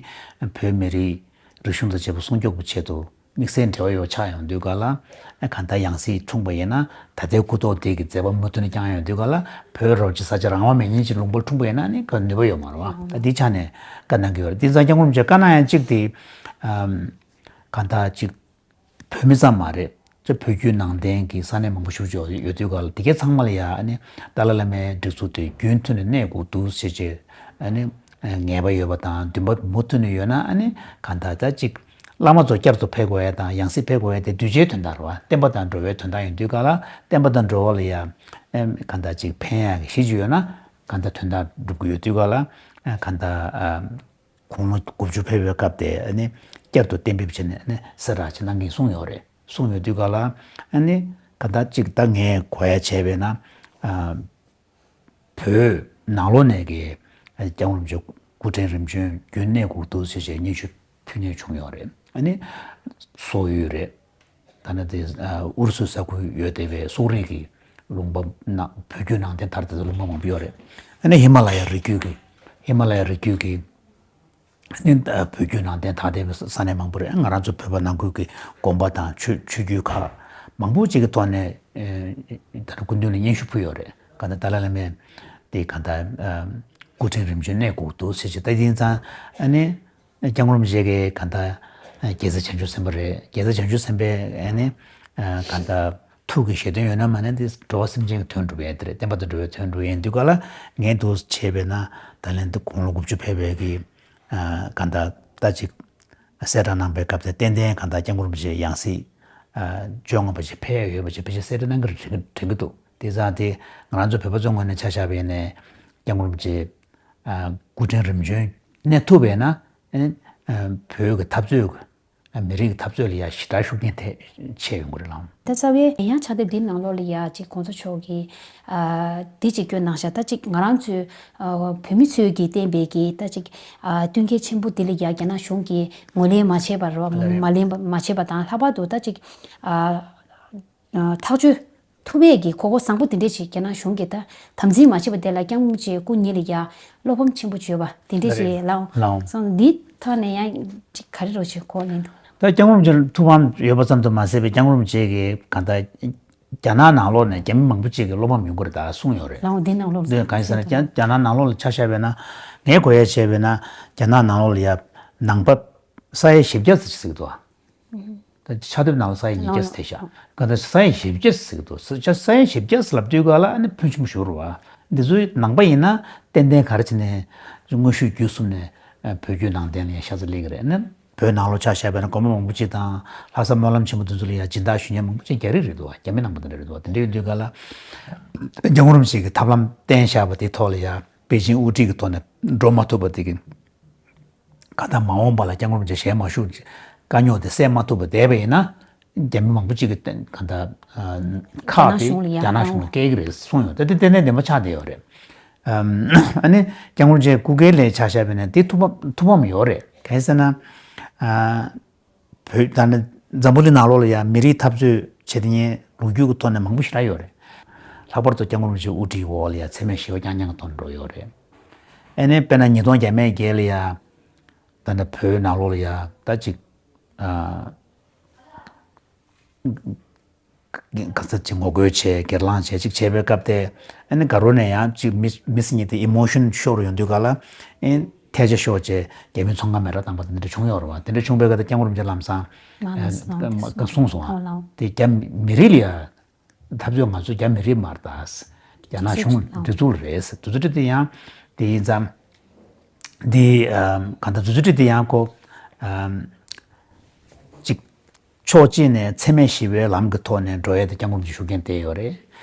བོད་མི་རིགས་རིག་གཞུང་དང་བཅས་པ་སྲུང་སྐྱོབ་ཀྱི་ཆེད་དུ་དམིགས་བསལ་འབྲེལ་བ་ཡོད་ཆགས་ཡོང་དུས་ག་ལ། ཨ་གང་ལྟར་ཡང་སྲིད་འཁྲུངས་པ་ཡིན་ན། ད་ལྟའི་སྐུ་ཐོག་དེ་གི་མཛད་པ་མུ་མཐུད་ནས་བསྐྱང་ཡ་ཡོང་དུས་ག་ལ། བོད་རོགས་ཀྱི་ས་ཆ་རང་དབང་མེད་མཁན་ཅིག་ལུང་པར་འཁྲུངས་པ་ཡིན་ན་ནི་ག་ནུས་པ་ཡོད་མ་རེད་བ། ད་འདི་ཆ་ནས་བཀའ་གནང་གི་ཡོད་རེད། དེ་ཙང་སྐྱབས་མགོན་རིན་པོ་ཆེ་བཀའ་གནང་ཡ་གཅིག་དེ་ཨམ་གང་ལྟར་གཅིག་བོད་མི་ཙམ་མ་རེད། ཅིག་བོད་བརྒྱུད་ནང་བསྟན་གྱི་ས་གནས་མང་པོ་ཞེ་པོ་ཅིག་ཡོད་དུས་ག་ལ། དེ་གའི་ཚང་མ་ལ་ཡ་ཨ་ནི་ཏཱ་ལའི་བླ་མའི་སྒྲིག་འཛུགས་དེ་རྒྱུན་མཐུད་ནས་གནས་དགོས་འདུག་ཟེར་བྱས་ཨ་ནི་ངེས་པ་ཡོད་པ་དང་འདུན་པ་མུ་མཐུད་ནས་ཡོད་ན། ཨ་ནི་གང་ལྟར་ད་ཅིག་བླ་མ་ཚོ་བསྐྱར་དུ་ཕེབས་དགོས་ཡ་དང་ཡང་སྲིད་ཕེབས་དགོས་ཡ་དེ་གདུལ་བྱའི་དོན་དག་རེད་བ། བསྟན་པ་དང་འགྲོ་བའི་དོན་དག་ཡིན་དུས་ག་ལ། བསྟན་པ་དང་འགྲོ་བ་ལ་ཡ་ཨ་གང་ལྟར་ཅིག་ཕན་ཡ་གི་གཞི་ཅིག་ཡོད་ན། གང་ལྟར་དོན་དག་སྒྲུབ་ཀྱི་ཡོད་དུས་ག་ལ། ཨ་གང་ལྟར་ཨ། དགུང་ལོ་དགུ་བཅུ་ཕེབས་པའི་སྐབས་དེ་ཨ་ནི་བསྐྱར་དུ་གཏན་འབེབས་བྱས་ནས་ཨ་ནི་གསལ་བསྒྲགས་ཅིག་གནང་གི་གསུངས་ཡོད་རེད། གསུངས་ཡོད་དུས་ག་ལ་ཨ་ནི་ག་ད་ཅིག་ད་ངས་གོ་ཡ་བྱས་པས་ན། ཨ་བོད་ནང་ལོགས་ནས་ཀྱི་ཨ་སྐྱབས་མགོན་རིན་པོ་ཆེ་སྐུ་ཕྲེང་རིམ་བྱོན་རྒྱུན་གནས་དགོས་འདུག་ཟེར་བྱས་སྙན་ཞུ་ཕུལ་མཁན་བྱུང་ཡོད་རེད། ཨ་ནི་སོག་ཡུལ་རེད། ད་ནི་དེ་ཨ་ཨུ་རུ་སུའི་ས་ཁུལ་ཡོད་བསྡད་པའི་སོག་རིགས་ཀྱི་ལུང་པ་ནང་བོད་བརྒྱུད་ནང་བསྟན་དར་བསྡད་པའི་ལུང་པ་མང་པོ་ཡོད་རེད། ཨ་ནི་ཧི་མ་ལ་ཡ་རི་རྒྱུད་ཀྱི་ཧི་མ་ལ་ཡ་རི་རྒྱུད་ཀྱི་ཨ་ནི་ཨ་བོད་བརྒྱུད་ནང་བསྟན་དར་བསྡད་པའི་ས་གནས་མང་པོ་རེད། ང་རང་ཚོ་བོད་པ་ནང་ཁུལ་གྱི་དགོན་པ་དང་ཆོས་ཆོས་བརྒྱུད་ཁག་མང་པོ་ཅིག་གི་ཐོག་ནས་ཨེ་ད་ལྟ་སྐུ་མདུན་ལ་སྙན་ཞུ་ཕུལ་ཡོད་རེད། གང་ལྟར་ཏཱ་ལའི་བླ་མས་དེ་གང་ལྟར་ཨ་སྐུ་ཕྲེང་རིམ་བྱོན་གནས་དགོས་འདུག་ཟེར་བྱས། ད་དེང་སང་ཨ་ནི། སྐྱབས་མགོན་རིན་པོ་ཆེ་གི་གང་ལྟར་རྒྱལ་སྲས་བྱང་ཆུབ་སེམས་དཔའ་རེད། རྒྱལ་སྲས་བྱང་ཆུབ་སེམས་དཔའི་ཨ་ནི་གང་ལྟར་ཐུགས་ཀྱི་བཞེད་དོན་ཡོད་ན་མ་ནས་དེ་འགྲོ་བ་སེམས་ཅན་གྱི་དོན་སྒྲུབ་ཡས་དེ་རེད། བསྟན་པ་དང་འགྲོ་བའི་དོན་སྒྲུབ་ཡས་འདུག་ག་ལ། ངས་འདུག་བྱས་པས་ན་ད་ལན་དེ་དགུང་ལོ་དགུ་བཅུ་ཕེབས་པའི་གི་གང་ལྟར་ད་ཅིག་གསལ་བསྒྲགས་གནང་པའི་སྐབས་དེ་ཏན་ཏན་གང་ལྟར་སྐྱབས་མགོན་རིན་པོ་ཆེ་ཡང་སྲིད་བཅོ་ལྔ་པ་ཞིག་ཕེབས་ཡས་ཡོད་པ་ཞིག་ཕལ་ཆེར་གསལ་བསྒྲགས་གནང་གི་རེད་དྲན་གི་འདུག་དེ་ཙང་དེ་ང་རང་ཚོ་བོད་པ་ཚོའི་ངོས་ནས་ཆ་བཞག་པ་ཡིན་ནའི་སྐྱབས་མགོན་རིན་པོ་ཆེ་སྐུ་ཕྲེང་རིམ་བྱོན་གནས་ཐུབ་པས་ན། ཨ་ནི་བོད་ཀྱི་འཐབ་རྩོད་ཀྱི་ མི་རིགས་ཀྱི་འཐབ་རྩོད་ལ་ཡ་ཞེ་དྲག་ཤུགས་རྐྱེན་ཐེབས་ཆེ་ཡོང་གི་རེད་ལགས། ད་རྩ་བའི་ཡང་ཕྱག་དེབ་འདི་ནང་ལོགས་ལ་ཡ་ཅིག་གོང་ས་མཆོག་གིས་ཨ་འདི་ཅིག་བཀོད་གནང་ཤག་ད་ཅིག་ང་རང་ཚོའི་ཨ་བོད་མི་ཚོས་ཀྱིས་བསྟན་པའི་གི་ད་ཅིག་ཨ་བསྟུན་མཁས་ཆེན་པོ་འདི་ལ་ཡ་རྒྱ་ནག་གཞུང་གིས་ངོས་ལེན་མ་བྱས་པ་རེད་བ། ལགས་རེད། མ་ལེན་པ་མ་བྱས་པ་དང་། ལྷག་པར་དུ་ད་ཅིག་ཨ་ཨ་ཐག་གཅོད་ཐུབ་པའི་གི་གོ་སྐབས་བཟང་པོ་དེ་འདྲས་ཞིག་རྒྱ་ནག་གཞུང་གིས་ད་དམ་འཛིན་མ་བྱས་པ་དེ་ལ་སྐྱབས་མགོན་རིན་པོ་ཆེ་སྐུ་ཉིད་ལ་ཡ་བློ་ཕམ་ཆེན་པོ་བྱོས་པ་དེ་འདྲས་ཞིག་ལགས། ལགས་འོང་། སོང་འདི་ཐོག་ནས་ཡང་ཅིག་ག་རེ་རོགས་བྱེད་གོ་ལེན་ཐུབ་ན། ད་སྐྱབས་མགོན་རིན་པོ་ཆེར་ཐུགས་ཕམ་ཡོད་པ་ཙམ་དུ་མ་ཟད་པའི་སྐྱབས་མགོན་རིན་པོ་ཆེ་གིས་གང་ལྟར་རྒྱ་ནག་ནང་ལོགས་ནས་རྒྱ་མི་མང་པོ་ཅིག་གིས་བློ་ཕམ་ཡོང་གི་རེད་ད་གསུངས་ཡོད་རེད། ལགས་འོང་། འདི་ནང་ལོགས་འདི་གང་ཡིན་ཟེར་ན་རྒྱ་རྒྱ་ནག་ནང་ལོགས་ལ་ཆ་བཞག་པ་ཡིན་ན། ངས་གོ་ཡ་བྱས་པ་ཡིན་ན་རྒྱ་ནག་ནང་ལོགས་ལ་ཡ་ནང་པ་ས་ཡ་བཞི་བརྒྱ་ཙམ་ཅིག་ཟེར་གི་འདུག་ཨ། ད་ཕྱག་དེབ་ནང་ལ་ས་ཡ་ཉིས་བརྒྱ་ཙམ་དེ་བཞག་ག་ད་ས་ཡ་བཞི་བརྒྱ་ཟེར་གི་འདུག་ས་ས་ཡ་བཞི་བརྒྱ་ཟེར་ལབ་དུས་ག་ལ་ཨ་ནི་ཕོན་ཆེན་པོ་ཞིག་རེད་བ། འདི་ཚོའི་ནང་པ་ཡིན་ན་ཏན་ཏན་ག་རེ་བྱས་ནས་དངོས་ཤུགས་བརྒྱུད་གསུམ་ནས་བོད་བརྒྱུད་ནང་བསྟན་ལ་ཡང་ཤ་ཚ་སླེབས་ཀྱི་རེད། ཨ་ནི་བོད་ནང་ལོགས་ཆ་བཞག་པ་ཡིན་ན་དགོན་པ་མང་པོ་ཅིག་དང་ལྷ་ས་སྨོན་ལམ་ཆེན་མོ་འདི་ཚོ་ལ་ཡང་སྦྱིན་བདག་ཞུ་མཁན་མང་པོ་ཅིག་རྒྱ་རིགས་རེད་འདུག་བ། རྒྱ་མི་ནང་པ་འདི་འདྲ་རེད་འདུག་བ། དེ་འདྲ་ཡིན་དུས་ག་ལ་སྐྱབས་མགོན་རིན་པོ་ཆེ་གིས་ཐབས་ལམ་བསྟན་བཞག་པ་དེའི་ཐོག་ལ་ཡང་པེ་ཅིང་དབུ་ཁྲིད་ཀྱི་ཐོག་ནས་འགྲོ་མ་ཐུབ་པ་དེ་གི་གང་ལྟར་མ་འོངས་པ་ལ་སྐྱབས་མགོན་རིན་པོ་ཆེ་ཞལ་མ་བཞུགས་དཀའ་རྙོག་དེ་སེལ་མ་ཐུབ་པ་བསྡད་པ་ཡིན་ན། རྒྱ་མི་མང་པོ་ཅིག་གིས་གང་ལྟར་ཁག་དེ་རྒྱ་ནག་གཞུང་ལ་སྐྱེལ་གྱི་རེད་གསུངས་ཡོད། ད་དེ་ཏན་ཏན་བདེན་པ་ཆགས་བསྡད་ཡོད་རེད། ཨ་ནི་སྐྱབས་མགོན་རིན་པོ་ཆེ་སྐུ་སྒེར་ལ་ཆ་བཞག་པ་ཡིན་ན་དེ་ཐུགས་ཕམ་ཐུགས་ཕམ་ཡོད་རེད། གང་ཡིན་ཟེར་ན། བོད་ད་ནི་འཛམ་བུ་གླིང་ནང་ལོགས་ལ་ཡང་མི་རིགས་འཐབ་རྩོད་བྱེད་མཁན་ལོ་རྒྱུས་ཀྱི་ཐོག་ནས་མང་པོ་ཞེ་དྲག་ཡོད་རེད། ལྷག་པར་དུ་སྐྱབས་མགོན་རིན་པོ་ཆེ་དབུ་ཁྲིད་འོག་ལ་ཡང་འཚེ་མེད་ཞི་བ་རྐྱང་རྐྱང་གི་ཐོག་ནས་འགྲོ་ཡོད་རེད། ཨ་ནི་དཔེར་ན་ཉིས་སྟོང་བརྒྱ་མེད་བརྒྱད་ལ་ཡང་ད་ནི་བོད་ནང་ལོགས་ལ་ཡང་ད་ཅིག་ཨ་ག་ཚོད་ཅིག་ངོ་རྒོལ་བྱས་སྒེར་ལངས་བྱས་ཅིག་བྱས་པའི་སྐབས་དེ། ཨ་ནི་ག་རེ་ནས་ཡང་ཅིག་མི་མི་སེར་གཉིས་དེ་ཨི་མོ་ཤོན་ཤོར་ཡོང་དུས་ག་ལ་ཨེ་ཐལ་ཆ་ཤོར་བྱས་རྒྱ་མི་ཚོང་ཁང་མེ་རག་བཏང་པ་དེ་འདྲ་བྱུང་ཡོད་རེད་བ། དེ་འདྲ་བྱུང་པའི་སྐབས་དེ་སྐྱབས་མགོན་རིན་པོ་ཆེ་ལམ་སང་ཨ་གསུངས་སོང་ཨ། དེ་རྒྱ་མི་རིགས་ལ་ཡ་འཐབ་རྩོད་ང་ཚོ་རྒྱ་མི་རིགས་མ་རེད་ད། རྒྱ་ནག་གཞུང་འདི་ཚོ་རེད་ཟེར། དེ་ཚོ་དེ་ཡང་དེ་ཡིན་ཙང་། འདི་ཨམ་གང་ལྟར་དེ་ཚོ་དེ་ཡང་ཁོ་ཨམ་ཅིག་ཕྱོགས་གཅིག་ནས་འཚེ་མེད་ཞི་བའི་ལམ་གྱི་ཐོག་ནས་འགྲོ་ཡས་དེ་སྐྱབས་མགོན་རིན་པོ་ཆེ་ཤུགས་རྐྱེན་ཐེབས་ཡོད་རེད།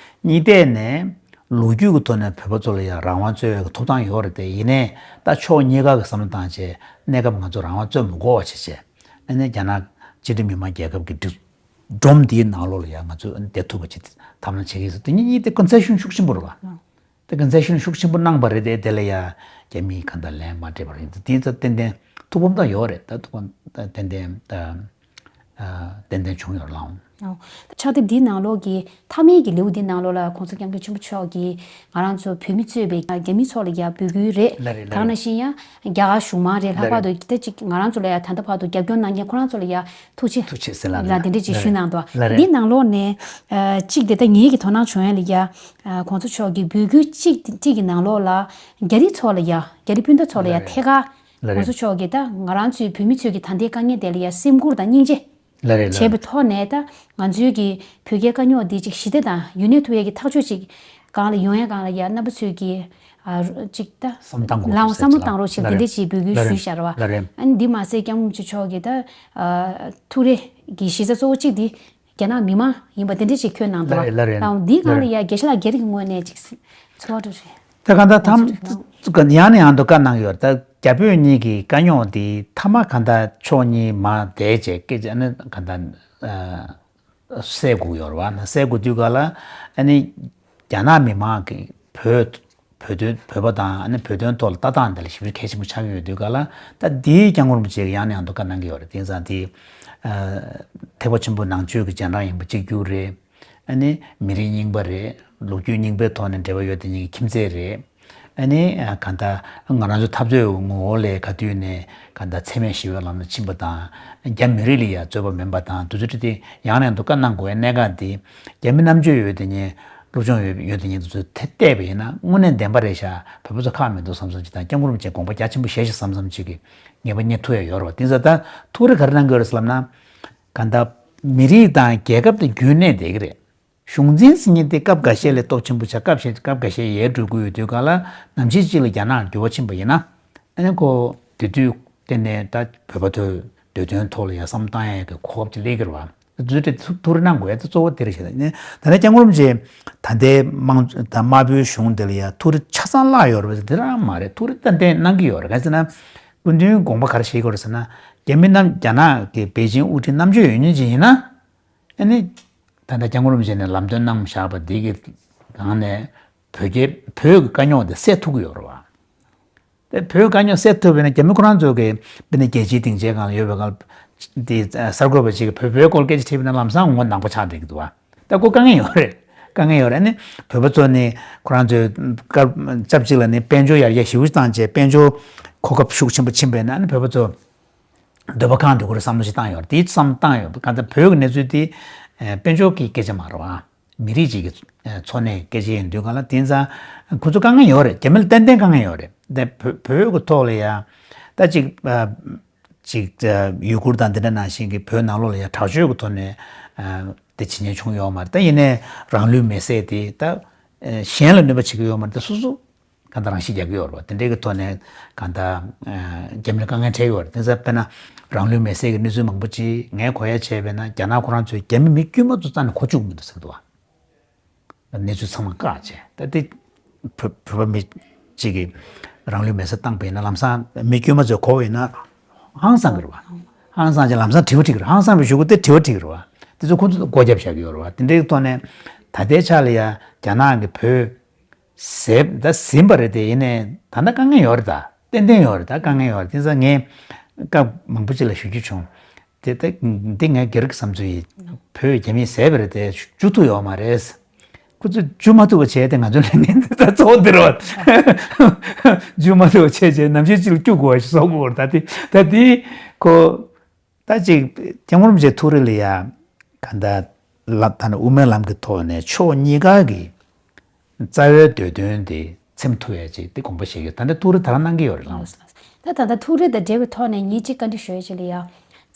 གཉིས་ཐད་ནས་ལོ་རྒྱུས་ཀྱི་ཐོག་ནས་བོད་པ་ཚོ་ལ་ཡང་རང་དབང་རྩོད་ཡས་ཀྱི་ཐོབ་ཐང་ཡོད་རེད་དེ། ཡིན་ནའི་ད་ཕྱོགས་གཉིས་ཀ་གི་བསམ་བློ་བཏང་བྱས་གནས་སྐབས་ང་ཚོ་རང་དབང་རྩོད་མི་དགོས་པ་བྱས་བྱས། ཨ་ནི་རྒྱ་ནག་ཕྱི་འབྲེལ་མི་མང་རྒྱལ་ཁབ་ཀྱི་སྒྲིག་སྒྲོམ་འདིའི་ནང་ལོགས་ལ་ཡང་ང་ཚོ་བསྡད་ཐུབ་པ་ཅིག་ཐབས་ལམ་བྱེད་ཀྱི་ཡིན་ཟེར། དེ་གཉིས་གཉིས་དེ་ཀོན་སེ་ཤན་ཤུགས་ཆེན་པོ་རེད་བ། དེ་ཀོན་སེ་ཤན་ཤུགས་ཆེན་པོ་གནང་པ་རེད་དེ། དེ་ལ་ཡང་རྒྱ་མིས་གང་ལྟར་ལན་མ་སྤྲད་པ་རེད། དེ་ཚོ་ཏན་ཏན་ཐུགས་ཕམ་ད་ཡོད་རེད། ད་ཐུགས་ཕམ་ད་ཏན་ཏན་ད་ཨ་ཏན་ཏན་བྱུང་ཡོད་ལགས། ཨོ། ཕྱག་དེབ་འདིའི་ནང་ལོགས་ཀྱི་མཐའ་མའི་གི་ལེའུ་འདི་ནང་ལོགས་ལ་༸གོང་ས་༸སྐྱབས་མགོན་ཆེན་པོ་མཆོག་གིས་ང་རང་ཚོ་བོད་མི་གཙོས་པའི་རྒྱ་མི་ཚོ་ལ་ཡ་འབོད་སྐུལ་རེད། ལགས་རེད། ད་ག་ནང་བཞིན་ཡང་རྒྱ་གར་གཞུང་མང་རེད། ལྷག་པར་དུ་ད་ཅིག་ང་རང་ཚོ་ལ་ཡ་ད་ལྟ་བར་དུ་རྒྱབ་སྐྱོར་གནང་མཁན་ཁོ་རང་ཚོ་ལ་ཡ་ཐུགས་རྗེ་ཐུགས་རྗེ་ཟེར་ལ་ལ་དེ་འདྲ་ཅིག་ཞུས་གནང་འདུག་ལགས་རེད། འདི་ནང་ལོགས་ནས་ཨ་གཅིག་དེ་ད་ངེད་ཀྱི་དོ་སྣང་བྱུང་ཡ་ལ་ཡ་༸གོང་ས་མཆོག་གི་འབོད་སྐུལ་གཅིག་གཅིག་གི་ནང་ལོགས་ལ་རྒྱ་རིགས་ཚོ་ལ་ཡ་རྒྱ་རིགས་སྤུན་ཟླ་ཚོ་ལ་ཡ་ལགས་རེད། ཐད་ཀར་ལགས་རེད།༸གོང་ས་མཆོག་གིས་ད་ང་རང་ཚོའི་བོད་མི་ཚོའི་གི་ད་ལྟའི་དཀའ་ངལ་དེ་ལ་ཡ་སེམས་ཁུར་དང་སྙིང་རྗེ་ལགས་རེད། ལགས་བྱས་པའི་ཐོག་ནས་ད་ང་ཚོའི་གི་བོད་རྒྱའི་དཀའ་རྙོག་འདི་ཅིག་ཞི་བདེ་དང་ཡུན་གནས་ཐུབ་ཡས་ཀྱི་ཐག་གཅོད་ཅིག་སྒང་ལ་ཡོང་ཡས་སྒང་ལ་ཡ་རྣམ་པ་ཚོས་ཀྱི་ཨ་ཅིག་ད་བསམ་བཏང་དགོས་ལའང་བསམ་བློ་བཏང་རོགས་བྱེད། ལགས་དེ་འདྲ་རེད། ཅིག་འབོད་སྐུལ་ལགས་རེད། ཞུས་བཞག་ར་བ། ལགས་རེད། ཨ་ནི་འདི་མ་ཟད་༸སྐྱབས་མགོན་ཆེན་མཆོག་གིས་ད་ཨ་ཐུགས་རེ་གི་གཞི་རྩ་གཙོ་བོ་གཅིག་འདི་རྒྱ་ནག་མི་མང་ཡིན་པ་དེ་འདྲ་ཅིག་ཁྱོན་ནང་འདུག་ལགས་རེད། ལགས་རེད། དང་འདིའི་སྒང་ལ་ཡ་དགེ་བཤེས་ལགས་སྒེར་གྱི་ངོས་ནས་ཅིག་ཚོར་བ་འདྲ་ཞིག་ད་གང་ལྟར་ཐམ་ཡང་ནས་ཡང་དུ་བཀའ་གནང་ཡོད། ད་རྒྱ་བོད་གཉིས་ཀྱི་དཀའ་རྙོག་འདི་མཐའ་མ་གང་ལྟར་ཕྱོགས་གཉིས་མར་བསྡད་བྱས་སྐད་ཆ་ནི་གང་ལྟར་ཨ་སེལ་དགོས་ཡོད་རེད་བ། ན་སེལ་དགོས་དུས་ག་ལ་ཨ་ནི་རྒྱ་ནག་མི་མང་གི་བོད་བོད་དོན་བོད་པ་དང་ཨ་ནི་བོད་དོན་ཐོག་ལ་ལྟ་སྟངས་འདི་ལ་ཞེ་པོ་གལ་ཆེན་པོ་ཆགས་ཀྱི་ཡོད་དུས་ག་ལ། ད་འདིའི་༸སྐྱབས་མགོན་རིན་པོ་ཆེ་གིས་ཡང་ནས་ཡང་དུ་བཀའ་གནང་གི་ཡོད་རེད། དེང་སང་འདི་ཨ་ཐེག་པ་ཆེན་པོ་ནང་ཆོས་ཀྱི་རྗེས་འབྲང་ཡིན་པ་གཅིག་གྱུར་རེད། ཨ་ནི་མི་རིགས་རྙིང་པ་རེད། ལོ་རྒྱུས་རྙིང་པའི་ཐོག་ནས་འབྲེལ་བ་ཡོད་དེ་གཉིས་ཀྱི་ཁྱིམ་མཚེས་རེད། ཨ་ནི་ཨ་གང་ལྟར་ང་རང་ཚོ་འཐབ་རྩོད་ངོ་བོ་ལས་ག་དུས་ནས་གང་ལྟར་འཚེ་མེད་ཞི་བའི་ལམ་ལ་ཕྱིན་པ་དང་། རྒྱ་མི་རིགས་ལ་ཡ་རྩོད་པ་མིན་པ་དང་། དེ་ཚོ་དེ་ཡང་ནས་ཡང་དུ་བཀའ་གནང་དགོས་པའི་གནད་འགག་འདི་རྒྱ་མི་རྣམ་དཔྱོད་ཡོད་དེ་གཉིས་སློབ་སྦྱོང་ཡོད་ཡོད་དེ་གཉིས་དེ་ཚོས་དེ་བལྟས་པ་ཡིན་ན་དངོས་གནས་བདེན་པ་རེད་ཤག་བོད་པ་ཚོ་ཁག་མི་འདུག་བསམ་བསམ་ཅིག་དང་། སྐྱབས་མགོན་རིན་པོ་ཆེ་དགོངས་པ་རྒྱ་ཆེན་པོ་བཞེས་ཤག་བསམ་བསམ་ཅིག་གི་ངེས་པ་རྙེད་ཐུབ་ཡ་ཡོད་རེད་བ། དེ་ཚོ་ད་ཐུགས་རེ་ག་རེ་གནང་གི་ཡོད་རེད་ཟེར་ལབ་ན། གང་ལྟར་མི་རིགས་དང་རྒྱལ་ཁབ་དེ་རྒྱུན་གནས་བསྡད་ཀྱི་རེད། གཞུང་འཛིན་ཟེར་མཁན་དེ་སྐབས་འགའ་ཤས་ལ་སྟོབས་ཆེན་པོ་ཆགས། སྐབས་ཤས་སྐབས་འགའ་ཤས་ཡལ་འགྲོ་གི་ཡོད་དུས་ག་ལ། ནམ་ཞིག་ཅིག་ལ་རྒྱ་ནག་འགྱུར་བ་ཕྱིན་པ་ཡིན་ན། ཨ་ནི་ཁོ་དེ་དུས་གཏན་ནས་ད་བོད་པ་ཚོའི་བདེ་དོན་ཐོག་ལ་ཡ་བསམ་བཏང་ཡ་གི་གོ་སྐབས་ཅིག་སླེབས་ཀྱི་རེད་བ། དེ་ཚོ་དེ་ཐུགས་རེ་གནང་དགོས་ཡ་དེ་གཙོ་བོ་དེ་རེད་ཤག་ནས་ད་ནས་སྐྱབས་མགོན་རིན་པོ་ཆེ་ད་ལྟའི་དམངས་ད་དམར་པོའི་གཞུང་དེ་ལ་ཡ་ཐུགས་རེ་ཆ་ཚང་བརླག་ཡོད་རེད་པས། དེ་རང་མ་རེད། ཐུགས་རེ་ཏན་ཏན་གནང་གི་ཡོད་རེད། ག་རེ་ཟེར་ན། སྐུ་མདུན་དགོངས་པ་ག་རེ་བཞེས་ཀྱི་ཡོད་རེད་ཟེར་ན། རྒྱ་མི་རྣམས་རྒྱ་ནག་གི་པེ་ཅིང་དབུ་ཁྲིད་རྣམ་དཔྱོད་ཡོད་མཁན་ཅིག་ཡིན་ན། ཨ་ནི། ད་ལྟ་སྐྱབས་མགོན་རིན་པོ་ཆེ་ནས་ལམ་སྟོན་གནང་བཞག་པ་འདི་གི་སྒང་ནས་བོད་རྒྱའི་བོད་ཀྱི་དཀའ་རྙོག་དེ་སེལ་ཐུབ་ཀྱི་ཡོད་རེད་བ། དེ་བོད་དཀའ་རྙོག་སེལ་ཐུབ་པ་ཡིན་ན་རྒྱ་མི་ཁོ་རང་ཚོ་གི་དཔེར་ན་རྒྱལ་སྤྱིའི་སྡིངས་ཆའི་སྒང་ལ་ཡོད་པའི་སྒང་དེ་གསར་འགོད་པ་ཅིག་གིས་བོད་བོད་སྐོར་སྐད་ཆ་དྲིས་པ་ཡིན་ན་ལམ་སང་ངོ་ནག་པོ་ཆགས་འགྲིག་གི་འདུག་བ། ད་ཁོ་དཀའ་ངལ་ཡོད་རེད། དཀའ་ངལ་ཡོད་རེད། ཨ་ནི་བོད་པ་ཚོ་ནི་ཁོ་རང་ཚོའི་སྐབས་སྐབས་གཅིག་ལ་ནི་དཔལ་འབྱོར་ཡར་རྒྱས་ཞེ་པོ་བཏང་བྱས་དཔལ་འབྱོར་གོ་སྐབས་ཤུགས་ཆེན་པོ་ཕྱིན་པ་ཡིན་ན་ཨ་ནི་བོད་པ་ཚོ། འདོད་པ་ཁེངས་འདུག་ཁོ་རང་བསམ་བློ་ཞིག་བཏང་ཡོད་རེད། དེའི་བསམ་བཏང་ཡོད་གང་ལྟར་བོད་ཀྱི་གནས་ཚུལ་དེ་ཨ་དཔལ་འབྱོར་གྱི་སྐད་ཆ་མ་རེད་བ། མི་རིགས་གཅིག་གི་ཨ་འཚོ་གནས་སྐད་ཆ་ཡིན་དུས་གང་ལ་དེང་སང་ཁོ་ཚོ་དཀའ་ངལ་ཡོད་རེད། རྒྱ་མི་ལ་ཏན་ཏན་དཀའ་ངལ་ཡོད་རེད། དེ་བོད་བོད་ཀྱི་ཐོག་ལ་ཡ་ད་ཅིག་ཨ་ཅིག་ཨ་ཡུ་གུར་དང་དེ་འདྲ་ནང་བཞིན་གྱི་བོད་ནང་ལོགས་ལ་ཡ་དྲག་སྤྱོད་ཀྱི་ཐོག་ནས་ཨ་དེ་བྱེད་མཁན་བྱུང་ཡོད་མ་རེད། ད་ཡིན་ནའི་རང་ལུས་མེར་སྲེག་དེ་ད་ཨ་གཞན་ལ་གནོད་པ་བྱེད་ཀྱི་ཡོད་མ་རེད། ད་སོ་སོ། གང་ལྟར་རང་ཤི་རྒྱག་གི་ཡོད་རེད་བ། དེ་འདྲའི་གི་ཐོག་ནས་གང་ལྟར་ཨ་རྒྱ་མི་ལ་དཀའ་ངལ་འཕྲད་ཡོད་རེད། དེ་ཚོ་དཔེར་ན་རང་ལུས་མེར་སྲེག་གི་གནས་ཚུལ་མང་པོ་ཅིག་ངས་གོ་ཡ་བྱས་པས་ན་རྒྱ་ནག་ཁོ་རང་ཚོས་རྒྱ་མི་མི་དཀྱུས་མ་ཚོ་རྩ་ནས་གོ་བཅུག་མི་འདུག་ཟེར་གི་འདུག་བ། གནས་ཚུལ་ཚང་མ་བཀག་བྱས་ད་དེ་བོད་བོད་པ་མི་གཅིག་གིས་རང་ལུས་མེར་སྲེག་བཏང་པ་ཡིན་ན་ལམ་སང་མི་དཀྱུས་མ་ཚོས་གོ་བ་ཡིན་ན་ཧང་སང་གི་རེད་བ། ཧང་སང་ཅིག་ལམ་སང་དྲི་བ་དྲིས་ཀྱི་རེད། ཧང་སང་བའི་གཞུག་གུ་དེ་དྲི་བ་དྲིས་ཀྱི་རེད་བ། དེ་ཚོ་ཁོ་ཚོ་སྒོ་བརྒྱབ་བཞག་གི་ཡོད་རེད་བ། དེ་འདྲའི་ཐོག་ནས་ད་ལྟའི་ཆ་ལ་ཡ་རྒྱ་ནག་གི་བོད་ཟེར་ད་ཟིན་པ་རེད་དེ། ཡིན་ནའི་ད་ལྟ་དཀའ་ངལ་ཡོད་རེད། ད་ཏན་ཏན་ཡོད་རེད། ད་དཀའ་ངལ་ཡོད་རེད། དེ་ཚོ་ངས་སྐབས་མང་པོ་ཅིག་ལ་ཞུ་རྒྱུ་བྱུང་། དེ་ད་འདི་ངའི་སྒེར་གྱི་བསམ་ཚུལ་ཡིན། བོད་རྒྱ་མིས་ཟས་པ་རེད་དེ་འཇུ་ཐུབ་ཡོད་མ་རེད། ཁོ་ཚོས་འཇུ་མ་ཐུབ་པ་བྱས་ཏེ་ང་ཚོའི་ལས་འགན་འདི་ད་གཙོ་བོ་འདི་རེད་བ། འཇུ་མ་ཐུབ་པ་བྱས་བྱས་ནམ་ཞིག་ཅིག་ལ་སྐྱུག་དགོས་པ་ཞིག་བཟོ་དགོས་པ་རེད། ད་དེ་ད་དེ་ཁོ། ད་ཅིག་སྐྱབས་མགོན་རིན་པོ་ཆེའི་ཐུགས་རེ་ལ་ཡ། གང་ལྟར་ལ་ད་ནི་དབུ་མའི་ལམ་གྱི་ཐོག་ནས་ཕྱོགས་གཉིས་ཀ་གི་རྩ་བའི་འདོད་དོན་དེ་ཚིམ་ཐུབ་ཡ་ཅིག་དེ་དགོངས་པ་བཞེས་ཡོད། ད་ལྟ་ཐུགས་རེ་ད་ག་གནང་གི་ཡོད་རེད་ལགས། ད་ད་ལྟ་ཐུགས་རེ་དང་འབྲེལ་བའི་ཐོག་ནས་ངས་ཅིག་བཀའ་འདྲི་ཞུ་ཡ་ཅིག་ལ་ཡ།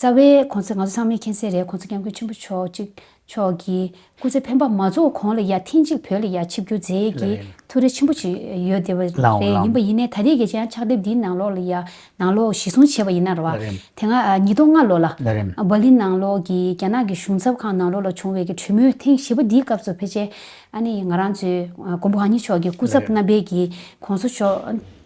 རྩ་བའི་གོང་ས་ང་ཚོ་ཚང་མས་མཁྱེན་གསལ་རེད། གོང་ས་སྐྱབས་མགོན་ཆེན་པོ་མཆོག་ཅིག་མཆོག་གིས་སྐུ་ཚེ་འཕེན་པ་མ་རྫོགས་གོང་ལ་ཡ་ཐེངས་གཅིག་བོད་ལ་ཡ་ཆིབས་བསྒྱུར་མཛད་ཀྱི་ལགས། ཐུགས་རེ་ཆེན་པོ་ཅིག་ཡོད་བསྡད་པ་ལགས་རེད། ལགས། ཡིན་པ་ཡིན་ནའི་ད་རེས་ཀྱི་ཅང་ཕྱག་དེབ་འདིའི་ནང་ལོགས་ལ་ཡ་ནང་ལོགས་གཞི་བཟུང་བྱས་པ་ཡིན་ན་རེད་བ། ལགས་རེད། དེ་སྔ་ཨ་ཉིས་སྟོང་ལྔ་ལོ་ལ་ལགས་རེད། འབར་ལིན་ནང་ལོགས་ཀྱི་རྒྱ་ནག་གི་གཞུང་ཚབ་ཁང་ནང་ལོགས་ལ་བྱུང་བའི་གི་གྲོས་མོལ་ཐེངས་བཞི་པ་འདིའི་སྐབས་སུ་ཕལ་ཆེར་ཨ་ནི་ང་རང་ཚོའི་ཨ་མགོན་པོ་གང་ཉིད་མཆོག་གི་སྐུ་ཚབ་ལགས་རེད། རྣམ་པའི་གི་གོང་ས་མཆོག་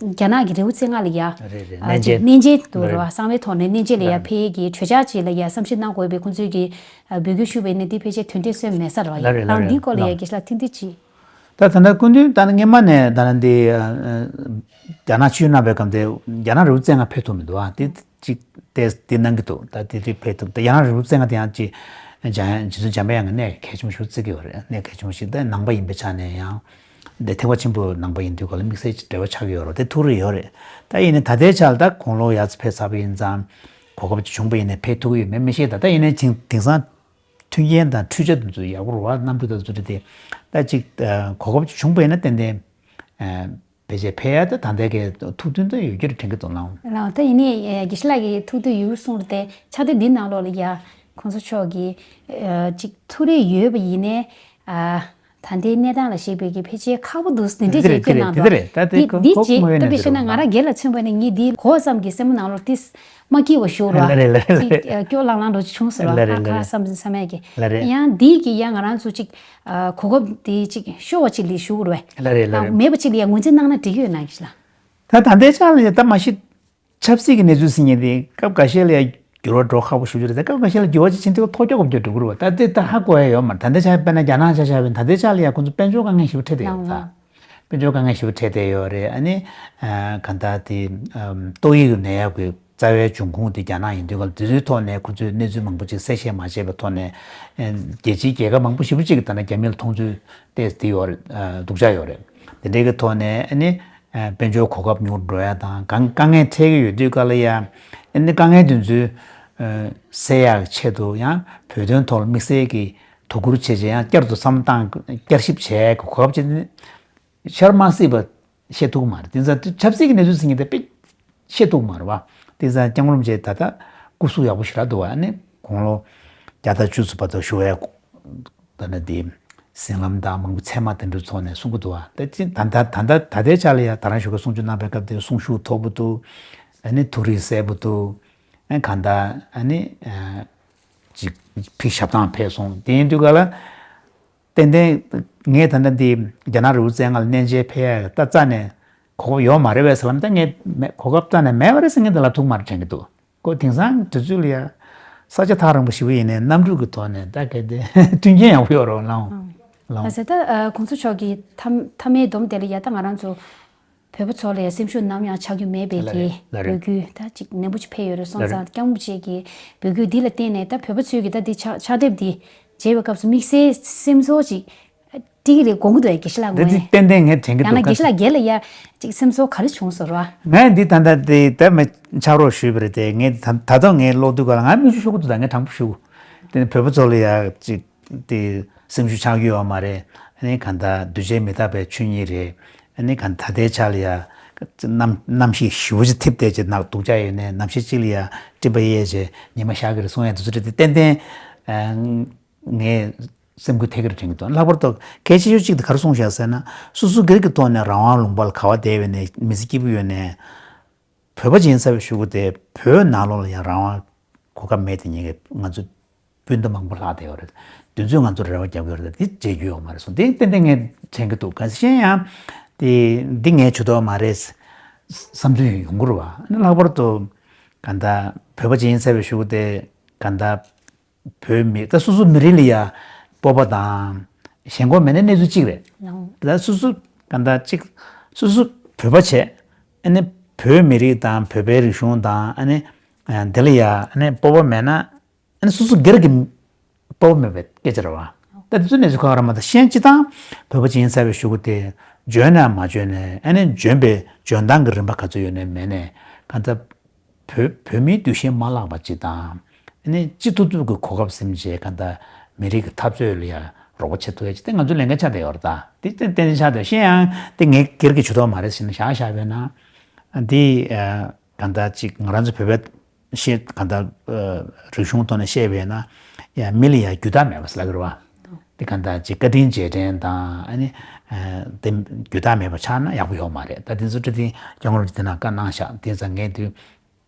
རྒྱ་ནག་གི་རི་བོ་རྩེ་ལྔ་ལ་ཡ་རེད་རེད། ཨ་གནས་ཅིག་མཇལ། གནས་མཇལ་དུ་རེད་བ། ལགས་རེད། གསང་བའི་ཐོག་ནས་གནས་མཇལ་ལ་ཡ་ལགས་རེད། ཕེབས་ཀྱི་གྲོས་འཆར་ཅིག་ལ་ཡ་བསམ་ཞིབ་གནང་དགོས་པའི་ཁོང་ཚོས་ཀྱི་ཨ་འབོད་སྐུལ་ཞུས་པ་ཡིན་ན་འདི་ཕལ་ཆེར་དོན་འབྲས་སོན་མེད་ས་རེད་བ། ལགས་རེད། ལགས་རེད། ཨང་འདིའི་སྐོར་ལ་ཡ་ལགས། དགེ་བཤེས་ལགས་ཐུང་ཐུང་ཅིག་ད་ད་ལྟ་སྐུ་མདུན་ད་ནི་སྔོན་མ་ནས་ད་ནི་འདི་ཨ་ཨ་རྒྱ་ནག་ཆིབས་བསྒྱུར་གནང་བའི་སྐབས་དེ་རྒྱ་ནག་རི་བོ་རྩེ་ལྔ་ཕེབས་ཐུབ་མི་འདུག་ཨ། དེ་ཅིག་དེ་དེ་གནང་གི་འདུག་ད་དེ་དུས་ཕེབས་ཐུབ། ད་རྒྱ་ནག་རི་བོ་རྩེ་ལྔ་དེ་ཡང་ཅིག་འཇམ་དབྱངས་རྗེ་བཙུན་འཇམ་དཔལ་དབྱངས་ཀྱི་གནས་གལ་ཆེན་པོ་ཞིག་བརྩི་གི་ཡོད་རེད། གནས་གལ་ཆེན་པོ་ཞིག་ད་ནང་པ་ཡིན་པའི་ཆ་ནས་ཡང་དེ་ཐེག་པ་ཆེན་པོའི་ནང་པ་ཡིན་དུས་ག་ལ་དམིགས་བསལ་གྱི་འབྲེལ་བ་ཆགས་ཀྱི་ཡོད་རེད། དེ་ཐུགས་རེ་ཡོད་རེད། ད་ཡིན་ནའི་ད་ལྟའི་ཆ་ལ་ད་དགུང་ལོ་ཡར་ཕེབས་ཚར་བ་ཡིན་ཙང་གོ་སྐབས་ཅིག་བྱུང་པ་ཡིན་ནའི་ཕེབས་ཐུབ་ཀྱི་ཡོད་མེད་མི་ཤེས། ད་ལྟ་ཡིན་ནའི་དེང་དེང་སང་མཐུན་རྐྱེན་དང་འཕྲུལ་ཆ་དེ་ཚོ་ཡག་པོ་རེད་བ། གནམ་གྲུ་དང་དེ་ཚོ་རེད་དེ། ད་ཅིག་ཨ་གོ་སྐབས་ཅིག་བྱུང་པ་ཡིན་ན་ཏན་ཏན་ཨ་ཕལ་ཆེར་ཕེབས་ཡ་ད་ད་ལྟའི་གི་ཐུགས་འདུན་ད་ཡོད་རྒྱུ་རེད་དྲན་གྱི་འདུག་ལགས། ལགས། ད་ཡིན་ནའི་ཨ་དགེ་བཤེས་ལགས་ཀྱིས་ཐུགས་འདུན་ཡོད་གསུངས་རེད་དེ། ཕྱག་དེབ་འདི་ནང་ལོགས་ལ་ཡ་གོང་ས་མཆོག་གིས་ཨ་ཅིག་ཐུགས་རེ་ཡོད་པ་ཡིན་ནའི་ཨ་ད་ལྟའི་གནས་སྟངས་ལ་གཞིགས་པའི་གི་ཕལ་ཆེར་ཁག་པོ་འདུག་ཟེར་འདི་འདྲས་དེ་རེད། ཅིག་དེ་རེད། སྐྱོན་གནང་དེ་འདུག་དེ་རེད། ད་དེ་འདི་ཁོ་འདི་ཁོ་ཅིག་དངོས་ཡོད་གཏམ་དཔེ་གནས་བཤད་ན་ང་རང་སྒེར་ལ་མཚོན་པ་ནི་ངས་འདི་གོ་བསམ་གྱི་སེམས་པ་ནང་ལོགས་ཏིས་མ་སྐྱིད་པ་ཞུ་ར། ལ་རེད་ལ་རེད་ལ་ཅིག་རེད། སྐྱོ་ལང་ལང་འགྲོ་ཅིག་བྱུང་ཟེར་བ། ལ་རེད་ཁ་ལ་ཁ་རེད། བསམ་བསམ་ཡ་གི། ལ་རེད། ཡང་འདི་གི་ཡང་ང་རང་ཚོ་ཅིག་ཨ་གོ་སྐབས་འདི་ཅིག་ཤོར་བ་ཅིག་ལ་ཞུ་དགོས་རེད། ལ་རེད་ལ་ཨ་རེད། མེད་པ་ཅིག་ལ་ཡང་ངོས་འཛིན་གནང་ན་འགྲིག་གི་ཡོད་ན་གི་ལ། ད་ད་ལྟའི་ཆ་ལ་ཡང་ད་མ་གཞི་ཆབ་སྲིད་ཀྱི་གནས་ཚུལ་ཟེར་མཁན་དེ་སྐབས་འགའ་ཤས་ལ་ཡང་འགྱུར་བ་འགྲོ་ཁག་པོ་ཞེ་པོ་ཅིག་རེད། ད་སྐབས་འགའ་ཤས་ལ་འགྱུར་བ་ཅིག་ཕྱིན་དུས་ཐོག་སྐྱོ་གོམ་སྐྱོ་འགྲོ་གི་རེད་བ། ད་དེ་ད་ཧ་གོ་ཡ་ཡོད་མ་རེད། ད་ལྟའི་ཆ་དཔེར་ན་རྒྱ་ནག་ཆ་བཞག་པ་ཡིན་ན་ད་ལྟའི་ཆ་ལ་ཡང་ཁོང་ཚོ་དཔལ་འབྱོར་དཀའ་ངལ་ཞེ་པོ་འཕྲད་བསྡད་ཡོད་ལགས། ད་དཔལ་འབྱོར་དཀའ་ངལ་ཞེ་པོ་འཕྲད་བསྡད་ཡོད་རེད། ཨ་ནི་ཨ་གང་ལྟར་དེ་ཨམ་ཏོག་དབྱིབས་ནད་ཡག་གི་རྩ་བའི་འབྱུང་ཁུངས་དེ་རྒྱ་ནག་ཡིན་དུས་ག་ལ་དེ་ཚོའི་ཐོག་ནས་ཁོ་ཚོས་གནས་ཚུལ་མང་པོ་ཅིག་གསལ་བཤད་མ་བྱས་པའི་ཐོག་ནས། ཨ་རྒྱལ་སྤྱིའི་རྒྱལ་ཁབ་མང་པོ་ཞེ་པོ་ཅིག་གིས་ད་ནི་རྒྱ་མི་ལ་མཐོང་ཚུལ་ཏོག་ཙམ་དེ་ཡོད་རེད། ཨ་སྡུག་ཅག་ཡོད་རེད། དེ་འདྲའི་གི་ཐོག་ནས་ཨ་ནི་ཨ་དཔལ་འབྱོར་གོ་སྐབས་ཉུང་རུ་འགྲོ་ཡ་དང་། གང་དཀའ་ངལ་འཕྲད་ཀྱི་ཡོད་དུས་ག་ལ་ཡ་ཨ་ནི་དཀའ་ངལ་དེ་ཚོའི་ཨ་སེལ་ཡག་ཆེད་དུ་ཡང་བོད་དོན་ཐོག་ལ་དམིགས་བསལ་གྱི་དོ་ཁུར་བྱས་བྱས་ཡང་བསྐྱར་དུ་བསམ་བློ་བཏང་བསྐྱར་ཞིབ་བྱས་གོ་སྐབས་ཅིག་ནི་ཤར་མ་སྲིད་པ་བཤད་ཐུབ་ཀྱི་མ་རེད། དེ་ཙང་ཆབ་སྲིད་ཀྱི་གནས་ཚུལ་ཟེར་མཁན་དེ་དཔེ་བཤད་ཐུབ་ཀྱི་མ་རེད་བ། དེ་ཙང་སྐྱབས་མགོན་རིན་པོ་ཆེ་ད་ལྟ་སྐུ་གཟུགས་ཡག་པོ་ཞེ་དྲག་འདུག་བ། ཨ་ནི་དགུང་ལོ་བརྒྱ་དང་བཅུ་ཙམ་བར་དུ་བཞུགས་ཡ་ད་ནི་དེ་གཟིམ་ལམ་དང་མང་པོ་ཚད་མ་དེ་འདྲ་ཚོགས་ནས་གསུང་གི་འདུག་བ། ད་ཅི་ད་ད་ད་ད་ད་ལྟའི་ཆ་ལ་ཡ་ད་རང་ཞོགས་ཀས་གསུང་ཆོས་གནང་བའི་སྐབས་དེ་གསུང་ཤུགས་མཐོ་པོ་འདུག་ཨ་ནི་ཐུགས་རིག་གསལ་པོ་འདུག་ཨ་གང་ལྟར་ཨ་ནི་ཨ་ཅིག་ཕི་ཞབས་ཐང་ཕེབས་སོང་། དེ་ཡིན་དུས་ག་ལ། ཏན་ཏན་ངས་ད་ལྟ་འདི་རྒྱ་ནག་རི་བོ་རྩེ་ལྔ་ལ་གནས་མཇལ་ཕེབས་ཡ་ད་རྩ་ནས་གོ་སྐབས་ཡོད་མ་རེད་པས་ཟེར་ལབ་ན། ད་ངས་མེད་གོ་སྐབས་རྩ་ནས་མེད་པ་རེད་ཟེར་མཁན་དེ་ལབ་ཐུབ་མ་རེད་དྲན་གྱི་འདུག་ཁོ་དེང་སང་དུས་ཚོད་ལ་ཡ་ས་ཆ་ཐག་རིང་པོ་ཞིག་པོ་ཡིན་ནའི་གནམ་གྲུ་གི་ཐོག་ནས་ད་གལ་ཏེ་མཐུན་རྐྱེན་ཡག་པོ་ཡོད་རེད་ལགས། ལགས། ཨ་ཟེར་ད་ཨ་གོང་ས་མཆོག་གི་མཐའ་མཐའ་མའི་སྡོམ་དེ་ལ་ཡ་ད་ང་རང་ཚོ་བོད་པ་ཚོ་ལ་ཡ་སེམས་ཤུགས་ནམ་ཡང་ཆག་རྒྱུ་མེད་པའི་ལགས་གི་རེད། ལགས་རེད། འབོད་སྐུལ་ད་ཅིག་ནན་པོ་ཅིག་ཕེབས་ཡོད་རེད། སོང་ལགས་རེད། ཙང་སྐྱབས་མགོན་རིན་པོ་ཆེ་གི་འབོད་སྐུལ་འདི་ལ་བརྟེན་ནས་ད་བོད་པ་ཚོས་གི་ད་འདི་ཕྱག་ཕྱག་དེབ་འདི་མཇལ་བའི་སྐབས་སུ་དམིགས་བསལ་སེམས་ཚོར་ཅིག་སྤྲད་ཀྱི་རེད་དགོངས་ཀྱི་འདུག་ཨེ། དགེ་བཤེས་ལགས་ངོས་ནས། འདི་ཏན་ཏན་ངས་དྲན་གྱི་ཡང་ན་འདུག་དགེ་བཤེས་ལགས་སྒེར་ལ་ཡ་ཅིག་སེམས་ཚོར་ག་རེ་བྱུང་སོང་ར། ངས་འདི་ད་ལྟ་དེ་ད་མི་ཕྱག་རོགས་ཞུས་པ་རེད་དེ། ངས་ད་ད་དུང་ངའི་ཀློག་དུས་ག་ལ་ང་མིག་ཆུ་ཤོར་གྱི་འདུག་ད་ངས་དྲང་པོ་ཞུ། དེ་ནི་བོད་པ་ཚོ་ལ་ཡ་ཅིག་དེ་སེམས་ཤུགས་ཆག་རྒྱུ་ཡོད་མ་རེད། ཨ་ནི་ག་ད་འདུས་བྱས་མི་རྟག་པའི་ཆོས་ཉིད་རེད། ཨ་ནི་ག་ད་ལྟའི་ཆ་ལ་ཡ་གནམ་གནམ་གཤིས་ཞེ་པོ་ཅིག་འཐིབས་བསྡད་ཅིག་ནག་སྡུག་ཅག་ཡོད་ནའི་གནམ་གཤིས་གཅིག་ལ་ཡ་སྤྲིན་པ་གཡས་བྱས་ཉི་མ་ཤར་གྱི་རེད་གསུང་ཡ་དེ་ཚོ་རེད་དེ། ཏན་ཏན་ངས་སེམས་འགུལ་ཐེབས་ཀྱི་རེད་དྲན་གྱི་འདུག་ལྷག་པར་དུ་གལ་ཆེ་ཤོས་གཅིག་དེ་ག་རེ་གསུངས་བཞག་ཟེར་ན། སོ་སོ་སྒེར་གྱི་ཐོག་ནས་རང་དབང་ལུང་པ་ལ་ག་པར་བསྡད་པ་ཡིན་ནའི་མི་ཚེ་སྐྱིད་པོ་ཡོད་ནའི། བོད་པ་ཅིག་ཡིན་ཟེར་བའི་གཞུག་གུ་དེ་བོད་ནང་ལོགས་ལ་ཡང་རང་དབང་གོ་སྐབས་མེད་དེ་ཉིད་ཀྱི་ང་ཚོ་སྤུན་ཟླ་མང་པོ་ལྷག་བསྡད་ཡོད་རེད། དེ་ཚོས་ང་ཚོར་རེ་བ་རྒྱབ་ཀྱི་ཡོད་རེད། དེ་བྱེད་རྒྱུ་ཡོད་མ་རེད་གསུངས། དེ་ཏན་ཏན་ངས་དྲན་གྱི་འདུག་ག་གཞན་ཡང་དེ་འདི་ངས་བྱེད་ཐུབ་པ་མ་རེད་བསམ་ཚུལ་ཡོང་གི་རེད་བ། ལྷག་པར་དུ་ག་ད་བོད་པ་ཅིག་ཡིན་ཟེར་བའི་གཞུག་གུ་དེ་ག་ད། བོད་མི་ད་སོ་སོ་མི་རིགས་ལ་ཡ་སྤོབས་པ་དང་ཞེན་ཁོག་མེད་ན་གནས་ཚུལ་གཅིག་རེད། ལགས། ད་སོ་སོ་ག་ད་གཅིག་སོ་སོ་བོད་པ་བྱས། ཨ་ནི་བོད་མི་རིགས་དང་བོད་པའི་རིག་གཞུང་དང་། ཨ་ནི་ཨ་དེ་ལ་ཡ་ཨ་ནི་སྤོབས་པ་མེད་ན། ཨ་ནི་སོ་སོ་སྒེར་གྱི་སྤོབས་པ་མེད་པའི་སྐད་ཆ་རེད་བ། ད་དེ་ཚོ་གནས་ཚུལ་ཁག་རེད་མ་གཏོགས། གཞན་སྤྱིར་བཏང་བོད་པ་ཅིག་ཡིན་ཟེར་བའི་གཞུག་གུ་དེ་འཇོན་ན་མ་འཇོན་ནའི། ཨ་ནི་འཇོན་པའི་འཇོན་ཐང་གི་རིམ་པ་ག་ཚོད་ཡོད་ནའི་མེད་ནའི་ག་ད། བོད་བོད་མིའི་འདུ་ཤེས་མ་བརླག་པ་ཅིག་དང་། ཨ་ནི་ཅི་ཐུབ་ཐུབ་ཀྱི་གོ་སྐབས་ཟིན་བྱས་ག་ད་མི་རིགས་ཀྱི་འཐབ་རྩོད་ལ་ཡ་རོགས་པ་བྱེད་ཐུབ་ཡ་ཅིག་དེ་ང་ཚོའི་ལས་འགན་ཆགས་བསྡད་ཡོད་རེད། ད་དེ་ཏན་ཏན་ཆགས་བསྡད། གཞན་ཡང་དེ་ངའི་སྒེར་གྱི་ཇུས་གཏོགས་མ་རེད་ཟེར་ནས་བཞག་བཞག་པས་ན། འདི་ག་ད་ཅིག་ང་རང་ཚོ་བོད་པའི་ཤེས་ག་ད་རིག་གཞུང་ཐོག་ནས་བཤད་པས་ན། ཡ་མི་ལ་ཡ་རྒྱུ་དག་མེད་པ་ཟེར་ལབ་ཀྱི་རེད་བ། དེ་ག་ད་ཅིག་བཀའ་དྲིན་རྗེས་དྲན་དང་། ཨ་ནི་དེ་རྒྱུ་དག་མེད་པ་ཆགས་ན་ཡག་པོ་ཡོད་མ་རེད། ད་དེ་ཚོ་འཕྲོད་བསྟེན་སྐྱབས་མགོན་རིན་པོ་ཆེ་དེ་ན་བཀའ་གནང་ཤག་དེ་ཙང་ངས་དུས་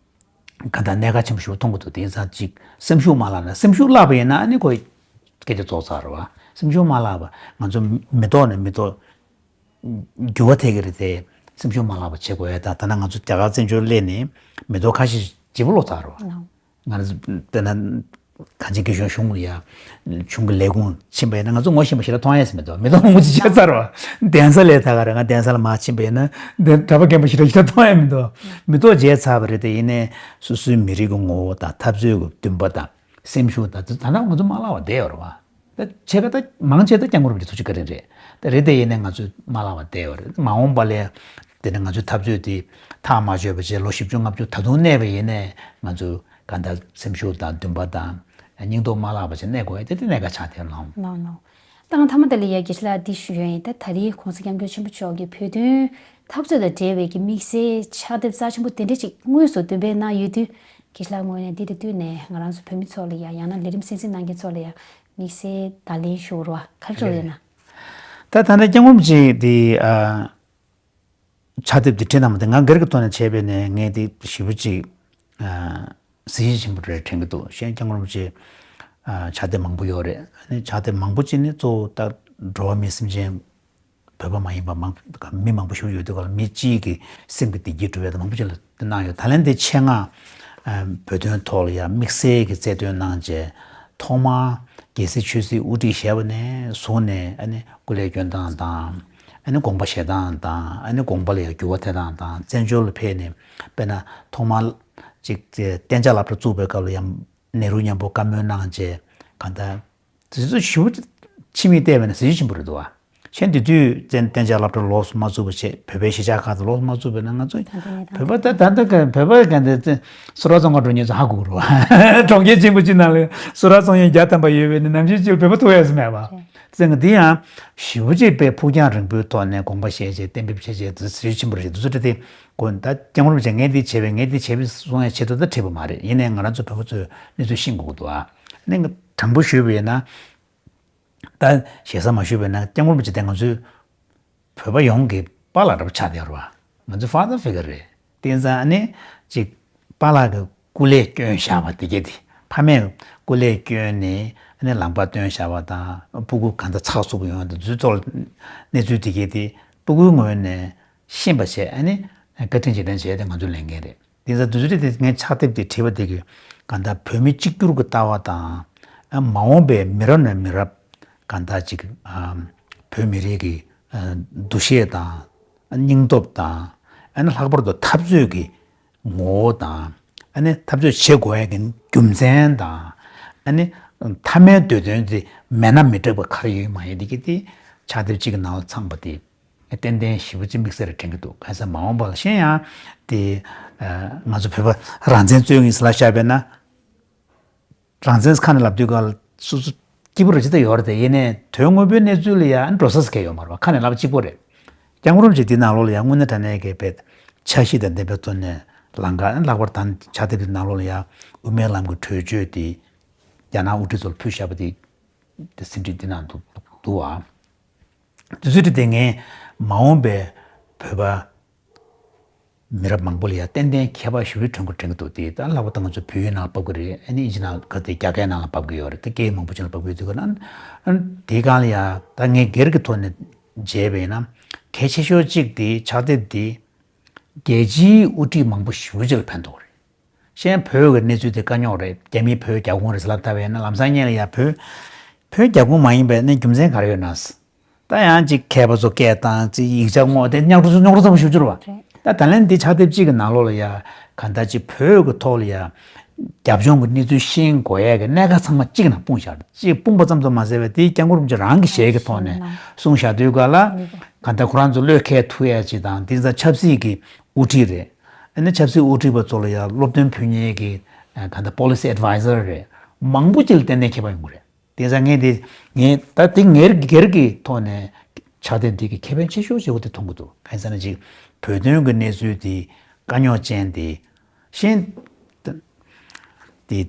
ག་ད་གནད་འགག་ཆེན་པོ་ཞིག་མཐོང་གི་འདུག་དེ་ཙང་ཅིག་སེམས་ཤུགས་མ་བརླག་ན། སེམས་ཤུགས་བརླག་པ་ཡིན་ན་ཨ་ནི་ཁོ་སྐད་ཆ་རྫོགས་ཚར་རེད་བ། སེམས་ཤུགས་མ་བརླག་པ། ང་ཚོ་མི་ཐོག་ནས་མི་ཐོག་འགྱུར་བ་ཐེབས་ཀྱི་རེད་དེ། སེམས་ཤུགས་མ་བརླག་པ་བྱེད་དགོས་ཡ། ད་ད་ནང་ང་ཚོ་རྒྱ་གར་བཙན་བྱོལ་སླེབས་ནས་མི་ཐོག་ཁ་ཤས་བརྗེ་པོ་ལོག་ཚར་རེད་བ། ང་ཚོ་དཔེར་ན་གངས་ཅན་སྐྱིད་གཤོངས་གཞུང་ལ་ཡ་གཞུང་གི་ལས་ཁུངས་ཕྱིན་པ་ཡིན་ན་ང་ཚོ་ངོ་ཤེས་པ་ཞེ་དྲག་མཐོང་ཡས་མི་འདུག་མི་ཐོག་མང་པོ་ཅིག་ཆགས་ཚར་བ། གདན་ས་ལས་ད་ག་རེད། ང་གདན་ས་ལ་མར་ཕྱིན་པ་ཡིན་ན་གདན་གྲྭ་པ་རྒན་པ་ཞེ་དྲག་ཞེ་དྲག་མཐོང་ཡས་མི་འདུག་མི་ཐོག་བརྗེ་ཚར་བ་རེད་དེ། ཡིན་ནའི་སོ་སོའི་མི་རིགས་ཀྱི་ངོ་བོ་དང་འཐབ་རྩོད་ཀྱི་འདུན་པ་དང་སེམས་ཤུགས་དང་ད་ལྟ་ང་ཚོ་མ་བརླག་པ་བསྡད་ཡོད་རེད་བ། ད་ཕྱེད་ཀ་ད་མང་ཆེ་ད་སྐྱབས་མགོན་རིན་པོ་ཆེ་ཐུགས་རྗེ་བཀའ་དྲིན་རེད། ད་རེད་དེ། ཡིན་ནའི་ང་ཚོ་མ་བརླག་པ་བསྡད་ཡོད་རེད། མ་འོངས་པ་ལ་དེ་ནས་ང་ཚོའི་འཐབ་རྩོད་དེ་ཐག་མ་ཆོད་པ་བྱས་ལོ་བཞི་བཅུ་ལྔ་བཅུ་ད་དུང་གནས་པ་ཡིན་ནའི་ང་ཚོ་ག་ད་སེམས་ཤུགས་དང་འདུན་པ་དང་སྙིང་སྟོབས་མ་བརླག་པ་བྱས་གནས་དགོས་ཡ་དེ་དེ་གནད་འགག་ཆགས་བསྡད་ལགས། ལགས་ལགས། ད་ང་མཐའ་མ་དེ་ལ་ཡ་དགེ་བཤེས་ལགས་འདི་ཞུ་ཡ་ཡིན། ད་ད་རེས་གོང་ས་སྐྱབས་མགོན་ཆེན་པོ་མཆོག་གིས་བོད་དོན་འཐབ་རྩོད་དང་འབྲེལ་བའི་གི་དམིགས་བསལ་ཕྱག་དེབ་རྩ་ཆེན་པོ་དེ་འདྲ་ཅིག་དངོས་སུ་འདོན་སྤེལ་གནང་ཡོད་དུས། དགེ་བཤེས་ལགས་ངོས་ནས་འདི་དང་བསྟུན་ནས་ང་རང་ཚོ་བོད་མི་ཚོ་ལ་ཡ། ཡང་ན་ལས་རིམ་གསན་གཟིགས་གནང་མཁན་ཚོ་ལ་ཡ་དམིགས་བསལ་བརྡ་ལན་ཞུ་རོགས་ག་རེ་ཡོད་ན། ད་ད་ལྟ་སྐྱབས་མགོན་རིན་པོ་ཆེ་དེ་ཨ་ཕྱག་དེབ་དེ་བྲིས་གནང་བ་དེ་ང་སྒེར་གྱི་ཐོག་ནས་བྱས་པས་ནས་ངས་དེ་ཞེ་པོ་ཅིག་ཨ་གཟི་བརྗིད་ཆེན་པོ་རེད་དྲན་གྱི་འདུག་གཞན་སྐྱབས་མགོན་རིན་པོ་ཆེ་ཨ་ཕྱག་དེབ་མང་པོ་ཡོད་རེད། ཨ་ནི་ཕྱག་དེབ་མང་པོ་ཅིག་ནི་གཙོ་བོ་ད་འགྲོ་བ་མི་སེམས་ཅན་བོད་པ་མ་ཡིན་པ་མང་མི་མང་པོ་ཞིག་ཡོད་དུས་ག་ལ་མི་གཅིག་གི་སེམས་ཀྱི་བདེ་སྐྱིད་སྒྲུབ་ཡ་དང་མང་པོ་ཅིག་ལ་གནང་ཡོད། ད་ལན་དེ་ཆེད་མངགས་ཨ་བོད་དོན་ཐོག་ལ་ཡང་དམིགས་བསལ་གྱི་རྩལ་འདོན་གནང་བྱས། ཐོག་མར་རྒྱལ་སྲས་ཆོས་སྲིད་དབུ་ཁྲིད་བཞེས་པ་ནས་བཟུང་ནས། ཨ་ནི་སྐུ་ལས་བསྐྱོན་སྟངས་དང་། ཨ་ནི་དགོངས་པ་བཞེས་སྟངས་དང་། ཨ་ནི་དགོངས་པ་ལ་ཡང་འགྱུར་བ་ཐེབས་སྟངས་དང་། བཙན་བྱོལ་ལ་ཕེབས་ནས་དཔེར་ན་ཐོག་མར་ཅིག་གཏན་འཇགས་སློབ་གྲྭ་བཙུགས་པའི་སྐབས་ལ་ཡང་ནེ་རུ་མཉམ་པོ་བཀའ་མོལ་གནང་བྱས། གང་ལྟར་དེ་ཚོ་ཞེ་པོ་ཕྱི་མིག་བལྟས་པ་ན་གཟི་བརྗིད་ཆེན་པོ་རེད་འདུག་བ། གཞན་དེ་དུས་བཙན་གཏན་འཇགས་སློབ་གྲྭ་ལོགས་སུ་མ་བཙུགས་པ་བྱས། བོད་པའི་གཞིས་ཆགས་ཁག་ཏུ་ལོགས་སུ་མ་བཙུགས་པ་ན་ང་ཚོ་ད་ལྟ་གནས་སྟངས་བོད་པ་ད་ད་ལྟ་ག་བོད་པ་ག་འདི་བཙན་སུ་ར་བཙོང་ག་འགྲོ་མཁན་ཚོ་ཧ་གོ་གི་རེད་བ། གྲོང་ཁྱེར་ཆེན་པོ་གཅིག་ནང་ལ་སུ་ར་བཙོང་མཁན་བརྒྱ་ཐམ་པ་ཡོད་པས་ནི་ནམ་རྒྱུན་ཅིག་བོད་པ་ཐུག་ཡས་སུ་མེད་བ། བཙན་ག་འདི་ཡང་ཞེ་པོ་ཅིག་དཔེ་ཕུགས་རྒྱང་རིང་པོའི་ཐོག་ནས་དགོངས་པ་བཞེས་བྱས་གཏན་འབེབས་བྱས་བྱས་དུས་གཟི་བརྗིད་ཆེན་པོ་རེད། དུས་ཚོད་དེ་དགོས། ད་སྐྱབས་མགོན་རིན་པོ་ཆེ་ངས་འདི་བྱས་པས་ངས་འདི་བྱས་པས་གསུང་ཡས་ཆེད་དུ་ད་བྲིས་པ་མ་རེད། ཡིན་ནའི་ང་རང་ཚོ་བོད་པ་ཚོས་གནས་ཚུལ་ཤེས་དགོས་ཀྱི་འདུག་ཨ། ནི་དྲང་པོ་ཞུས་པ་ཡིན་ན། ད་ཞེ་ས་མ་ཞུས་པ་ཡིན་ན་སྐྱབས་མགོན་རིན་པོ་ཆེ་དེ་ང་ཚོའི་བོད་པ་ཡོངས་ཀྱི་པཱ་ལགས་འདྲ་པོ་ཆགས་བསྡད་ཡོད་རེད་བ། ང་ཚོའི་ཕ་དར་ཕི་གར་རེད། དེ་ཙང་ཨ་ནི་ཅིག་པཱ་ལགས་ཀྱི་སྐུ་ལས་བསྐྱོན་བཞག་པ་དེ་གས་དེ། ཕ་མས་སྐུ་ལས་བསྐྱོན་ནས་ཨ་ནི་ལམ་ཁ་སྟོན་བཞག་པ་དང་། སྤུ་གུ་གང་ལྟར་ཚགས་ཚུད་པོ་ཡོང་ཡ་དང་། དུས་ཚོད་གནས་ཚུལ་དེ་གས་དེ་སྤུ་གུའི་ངོས་ནས་ཤེས་པ་བྱས། ཨ་ནི་བཀའ་དྲིན་རྗེས་དྲན་བྱས་ཏེ་ང་ཚོའི་ལས་འགན་རེད། དེ་ཚོ་དུས་ཚོད་དེ་ངས་ཕྱག་དེབ་དེ་བྲིས་པ་དེ་གི་གང་ལྟར་བོད་མི་གཅིག་གྱུར་གྱི་ལྟ་བ་དང་། ཨ་མ་འོངས་པའི་མི་རབས་ནས་མི་རབས་གང་ལྟར་ཅིག་ཨ་བོད་མི་རིགས་ཀྱི་ཨ་འདུ་ཤེས་དང་། ཨ་སྙིང་སྟོབས་དང་། ཨ་ནི་ལྷག་པར་དུ་འཐབ་རྩོད་ཀྱི་ངོ་བོ་དང་། ཨ་ནི་འཐབ་རྩོད་བྱེད་དགོས་ཡ་གི་རྒྱུ་མཚན་དང་། ཨ་ནི་མཐའ་མའི་འདོད་དོན་དེ་མེད་ན་མི་འགྲིག་པ་ག་རེ་ཡོད་མ་ཡོད་དེ་གི་དེ་ཕྱག་དེབ་གཅིག་གི་ནང་ལ་ཚང་པ་དེ་ཏན་ཏན་ཞེ་པོ་ཅིག་དམིགས་བསལ་རེ་དྲན་གྱི་འདུག་གང་ཟེར་མ་འོངས་པ་ལ་གཞན་ཡང་དེ་ང་ཚོ་བོད་པ་རང་བཙན་རྩོད་མཁན་ཟེར་ལབ་བཞག་པས་ན། རང་བཙན་ཁ་ནས་ལབ་དུས་ག་ལ་སོ་སོ་སྐྱིད་པོ་རེ་ཅི་ད་ཡོད་རེད་དེ། ཡིན་ནའི་དོན་དངོས་པོའི་གནས་ཚུལ་ལ་ཡང་འགྲོ་ས་ཟེར་མཁན་ཡོད་མ་རེད་བ། ཁ་ནས་ལབ་གཅིག་པོ་རེད། སྐྱབས་མགོན་རིན་པོ་ཆེ་འདི་ནང་ལོགས་ལ་ཡང་དངོས་གནས་དྲང་གནས་ཀྱི་བས་འཆར་གཞི་དང་ལྡན་པའི་ཐོག་ནས་ལམ་ཁ་ལྷག་པར་དང་ཕྱག་དེབ་འདི་ནང་ལོགས་ལ་ཡང་དབུ་མའི་ལམ་གྱི་གྲོས་ཆོད་དེ་རྒྱ་ནག་དབུ་ཁྲིད་ཚོར་ཕུལ་བཞག་པ་དེ་དེ་ཟིན་བྲིས་འདི་ནང་འདུག་འདུག་བ། དུས་ཚོད་དེ་ངས་མ་འོངས་པའི་བོད་པ་མི་རབས་མང་པོ་ལ་ཡང་ཏན་ཏན་ཁྱད་པར་ཞེ་པོ་ཅིག་གྱོན་དགོས་དྲན་གྱི་འདུག་དེ་ད་ལྷག་པར་དུ་ང་ཚོ་བོད་ཡིག་ནང་ལ་ཕབ་ཀྱི་རེད། ཨ་ནི་ཨིན་ཇི་ནང་ག་དེ་རྒྱ་སྐད་ནང་ལ་ཕབ་ཀྱི་ཡོད་རེད། ད་སྐད་མང་པོ་ཅིག་ལ་ཕབ་ཀྱི་ཡོད་དུས་ག་ན། ཨ་ནི་དེའི་སྒང་ལ་ཡང་ད་ངས་སྒེར་གྱི་ཐོག་ནས་མཇལ་བ་ཡིན་ན། གལ་ཆེ་ཤོས་གཅིག་དེ་ཕྱག་དེབ་དེ་རྒྱལ་སྤྱིའི་དབུ་ཁྲིད་མང་པོ་ཞེ་པོ་ཅིག་ལ་ཕན་ཐོགས་རེད། གཞན་བོད་ཀྱི་གནས་ཚུལ་དེ་དཀའ་རྙོག་རེད། རྒྱ་མིས་བོད་རྒྱབ་ཁུངས་རེད་ཟེར་ལབ་བསྡད་པ་ཡིན་ན་ལམ་སང་སྔོན་ལ་ཡང་བོད་བོད་རྒྱབ་ཁུངས་མ་ཡིན་པའི་ནི་རྒྱུ་མཚན་ག་རེ་ཡོད་ན། ད་ཡང་ཅིག་མཁས་པ་ཚོ་སྐད་བཏང་ཅིག་ཡིག་ཆ་སྔོག་དེ་རྙོག་དྲ་རྙོག་དྲ་ཚ་པོ་ཞེ་པོ་ཅིག་རེད་བ། རེད། ད་ད་ལན་འདི་ཕྱག་དེབ་གཅིག་གི་ནང་ལོགས་ལ་ཡ་གང་ལྟར་ཅིག་བོད་ཀྱི་ཐོག་ལ་ཡ་རྒྱབ་ལྗོངས་ཀྱི་གནས་ཚུལ་ཤེས་དགོས་ཡས་ཀྱི་གནད་འགག་ཚང་མ་གཅིག་ནང་སྤུངས་བཞག་རེད། གཅིག་སྤུངས་པ་ཙམ་དུ་མ་ཟད་པའི་དེའི་སྐྱབས་མགོན་རིན་པོ་ཆེ་རང་གི་ཞལ་གྱི་ཐོག་ནས་གསུངས་བཞག་དུས་ག་ལ་གང་ལྟར་ཁོ་རང་ཚོ་བློས་འཁེལ་ཐུབ་ཡས་ཅིག་དང་། དེ་ཚོ་ཆབ་སྲིད་ཀྱི་དབུ་ཁྲིད་རེད། ཨ་ནི་ཆབ་སྲིད་དབུ་ཁྲིད་པ་ཚོ་ལ་ཡང་སློབ་སྟོན་ཕུལ་མཁན་གྱི་ཨ་གང་ལྟར་policy advisor རེད། མང་པོ་ཅིག་ལ་ཏན་ཏན་ཁྱད་པར་ཡོང་གི་རེད། དེ་ཙང་ངས་དེ་ངས་ད་དེ་ངེར་སྒེར་གྱི་ཐོག་ནས་ཕྱག་དེབ་འདི་གི་ཁེ་ཕན་ཆེ་ཤོས་ཆེ་བོ་དེ་མཐོང་གི་འདུག་གང་ཡིན་ཟེར་ན་ཅིག་བོད་དོན་གྱི་གནས་ཚུལ་དེ་དཀའ་རྙོག་ཅན་དེ་ཤེས་དེ།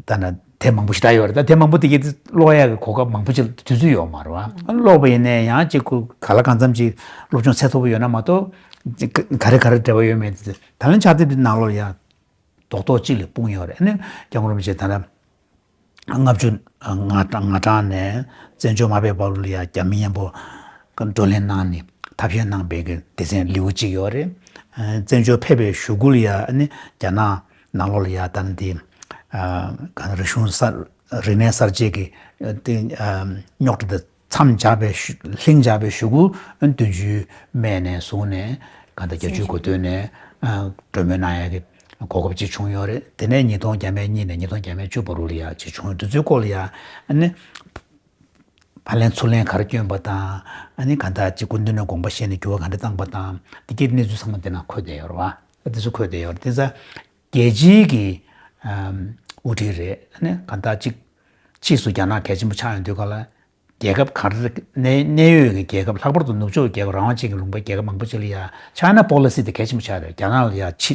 ད་ན་དེབ་མང་པོ་ཞིག་བྲིས་ཡོད་རེད། ད་དེབ་མང་པོ་དེ་གའི་ཀློག་ཡག་གི་གོ་སྐབས་མང་པོ་ཅིག་དུས་ཚོད་ཡོད་མ་རེད་བ། ཀློག་པ་ཡིན་ནའི་ཡང་ཅིག་ཁོ་ག་ལ་གང་འཚམ་ཅིག་སློབ་སྦྱོང་ཚད་མཐོ་པོ་ཡོད་ན་མ་གཏོགས་ཅིག་ག་རེ་ག་རེ་འབྲེལ་བ་ཡོད་མེད་དེ། ད་ལན་ཕྱག་དེབ་འདི་ནང་ལོགས་ལ་ཡང་རྡོག་རྡོག་ཅིག་ལ་སྤུངས་ཡོད་རེད། ཨ་ནི་སྐྱབས་མགོན་རིན་པོ་ཆེ་ད་ལ་ལྔ་བཅུ་ང་གྲངས་ནས་བཙན་བྱོལ་མ་ཕེབས་བར་དུ་ལ་ཡང་རྒྱ་མི་མཉམ་པོ་བགྲོ་གླེང་གནང་ནས་ཐབས་ཤེས་གནང་པའི་གི་སྡེ་ཚན་ལེའུ་གཅིག་ཡོད་རེད། ཨ་བཙན་བྱོལ་ཕེབས་པའི་གཞུག་གུ་ལ་ཡང་ཨ་ནི་རྒྱ་ནག་ནང་ལོགས་ལ་ཡང་ད་ནི་དེ་ཨ་ག་རིག་གཞུང་གསར་རིག་གནས་གསར་བརྗེ་གི་དེ་ཨ་རྙོག་དྲ་དེ་མཚམས་སྦྱར་བའི་ཤུ་ལྷིང་སྦྱར་བའི་གཞུག་གུ་བདུན་ཅུའི་སྨད་ནས་བཟུང་ནས་གང་ལྟར་བརྒྱད་ཅུའི་འགོ་སྟོད་ནས་ཨ་གྲོས་མོལ་གནང་ཡག་གི་གོ་སྐབས་ཅིག་བྱུང་ཡོད་རེད། དེ་ནས་ཉིས་སྟོང་བརྒྱ་མེད་གཉིས་ནས་ཉིས་སྟོང་བརྒྱ་མེད་བཅུ་བར་དུ་ལ་ཡ་ཅིག་བྱུང་། དུས་ཚོད་སྐོར་ལ་ཡ་ཨ་ནི་ཕར་ལན་ཚུར་ལན་ག་རེ་བསྐྱོན་པ་དང་། ཨ་ནི་གང་ལྟར་ཅིག་སྐུ་མདུན་ནས་དགོངས་པ་བཞེས་ནས་འགྱུར་བ་ག་འདྲ་བཏང་པ་དང་། དེ་གའི་གནས་ཚུལ་ཚང་མ་དེ་ནང་འཁོད་བསྡད་ཡོད་རེད་བ། དེ་ཚོ་འཁོད་བསྡད་ཡོད་རེད། དེ་ཚོ་རྒྱལ་སྤྱིའི་གི་ཨམ་དབུ་ཁྲིད་རེད། ཨ་ནི་གང་ལྟར་ཅིག་ཕྱིས་སུ་རྒྱ་ནག་གལ་ཆེན་པོ་ཆགས་ཡོང་དུས་ག་ལ། རྒྱལ་ཁབ་ག་རེ་གནས་གནས་ཡོད་ཀྱི་རྒྱལ་ཁབ། ལྷག་པར་དུ་ནུབ་ཕྱོགས་རྒྱལ་ཁབ་རང་དབང་ཅན་གྱི་ལུང་པའི་རྒྱལ་ཁབ་མང་པོ་ཅིག་ལ་ཡ་ཆའི་ན་པོ་ལི་སི་དེ་གལ་ཆེན་པོ་ཆགས་རེད། རྒྱ་ནག་ལ་ཡ་ཕྱི་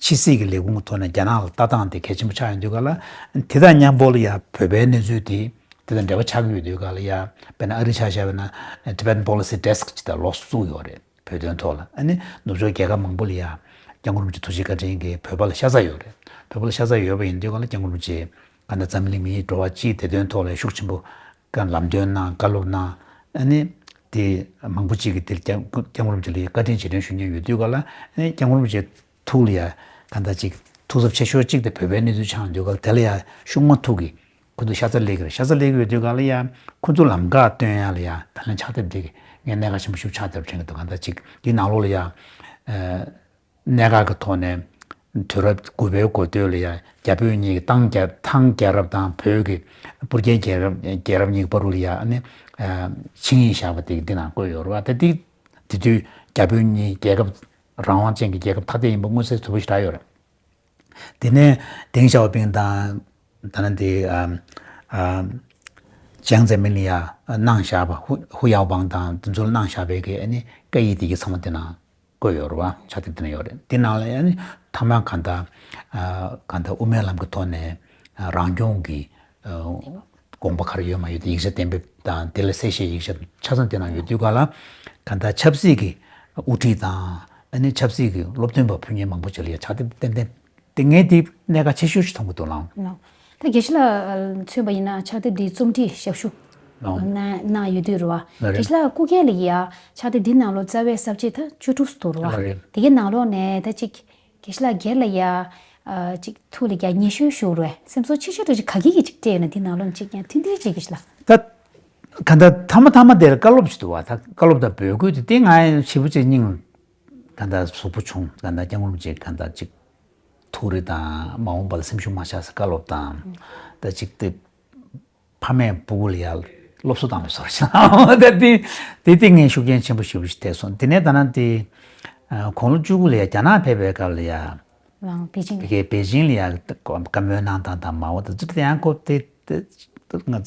ཕྱི་སྲིད་ཀྱི་ལས་ཁུངས་ཀྱི་ཐོག་ནས་རྒྱ་ནག་ལ་ལྟ་སྟངས་དེ་གལ་ཆེན་པོ་ཆགས་ཡོང་དུས་ག་ལ། དེ་དང་མཉམ་པོ་ལ་ཡ་བོད་པའི་གནས་ཚུལ་དེ་དེ་དང་འབྲེལ་བ་ཆགས་ཀྱི་ཡོད་དུས་ག་ལ་ཡ། དཔེར་ན་ཨ་རི་ཆ་བཞག་པ་ན་Tibetan Policy Desk ཅིག་ད་ལོགས་སུ་བཙུགས་ཡོད་རེད། བོད་དོན་ཐོག་ལ། ཨ་ནི་ནུབ་ཕྱོགས་རྒྱལ་ཁབ་མང་པོ་ལ་ཡ་སྐྱབས་མགོན་རིན་པོ་ཆེ་ཐུགས་རྗེ་བཀའ་དྲིན་གྱིས་བོད་པ་ལ་ཤ་ཚ་ཡོད་རེད། བོད་པ་ལ་ཤ་ཚ་ཡོད་པ་ཡིན་དུས་ག་ལ་སྐྱབས་མགོན་རིན་པོ་ཆེ་ག་ན་འཛམ་གླིང་མིའི་འགྲོ་བ་སྤྱིའི་བདེ་དོན་ཐོག་ལ་ཤུགས་ཆེན་པོ་ག་ལམ་སྟོན་གནང་། བཀའ་སློབ་གནང་། ཨ་ནི་དེ་མང་པོ་ཅིག་གིས་དེར་སྐྱབས་སྐྱབས་མགོན་རིན་པོ་ཆེ་ལ་ཡ་བཀའ་དྲིན་རྗེས་དྲན་ཞུ་མཁན་ཡོད་དུས་ག་ལ། ཨ་ནི་སྐྱབས་མགོན་རིན་པོ་ཆེ་ཐུགས་ལ་ཡ་ག་འདྲ་ཅིག་ཐུགས་འཚབ་ཆེ་ཤོས་གཅིག་དེ་བོད་པའི་གནས་ཚུལ་ཆགས་ཡོང་དུས་ག་ལ། དེ་ལ་ཡ་ཤུགས་མ་ཐུག་གི་ཁོ་ཚོ་ཤ་ཚ་སླེབས་ཀྱི་རེད། ཤ་ཚ་སླེབས་ཀྱི་ཡོད་དུས་ག་ལ་ཡ་ཁོ་ཚོ་ལམ་ཁ་སྟོན་ཡ་ལ་ཡ་ད་ལན་ཕྱག་དེབ་འདི་གི་ངས་གནད་འགག་ཆེན་པོ་ཞིག་ཆགས་བསྡད་པ་དྲན་གྱི་འདུག་ག་འདྲ་ཅིག་འདི་ནང་ལོགས་ལ་ཡ་ཨ་གནད་འགག་གི་ཐོག་ནས་དུས་རབས་དགུ་པའི་འགོ་སྟོད་ལ་ཡ་རྒྱ་བོད་གཉིས་ཀྱི་ཐང་རྒྱལ་ཐང་རྒྱལ་རབས་དང་བོད་ཀྱི་སྤུར་རྒྱལ་རྒྱལ་རབས་རྒྱལ་རབས་གཉིས་ཀྱི་བར་དུ་ལ་ཡ་ཨ་ནི་ཨ་ཆིངས་ཡིག་བཞག་པ་དེ་འདི་ནང་བཀོད་ཡོད་རེད་བ། ད་འདི་དེ་དུས་རྒྱ་བོད་གཉིས་རྒྱལ་ཁབ་རང་དབང་ཅན་གྱི་རྒྱལ་ཁབ་ཐ་དད་ཡིན་པ་མངོན་གསལ་དོད་པོ་ཞིག་རག་ཡོད་རེད། དེ་ནས་ཏེང་ཞའོ་ཕིང་དང་ད་ནི་དེ་ཨ་ཨ་ཅང་ཙེ་མིན་ལ་ཡ་གནང་བཞག་པ། ཧུ་ཧུ་ཡའོ་པང་དང་དེ་ཚོ་ལ་གནང་བཞག་པའི་གི་ཨ་ནི་བཀའ་ཡིག་དེ་གི་ཚང་མ་དེ་ནང་བཀོད་ཡོད་རེད་བ། ཕྱག་དེབ་དེ་ནང་ཡོད་རེད། དེ་ནང་ལ་ཨ་ནི་མཐའ་མ་གང་ལྟར་ཨ་གང་ལྟར་དབུ་མའི་ལམ་གྱི་ཐོག་ནས་ཨ་རང་སྐྱོང་གི་ཨ་དགོངས་པ་ག་རེ་ཡོད་མ་ཡོད་དེ་ཡིག་ཆ་གཏན་འབེབས་དང་། དེ་ལ་གསལ་བཤད་ཡིག་ཆ་ཆ་ཚང་དེ་ནང་ཡོད་དུས་ག་ལ། གང་ལྟར་ཆབ་སྲིད་ཀྱི་དབུ་ཁྲིད་དང་། ཨ་ནི་ཆབ་སྲིད་ཀྱི་སློབ་སྟོན་པ་ཕུལ་མཁན་མང་པོ་ཅིག་ལ་ཡ་ཕྱག་དེབ་ཏན་ཏན་དེ་ངས་དེ་གནད་འགག་ཆེ་ཤོས་ཤིག་མཐོང་གི་འདུག་ལགས། ལགས། ད་དགེ་བཤེས་ལགས་མཚོན་པ་ཡིན་ན་ཕྱག་དེབ་འདིའི་རྩོམ་སྒྲིག་ཞབས་ཞུ་ལགས། གནང་གནང་ཡོད་དུས་རེད་བ། ལགས་རེད། དགེ་བཤེས་ལགས་སྐུ་སྒེར་ལ་ཡ་ཕྱག་དེབ་འདི་ནང་ལོགས་རྩ་བའི་ས་བཅད་ད་བཅུ་དྲུག་ཙམ་འདུག་རེད་བ། ལགས་རེད། དེ་གའི་ནང་ལོགས་ནས་ད་ཅིག་དགེ་བཤེས་ལགས་སྒེར་ལ་ཡ། ཨ། ཅིག་ཐུགས་ལ་ཡ་ཉེ་ཞོ་ཞུ་རུ་སེམས་གསོ་ཆེ་ཤོས་འདྲ་ཅིག་ག་གི་གི་ཅིག་སྤྲད་ཡོད་ན་འདི་ནང་ལོགས་ཅིག་ཡང་ཐུང་ཐུང་ཅིག་དགེ་བཤེས་ལགས། ད་ག་འདྲ་ཐ་མ་ཐ་མ་དེར་བཀའ་སློབ་ཅིག་འདུག་བ། ད་བཀའ་སློབ་དང་འབོད་སྐུལ་དེ་དེ་ང་ཞེ་པོ་ཅིག་སྙིང་ག་འདྲ་ཟུག་པོ་བྱུང་། ག་འདྲ་སྐྱབས་མགོན་རིན་པོ་ཆེ་ག་འདྲ་ཅིག་ཐུགས་རེ་དང་མ་འོངས་པ་ལ་སེམས་ཤུགས་མ་ཆག་ཟེར་བཀའ་སློབ་དང་། ད་ཅིག་དེ། ཕ་མས་སྤུ་གུ་ལ་ཡ་སློབ་གསོ་བཏང་བའི་བཟོ་འདྲ་ཞིག་ད་དེ་དེ་དེ་ངས་ཤུགས་རྐྱེན་ཆེན་པོ་ཞེ་པོ་ཞིག་ཐེབས་སོང་། དེ་ནས་ད་ནང་དེ་དགུང་ལོ་བཅུ་དགུ་ལ་ཡ་རྒྱ་ནག་ཕེབས་པའི་སྐབས་ལ་ཡ། རང་པེ་ཅིང་། ཕ་གིར་པེ་ཅིང་ལ་ཡ་བཀའ་མོལ་གནང་སྟངས་དང་མ་འོངས་ད་ཚུར་དེ་ཡང་ཁོ་དེ་དེ་ང་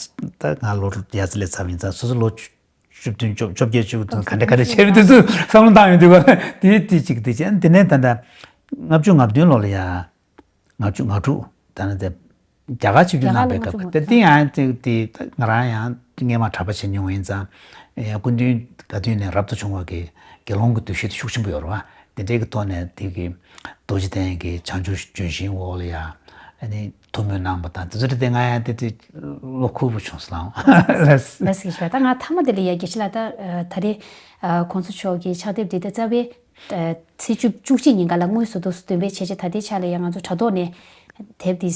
ད་ང་ལོ་ཡ་ཙི་ལས་ཚ་བ་ཡིན་ཙང་སོ་སོ་ལོ་བཅུ་བདུན་བཅོ་བཅོ་བརྒྱད་བཅུ་དགུ་དང་ག་འདྲ་ག་འདྲ་བྱས་པའི་དུས་ཚོད་བསམ་བློ་བཏང་ཡོང་དུས་བ་དེ་དེ་གཅིག་དེ་བྱས། དེ་ནས་ད་ལྟ་ལྔ་བཅུ་ང་བདུན་ལོ་ལ་ཡ། ང་བཅུ་ང་དྲུག་ད་ནི་དེ་རྒྱ་གར་ཆིབས་བསྒྱུར་གནང་པའི་སྐབས་དེ་དེ་ཡང་དེ་དེ་ང་རང་ཡང་སྔས་མ་གྲྭ་པ་བྱེད་མྱོང་བ་ཡིན་ཙང་། ཡང་སྐུ་མདུན་ག་དུས་ནས་རབ་ཏུ་བྱུང་བ་གི་དགེ་སློང་གི་འདུ་ཤེས་དེ་ཤུགས་ཆེན་པོ་ཡོད་རེད་བ། དེ་འདྲའི་གི་ཐོག་ནས་དེ་གི་རྡོ་རྗེ་གདན་གྱི་བྱང་ཆུབ་ལྗོན་ཤིང་འོག་ལ་ཡ་ཨ་ནི་ཐུགས་སྨོན་གནང་བ་དང་དེ་ཚོ་དེ་ང་ཡང་དེ་དེ་བློ་འཁོལ་པོ་བྱུང་སོང་། ལགས་སོ་དགེ་བཤེས་ལགས། ད་ང་མཐའ་མ་དེ་ལ་ཡ་དགེ་བཤེས་ལགས་ད་ད་རེས་༸གོང་ས་མཆོག་གི་ཕྱག་དེབ་འདི་ད་རྩ་བའི། ཨ། ཚེས་བཅུ་བཅུ་གཅིག་ཉིན་ག་ལ་དངོས་སུ་འདུག་སེ་འདོན་སྤེལ་བྱས་རྗེས་ད་ལྟའི་ཆ་ལ་ཡང་ང་ཚོ་དྲ་ཐོག་ནས་དེབ་འདི་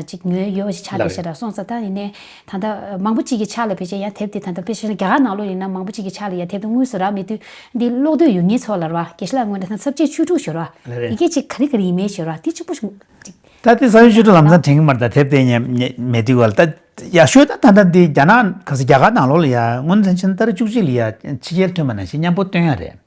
ཅིག་ཉོས་ཡོད་པ་ཞིག་ཆགས་བསྡད་ཤག་ར། སོང་ཙང་ད་ཡིན་ནའི་ད་ལྟ་མང་པོ་ཅིག་གི་ཕྱག་ལ་ཕལ་ཆེར་ཡང་དེབ་འདི་ད་ལྟ་དཔེ་བཞག་ན་རྒྱ་གར་ནང་ལོགས་ཡིན་ན་མང་པོ་ཅིག་གི་ཕྱག་ལ་ཡང་དེབ་འདི་དངོས་སུ་རག་མེད་དུས་འདི་ཀློག་འདོད་ཡོད་མཁན་ཚོ་ལ་ར་དགེ་བཤེས་ལགས་ངོས་ནས་ད་ཚབ་བྱེད་ཆོས་དྲུག་ཞུ་ར། ལགས་རེད། ཡི་གེ་ཅིག་ག་རེ་ག་རེ་ཡིན་མིན་ཞུ་ར་དེ་གཅིག་པོ་ཞིག་ཅིག་ད་དེ་ས་ཡོམ་ཆོས་དྲུག་ལམ་སང་དྲན་གྱི་མ་རེད། ད་དེབ་དེ་ཉན་མེད་དུས་བ་ལ་ད་ཡག་ཤོས་ད་ད་ད་འདི་རྒྱ་ནག་ག་ས་རྒྱ་གར་ནང་ལོགས་ལ་ཡ་སྔོན་ཕན་ཆད་ད་རེས་བཅུ་གཅིག་ལ་ཡ་ཕྱི་རྒྱལ་ཐོན་པ་ནང་བཞིན་མཉམ་པོ་བཏོན་ཡ་རེད།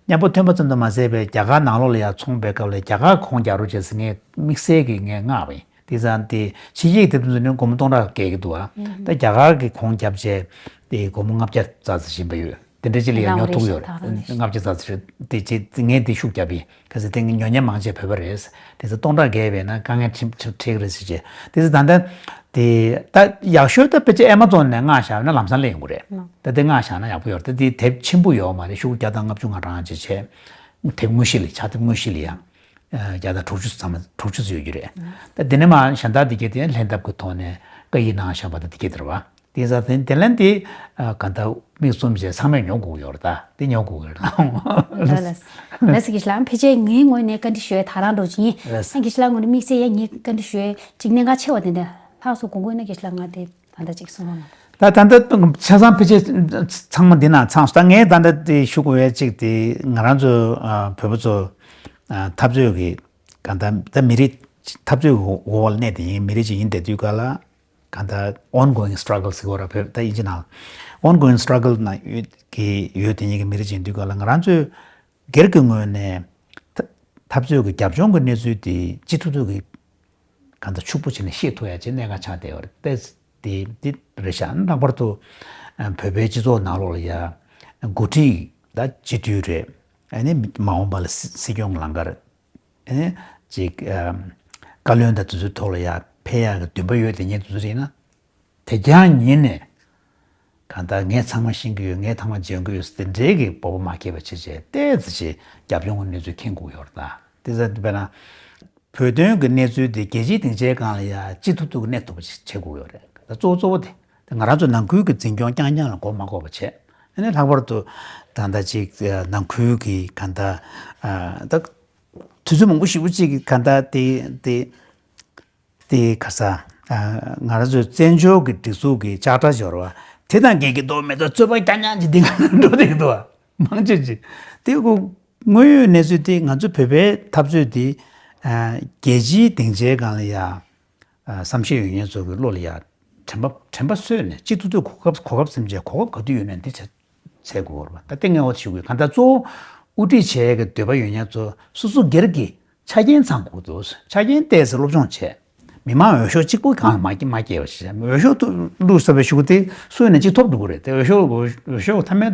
མཉམ་པོ་ཐོན་པ་ཙམ་དུ་མ་ཟད་པའི་རྒྱ་གར་ནང་ལོགས་ལ་ཡ་ཚོང་པའི་སྐབས་ལ་རྒྱ་གར་གོང་རྒྱག་རོགས་བྱས་ཟེར་ངས་དམིགས་བསལ་གྱིས་ངས་མངགས་པ་ཡིན། དེ་ཙང་དེ་ཕྱི་རྒྱལ་གྱི་དེབ་ཚོ་ནི་སྒོར་མོ་སྟོང་ཕྲག་བརྒལ་གྱི་འདུག་ཨ། ད་རྒྱ་གར་གྱི་གོང་བརྒྱབ་བྱས་དེ་སྒོར་མོ་ལྔ་བརྒྱ་ཙམ་ཙམ་ཞིག་ཡིན་པ་ཡོད། དེ་འདྲ་ཅིག་ལ་ཡང་ཉོ་ཐུབ་ཡོད་རེད། ལྔ་བརྒྱ་ཙམ་ཙམ་རེད། དེ་ཅིག་ངས་དེ་ཤུགས་བརྒྱབ་པ་ཡིན། གལ་སྲིད་དེ་ཉོ་མཁན་མང་ཆེ་བོད་པ་རེད། དེ་ཚོ་སྟོང་ཕྲག་བརྒལ་བས་ན་དཀའ་ངལ་འཕྲད་འཕྲད་འཕྲད་ཀྱི་རེད་ཟེར་བྱས། དེ་ཚོ་ད་ལྟ་དེ་ད་ཡག་ཤོས་ད་ཕལ་ཆེར་ཨེ་མ་ཛོན་ནས་མངགས་བཞག་ན་ལམ་སང་སླེབས་ཡོང་གི་རེད། ད་དེ་མངགས་བཞག་ན་ཡག་པོ་ཡོད་རེད། ད་དེ་དེབ་ཆེན་པོ་ཡོད་མ་རེད། ཤོག་བུ་བརྒྱ་དང་ལྔ་བཅུ་ང་གྲངས་ཅིག་བྱས། དེབ་དངོས་གཞི་ལ་ཕྱག་དེབ་དངོས་གཞི་ལ་ཡང་བརྒྱ་དང་དྲུག་ཅུ་ཙམ་དྲུག་ཅུ་ཙམ་ཡོད་རྒྱུ་རེད། ད་དེ་ནས་མ་གཞན་དག་དེ་གས་དེ་ལྷན་ཐབས་ཀྱི་ཐོག་ནས་བཀའ་ཡིག་གནང་བཞག་པ་ད་དེ་གས་དེ་རེད་བ། དེ་ཙང་དེ་དེ་ལན་དེ་ག་ད་མིག་བཙུམ་བྱས་ཚང་མས་ཉོ་དགོས་ཡོད་རེད། ད་དེ་ཉོ་དགོས་ཡོད་རེད། ལགས་ལགས་ལགས་སོ་དགེ་བཤེས་ལགས། ཕལ་ཆེར་ངའི་ངོས་ནས་བཀའ་འདྲི་ཞུ་ཡས་ད་རང་འགྲོ་གི་ཡིན། ལགས་སོ། ཨ་དགེ་བཤེས་ལགས་ངོས་ནས་དམིགས་བསལ་ཡ་ངའི་བཀའ་འདྲི་ཞུ་ཡས་ཅིག་གནད་འགག་ཆེ་བ་དེ་འདྲ་ལྷག་སོང་དགོངས་ཀྱི་ཡོད་ན་དགེ་བཤེས་ལགས་ང་དེ་ད་ལྟ་ཅིག་གསུང་རོགས་གནང་། ད་ད་ལྟ་ཆ་ཚང་ཕལ་ཆེར་ཚང་མ་འདི་ན་ཚང་སོང་། ད་ངས་ད་ལྟ་དེ་ཞུ་དགོས་ཡས་ཅིག་དེ་ང་རང་ཚོ་བོད་པ་ཚོ་འཐབ་རྩོད་ཀྱི་ག་ད་ད་མི་རིགས་འཐབ་རྩོད་ཀྱི་འོག་ལ་གནས་དེ་ཡིན། མི་རིགས་ཅིག་ཡིན་བསྡད་དུས་ག་ལ། གང་ལྟར་ongoing struggle ཟེར་བ་ར་བོད་ད་ཨིན་ཇི་ནང་ongoing struggle ནང་ཡོད་ཀྱི་ཡོད་དེ་ཉིད་ཀྱི་མི་རིགས་ཅིག་ཡིན་དུས་ག་ལ་ང་རང་ཚོས་སྒེར་གྱི་ངོས་ནས་ཐ་འཐབ་རྩོད་ཀྱི་རྒྱབ་ལྗོངས་ཀྱི་གནས་ཚུལ་དེ་ཅི་ཐུབ་ཐུབ་ཀྱི་གང་ལྟར་ཕྱུག་པོ་བྱས་ནས་ཤེས་ཐུབ་ཡ་ཅིག་གནད་འགག་ཆགས་བསྡད་ཡོད་རེད། ཏེ་དེ་དེ་རེད་ཤག་ལྷག་པར་དུ་བོད་པའི་སྤྱི་ཚོགས་ནང་ལོགས་ལ་ཡ་འགོ་ཁྲིད་ད་སྤྱི་འཐུས་རེད། ཨ་ནི་མ་འོངས་པ་ལ་སྲིད་སྐྱོང་ལམ་ཁར། ཨེ། ཅིག་ཨམ། བཀའ་བློན་དང་དེ་ཚོའི་ཐོག་ལ་ཡང་ཕེབས་ཡག་གི་འདུན་པ་ཡོད་དེ་ཉིད་དུ་རེད་ན། དེ་རྐྱང་ཉིད་ནས་གང་ལྟར་ངས་ཚང་མ་ཤེས་ཀྱི་ཡོད། ངས་ཚང་མ་འཇོན་གྱི་ཡོད་ཟེར་དེ་འདྲའི་གི་སྤོབས་པ་མ་སྐྱེས་པ་བྱས་བྱས་ཏོག་ཙམ་ཅིག་རྒྱབ་ལྗོངས་ཀྱི་གནས་ཚུལ་མཁྱེན་དགོས་ཡོད་རེད་ད། དེ་ཚོ་དཔེར་ན། བོད་དོན་གྱི་གནས་ཚུལ་དེ་རྒྱལ་སྤྱིའི་སྡིངས་ཆའི་སྒང་ལ་ཡང་ཅི་ཐུབ་ཐུབ་ཀྱི་གནས་ཐུབ་པ་ཞིག་བྱེད་དགོས་ཡོད་རེད། ད་གཙོ་བོ་གཙོ་བོ་དེ་ད་ང་རང་ཚོ་ནང་ཁུལ་གྱི་འཛིན་སྐྱོང་རྐྱང་རྐྱང་ལ་མགོ་མ་འཁོར་བ་བྱས། ཨ་ནི་ལྷག་པར་དུ་ད་ལྟ་ཅིག་ནང་ཁུལ་གྱི་ག་ད་ད་དུས་ཚོད་མང་པོ་ཞེ་པོ་ཅིག་གི་ག་ད་དེ་དེ་དེ་ག་ས་ང་རང་ཚོའི་བཙན་བྱོལ་གྱི་སྒྲིག་འཛུགས་ཀྱི་ལྕགས་དྲ་འབྱོར་བ་དེ་དང་འགལ་གྱི་འདུག་མེད་ད་རྩོད་པ་རྐྱང་རྐྱང་ཅིག་འདི་ག་འགྲོ་བསྡད་ཀྱི་འདུག་བ། མང་ཆེ་ཅིག་དེ་གོ་དངོས་ཡོད་གནས་ཚུལ་དེ་ང་ཚོ་བོད་པའི་འཐབ་རྩོད་དེ་རྒྱལ་སྤྱིའི་སྡིངས་ཆའི་སྒང་ལ་ཡ། བསམ་ཤེས་ཡོད་མཁན་ཚོ་གི་བློ་ལ་ཡ་དྲན་པ་དྲན་པ་གསོས་ནས་གཅིག་ཏུ་ཏུ་གོ་སྐབས་གོ་སྐབས་ཟིན་བྱས་གོ་སྐབས་ག་དུས་ཡོད་ནས་འདི་བྱས་བྱས་དགོས་རེད་བ། ད་ལྟ་ངས་འོ་དེ་ཞུ་དགོས། གང་ལྟར་གཙོ་བོ་དབུ་ཁྲིད་བྱེད་ཡས་ཀྱི་འདོད་པ་ཡོད་མཁན་ཚོ་སོ་སོ་སྒེར་གྱི་ཆ་རྐྱེན་ཚང་དགོས་འདུག་ཆ་རྐྱེན་བལྟས་ཚེ་སློབ་སྦྱོང་བྱས། མི་མང་འོས་ཤོག་གཅིག་པོ་གང་ལ་མ་སྐྱེ་མ་སྐྱེ་བ་ཞིག་འོས་ཤོག་ཏུ་བླུགས་ཟེར་བའི་ཞུ་དེ་སུ་ཡིན་ན་གཅིག་ཐོབ་འགྲོ་གི་རེད་དེ། འོས་ཤོག་འོས་ཤོག་མཐའ་མའི་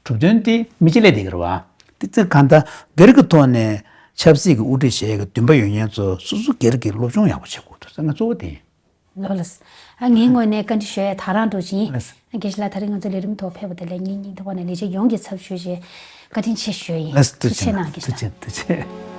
གྲུབ་དོན་དེ་མི་གཅིག་ལས་དེ་གི་རེད་བ། དེ་ཚེ་གང་ལྟར་སྒེར་གྱི་ཐོག་ནས་ཆབ་སྲིད་ཀྱི་དབུ་ཁྲིད་བྱེད་ཡས་ཀྱི་འདུན་པ་ཡོད་མཁན་ཚོ་སོ་སོ་སྒེར་གྱི་སློབ་སྦྱོང་ཡག་པོ་བྱེད་དགོས་འདུག་ང་གཙོ་བོ་དེ་ཡིན། ལོ་ལགས། ཨ་ངའི་ངོས་ནས་བཀའ་འདྲི་ཞུ་ཡས་ད་རང་འགྲོ་བཞིན། ལགས། ཨ་དགེ་བཤེས་ལགས་ད་རེས་ང་ཚོ་ལས་རིམ་ཐོག་ཕེབས་པ་དེ་ལ་སྙིང་སྙིང་ཐག་པ་ནས་ལས་བྱེད་ཡོངས་ཀྱི་ཚབ་ཞུས་བྱས་བཀའ་དྲིན་ཆེ་ཞུ་ཡིན། ལགས་ཐུགས་རྗེ་ཆེ་གནང་། དགེ་བཤེས་ལགས། ཐུགས་རྗེ་ཐུགས་རྗེ།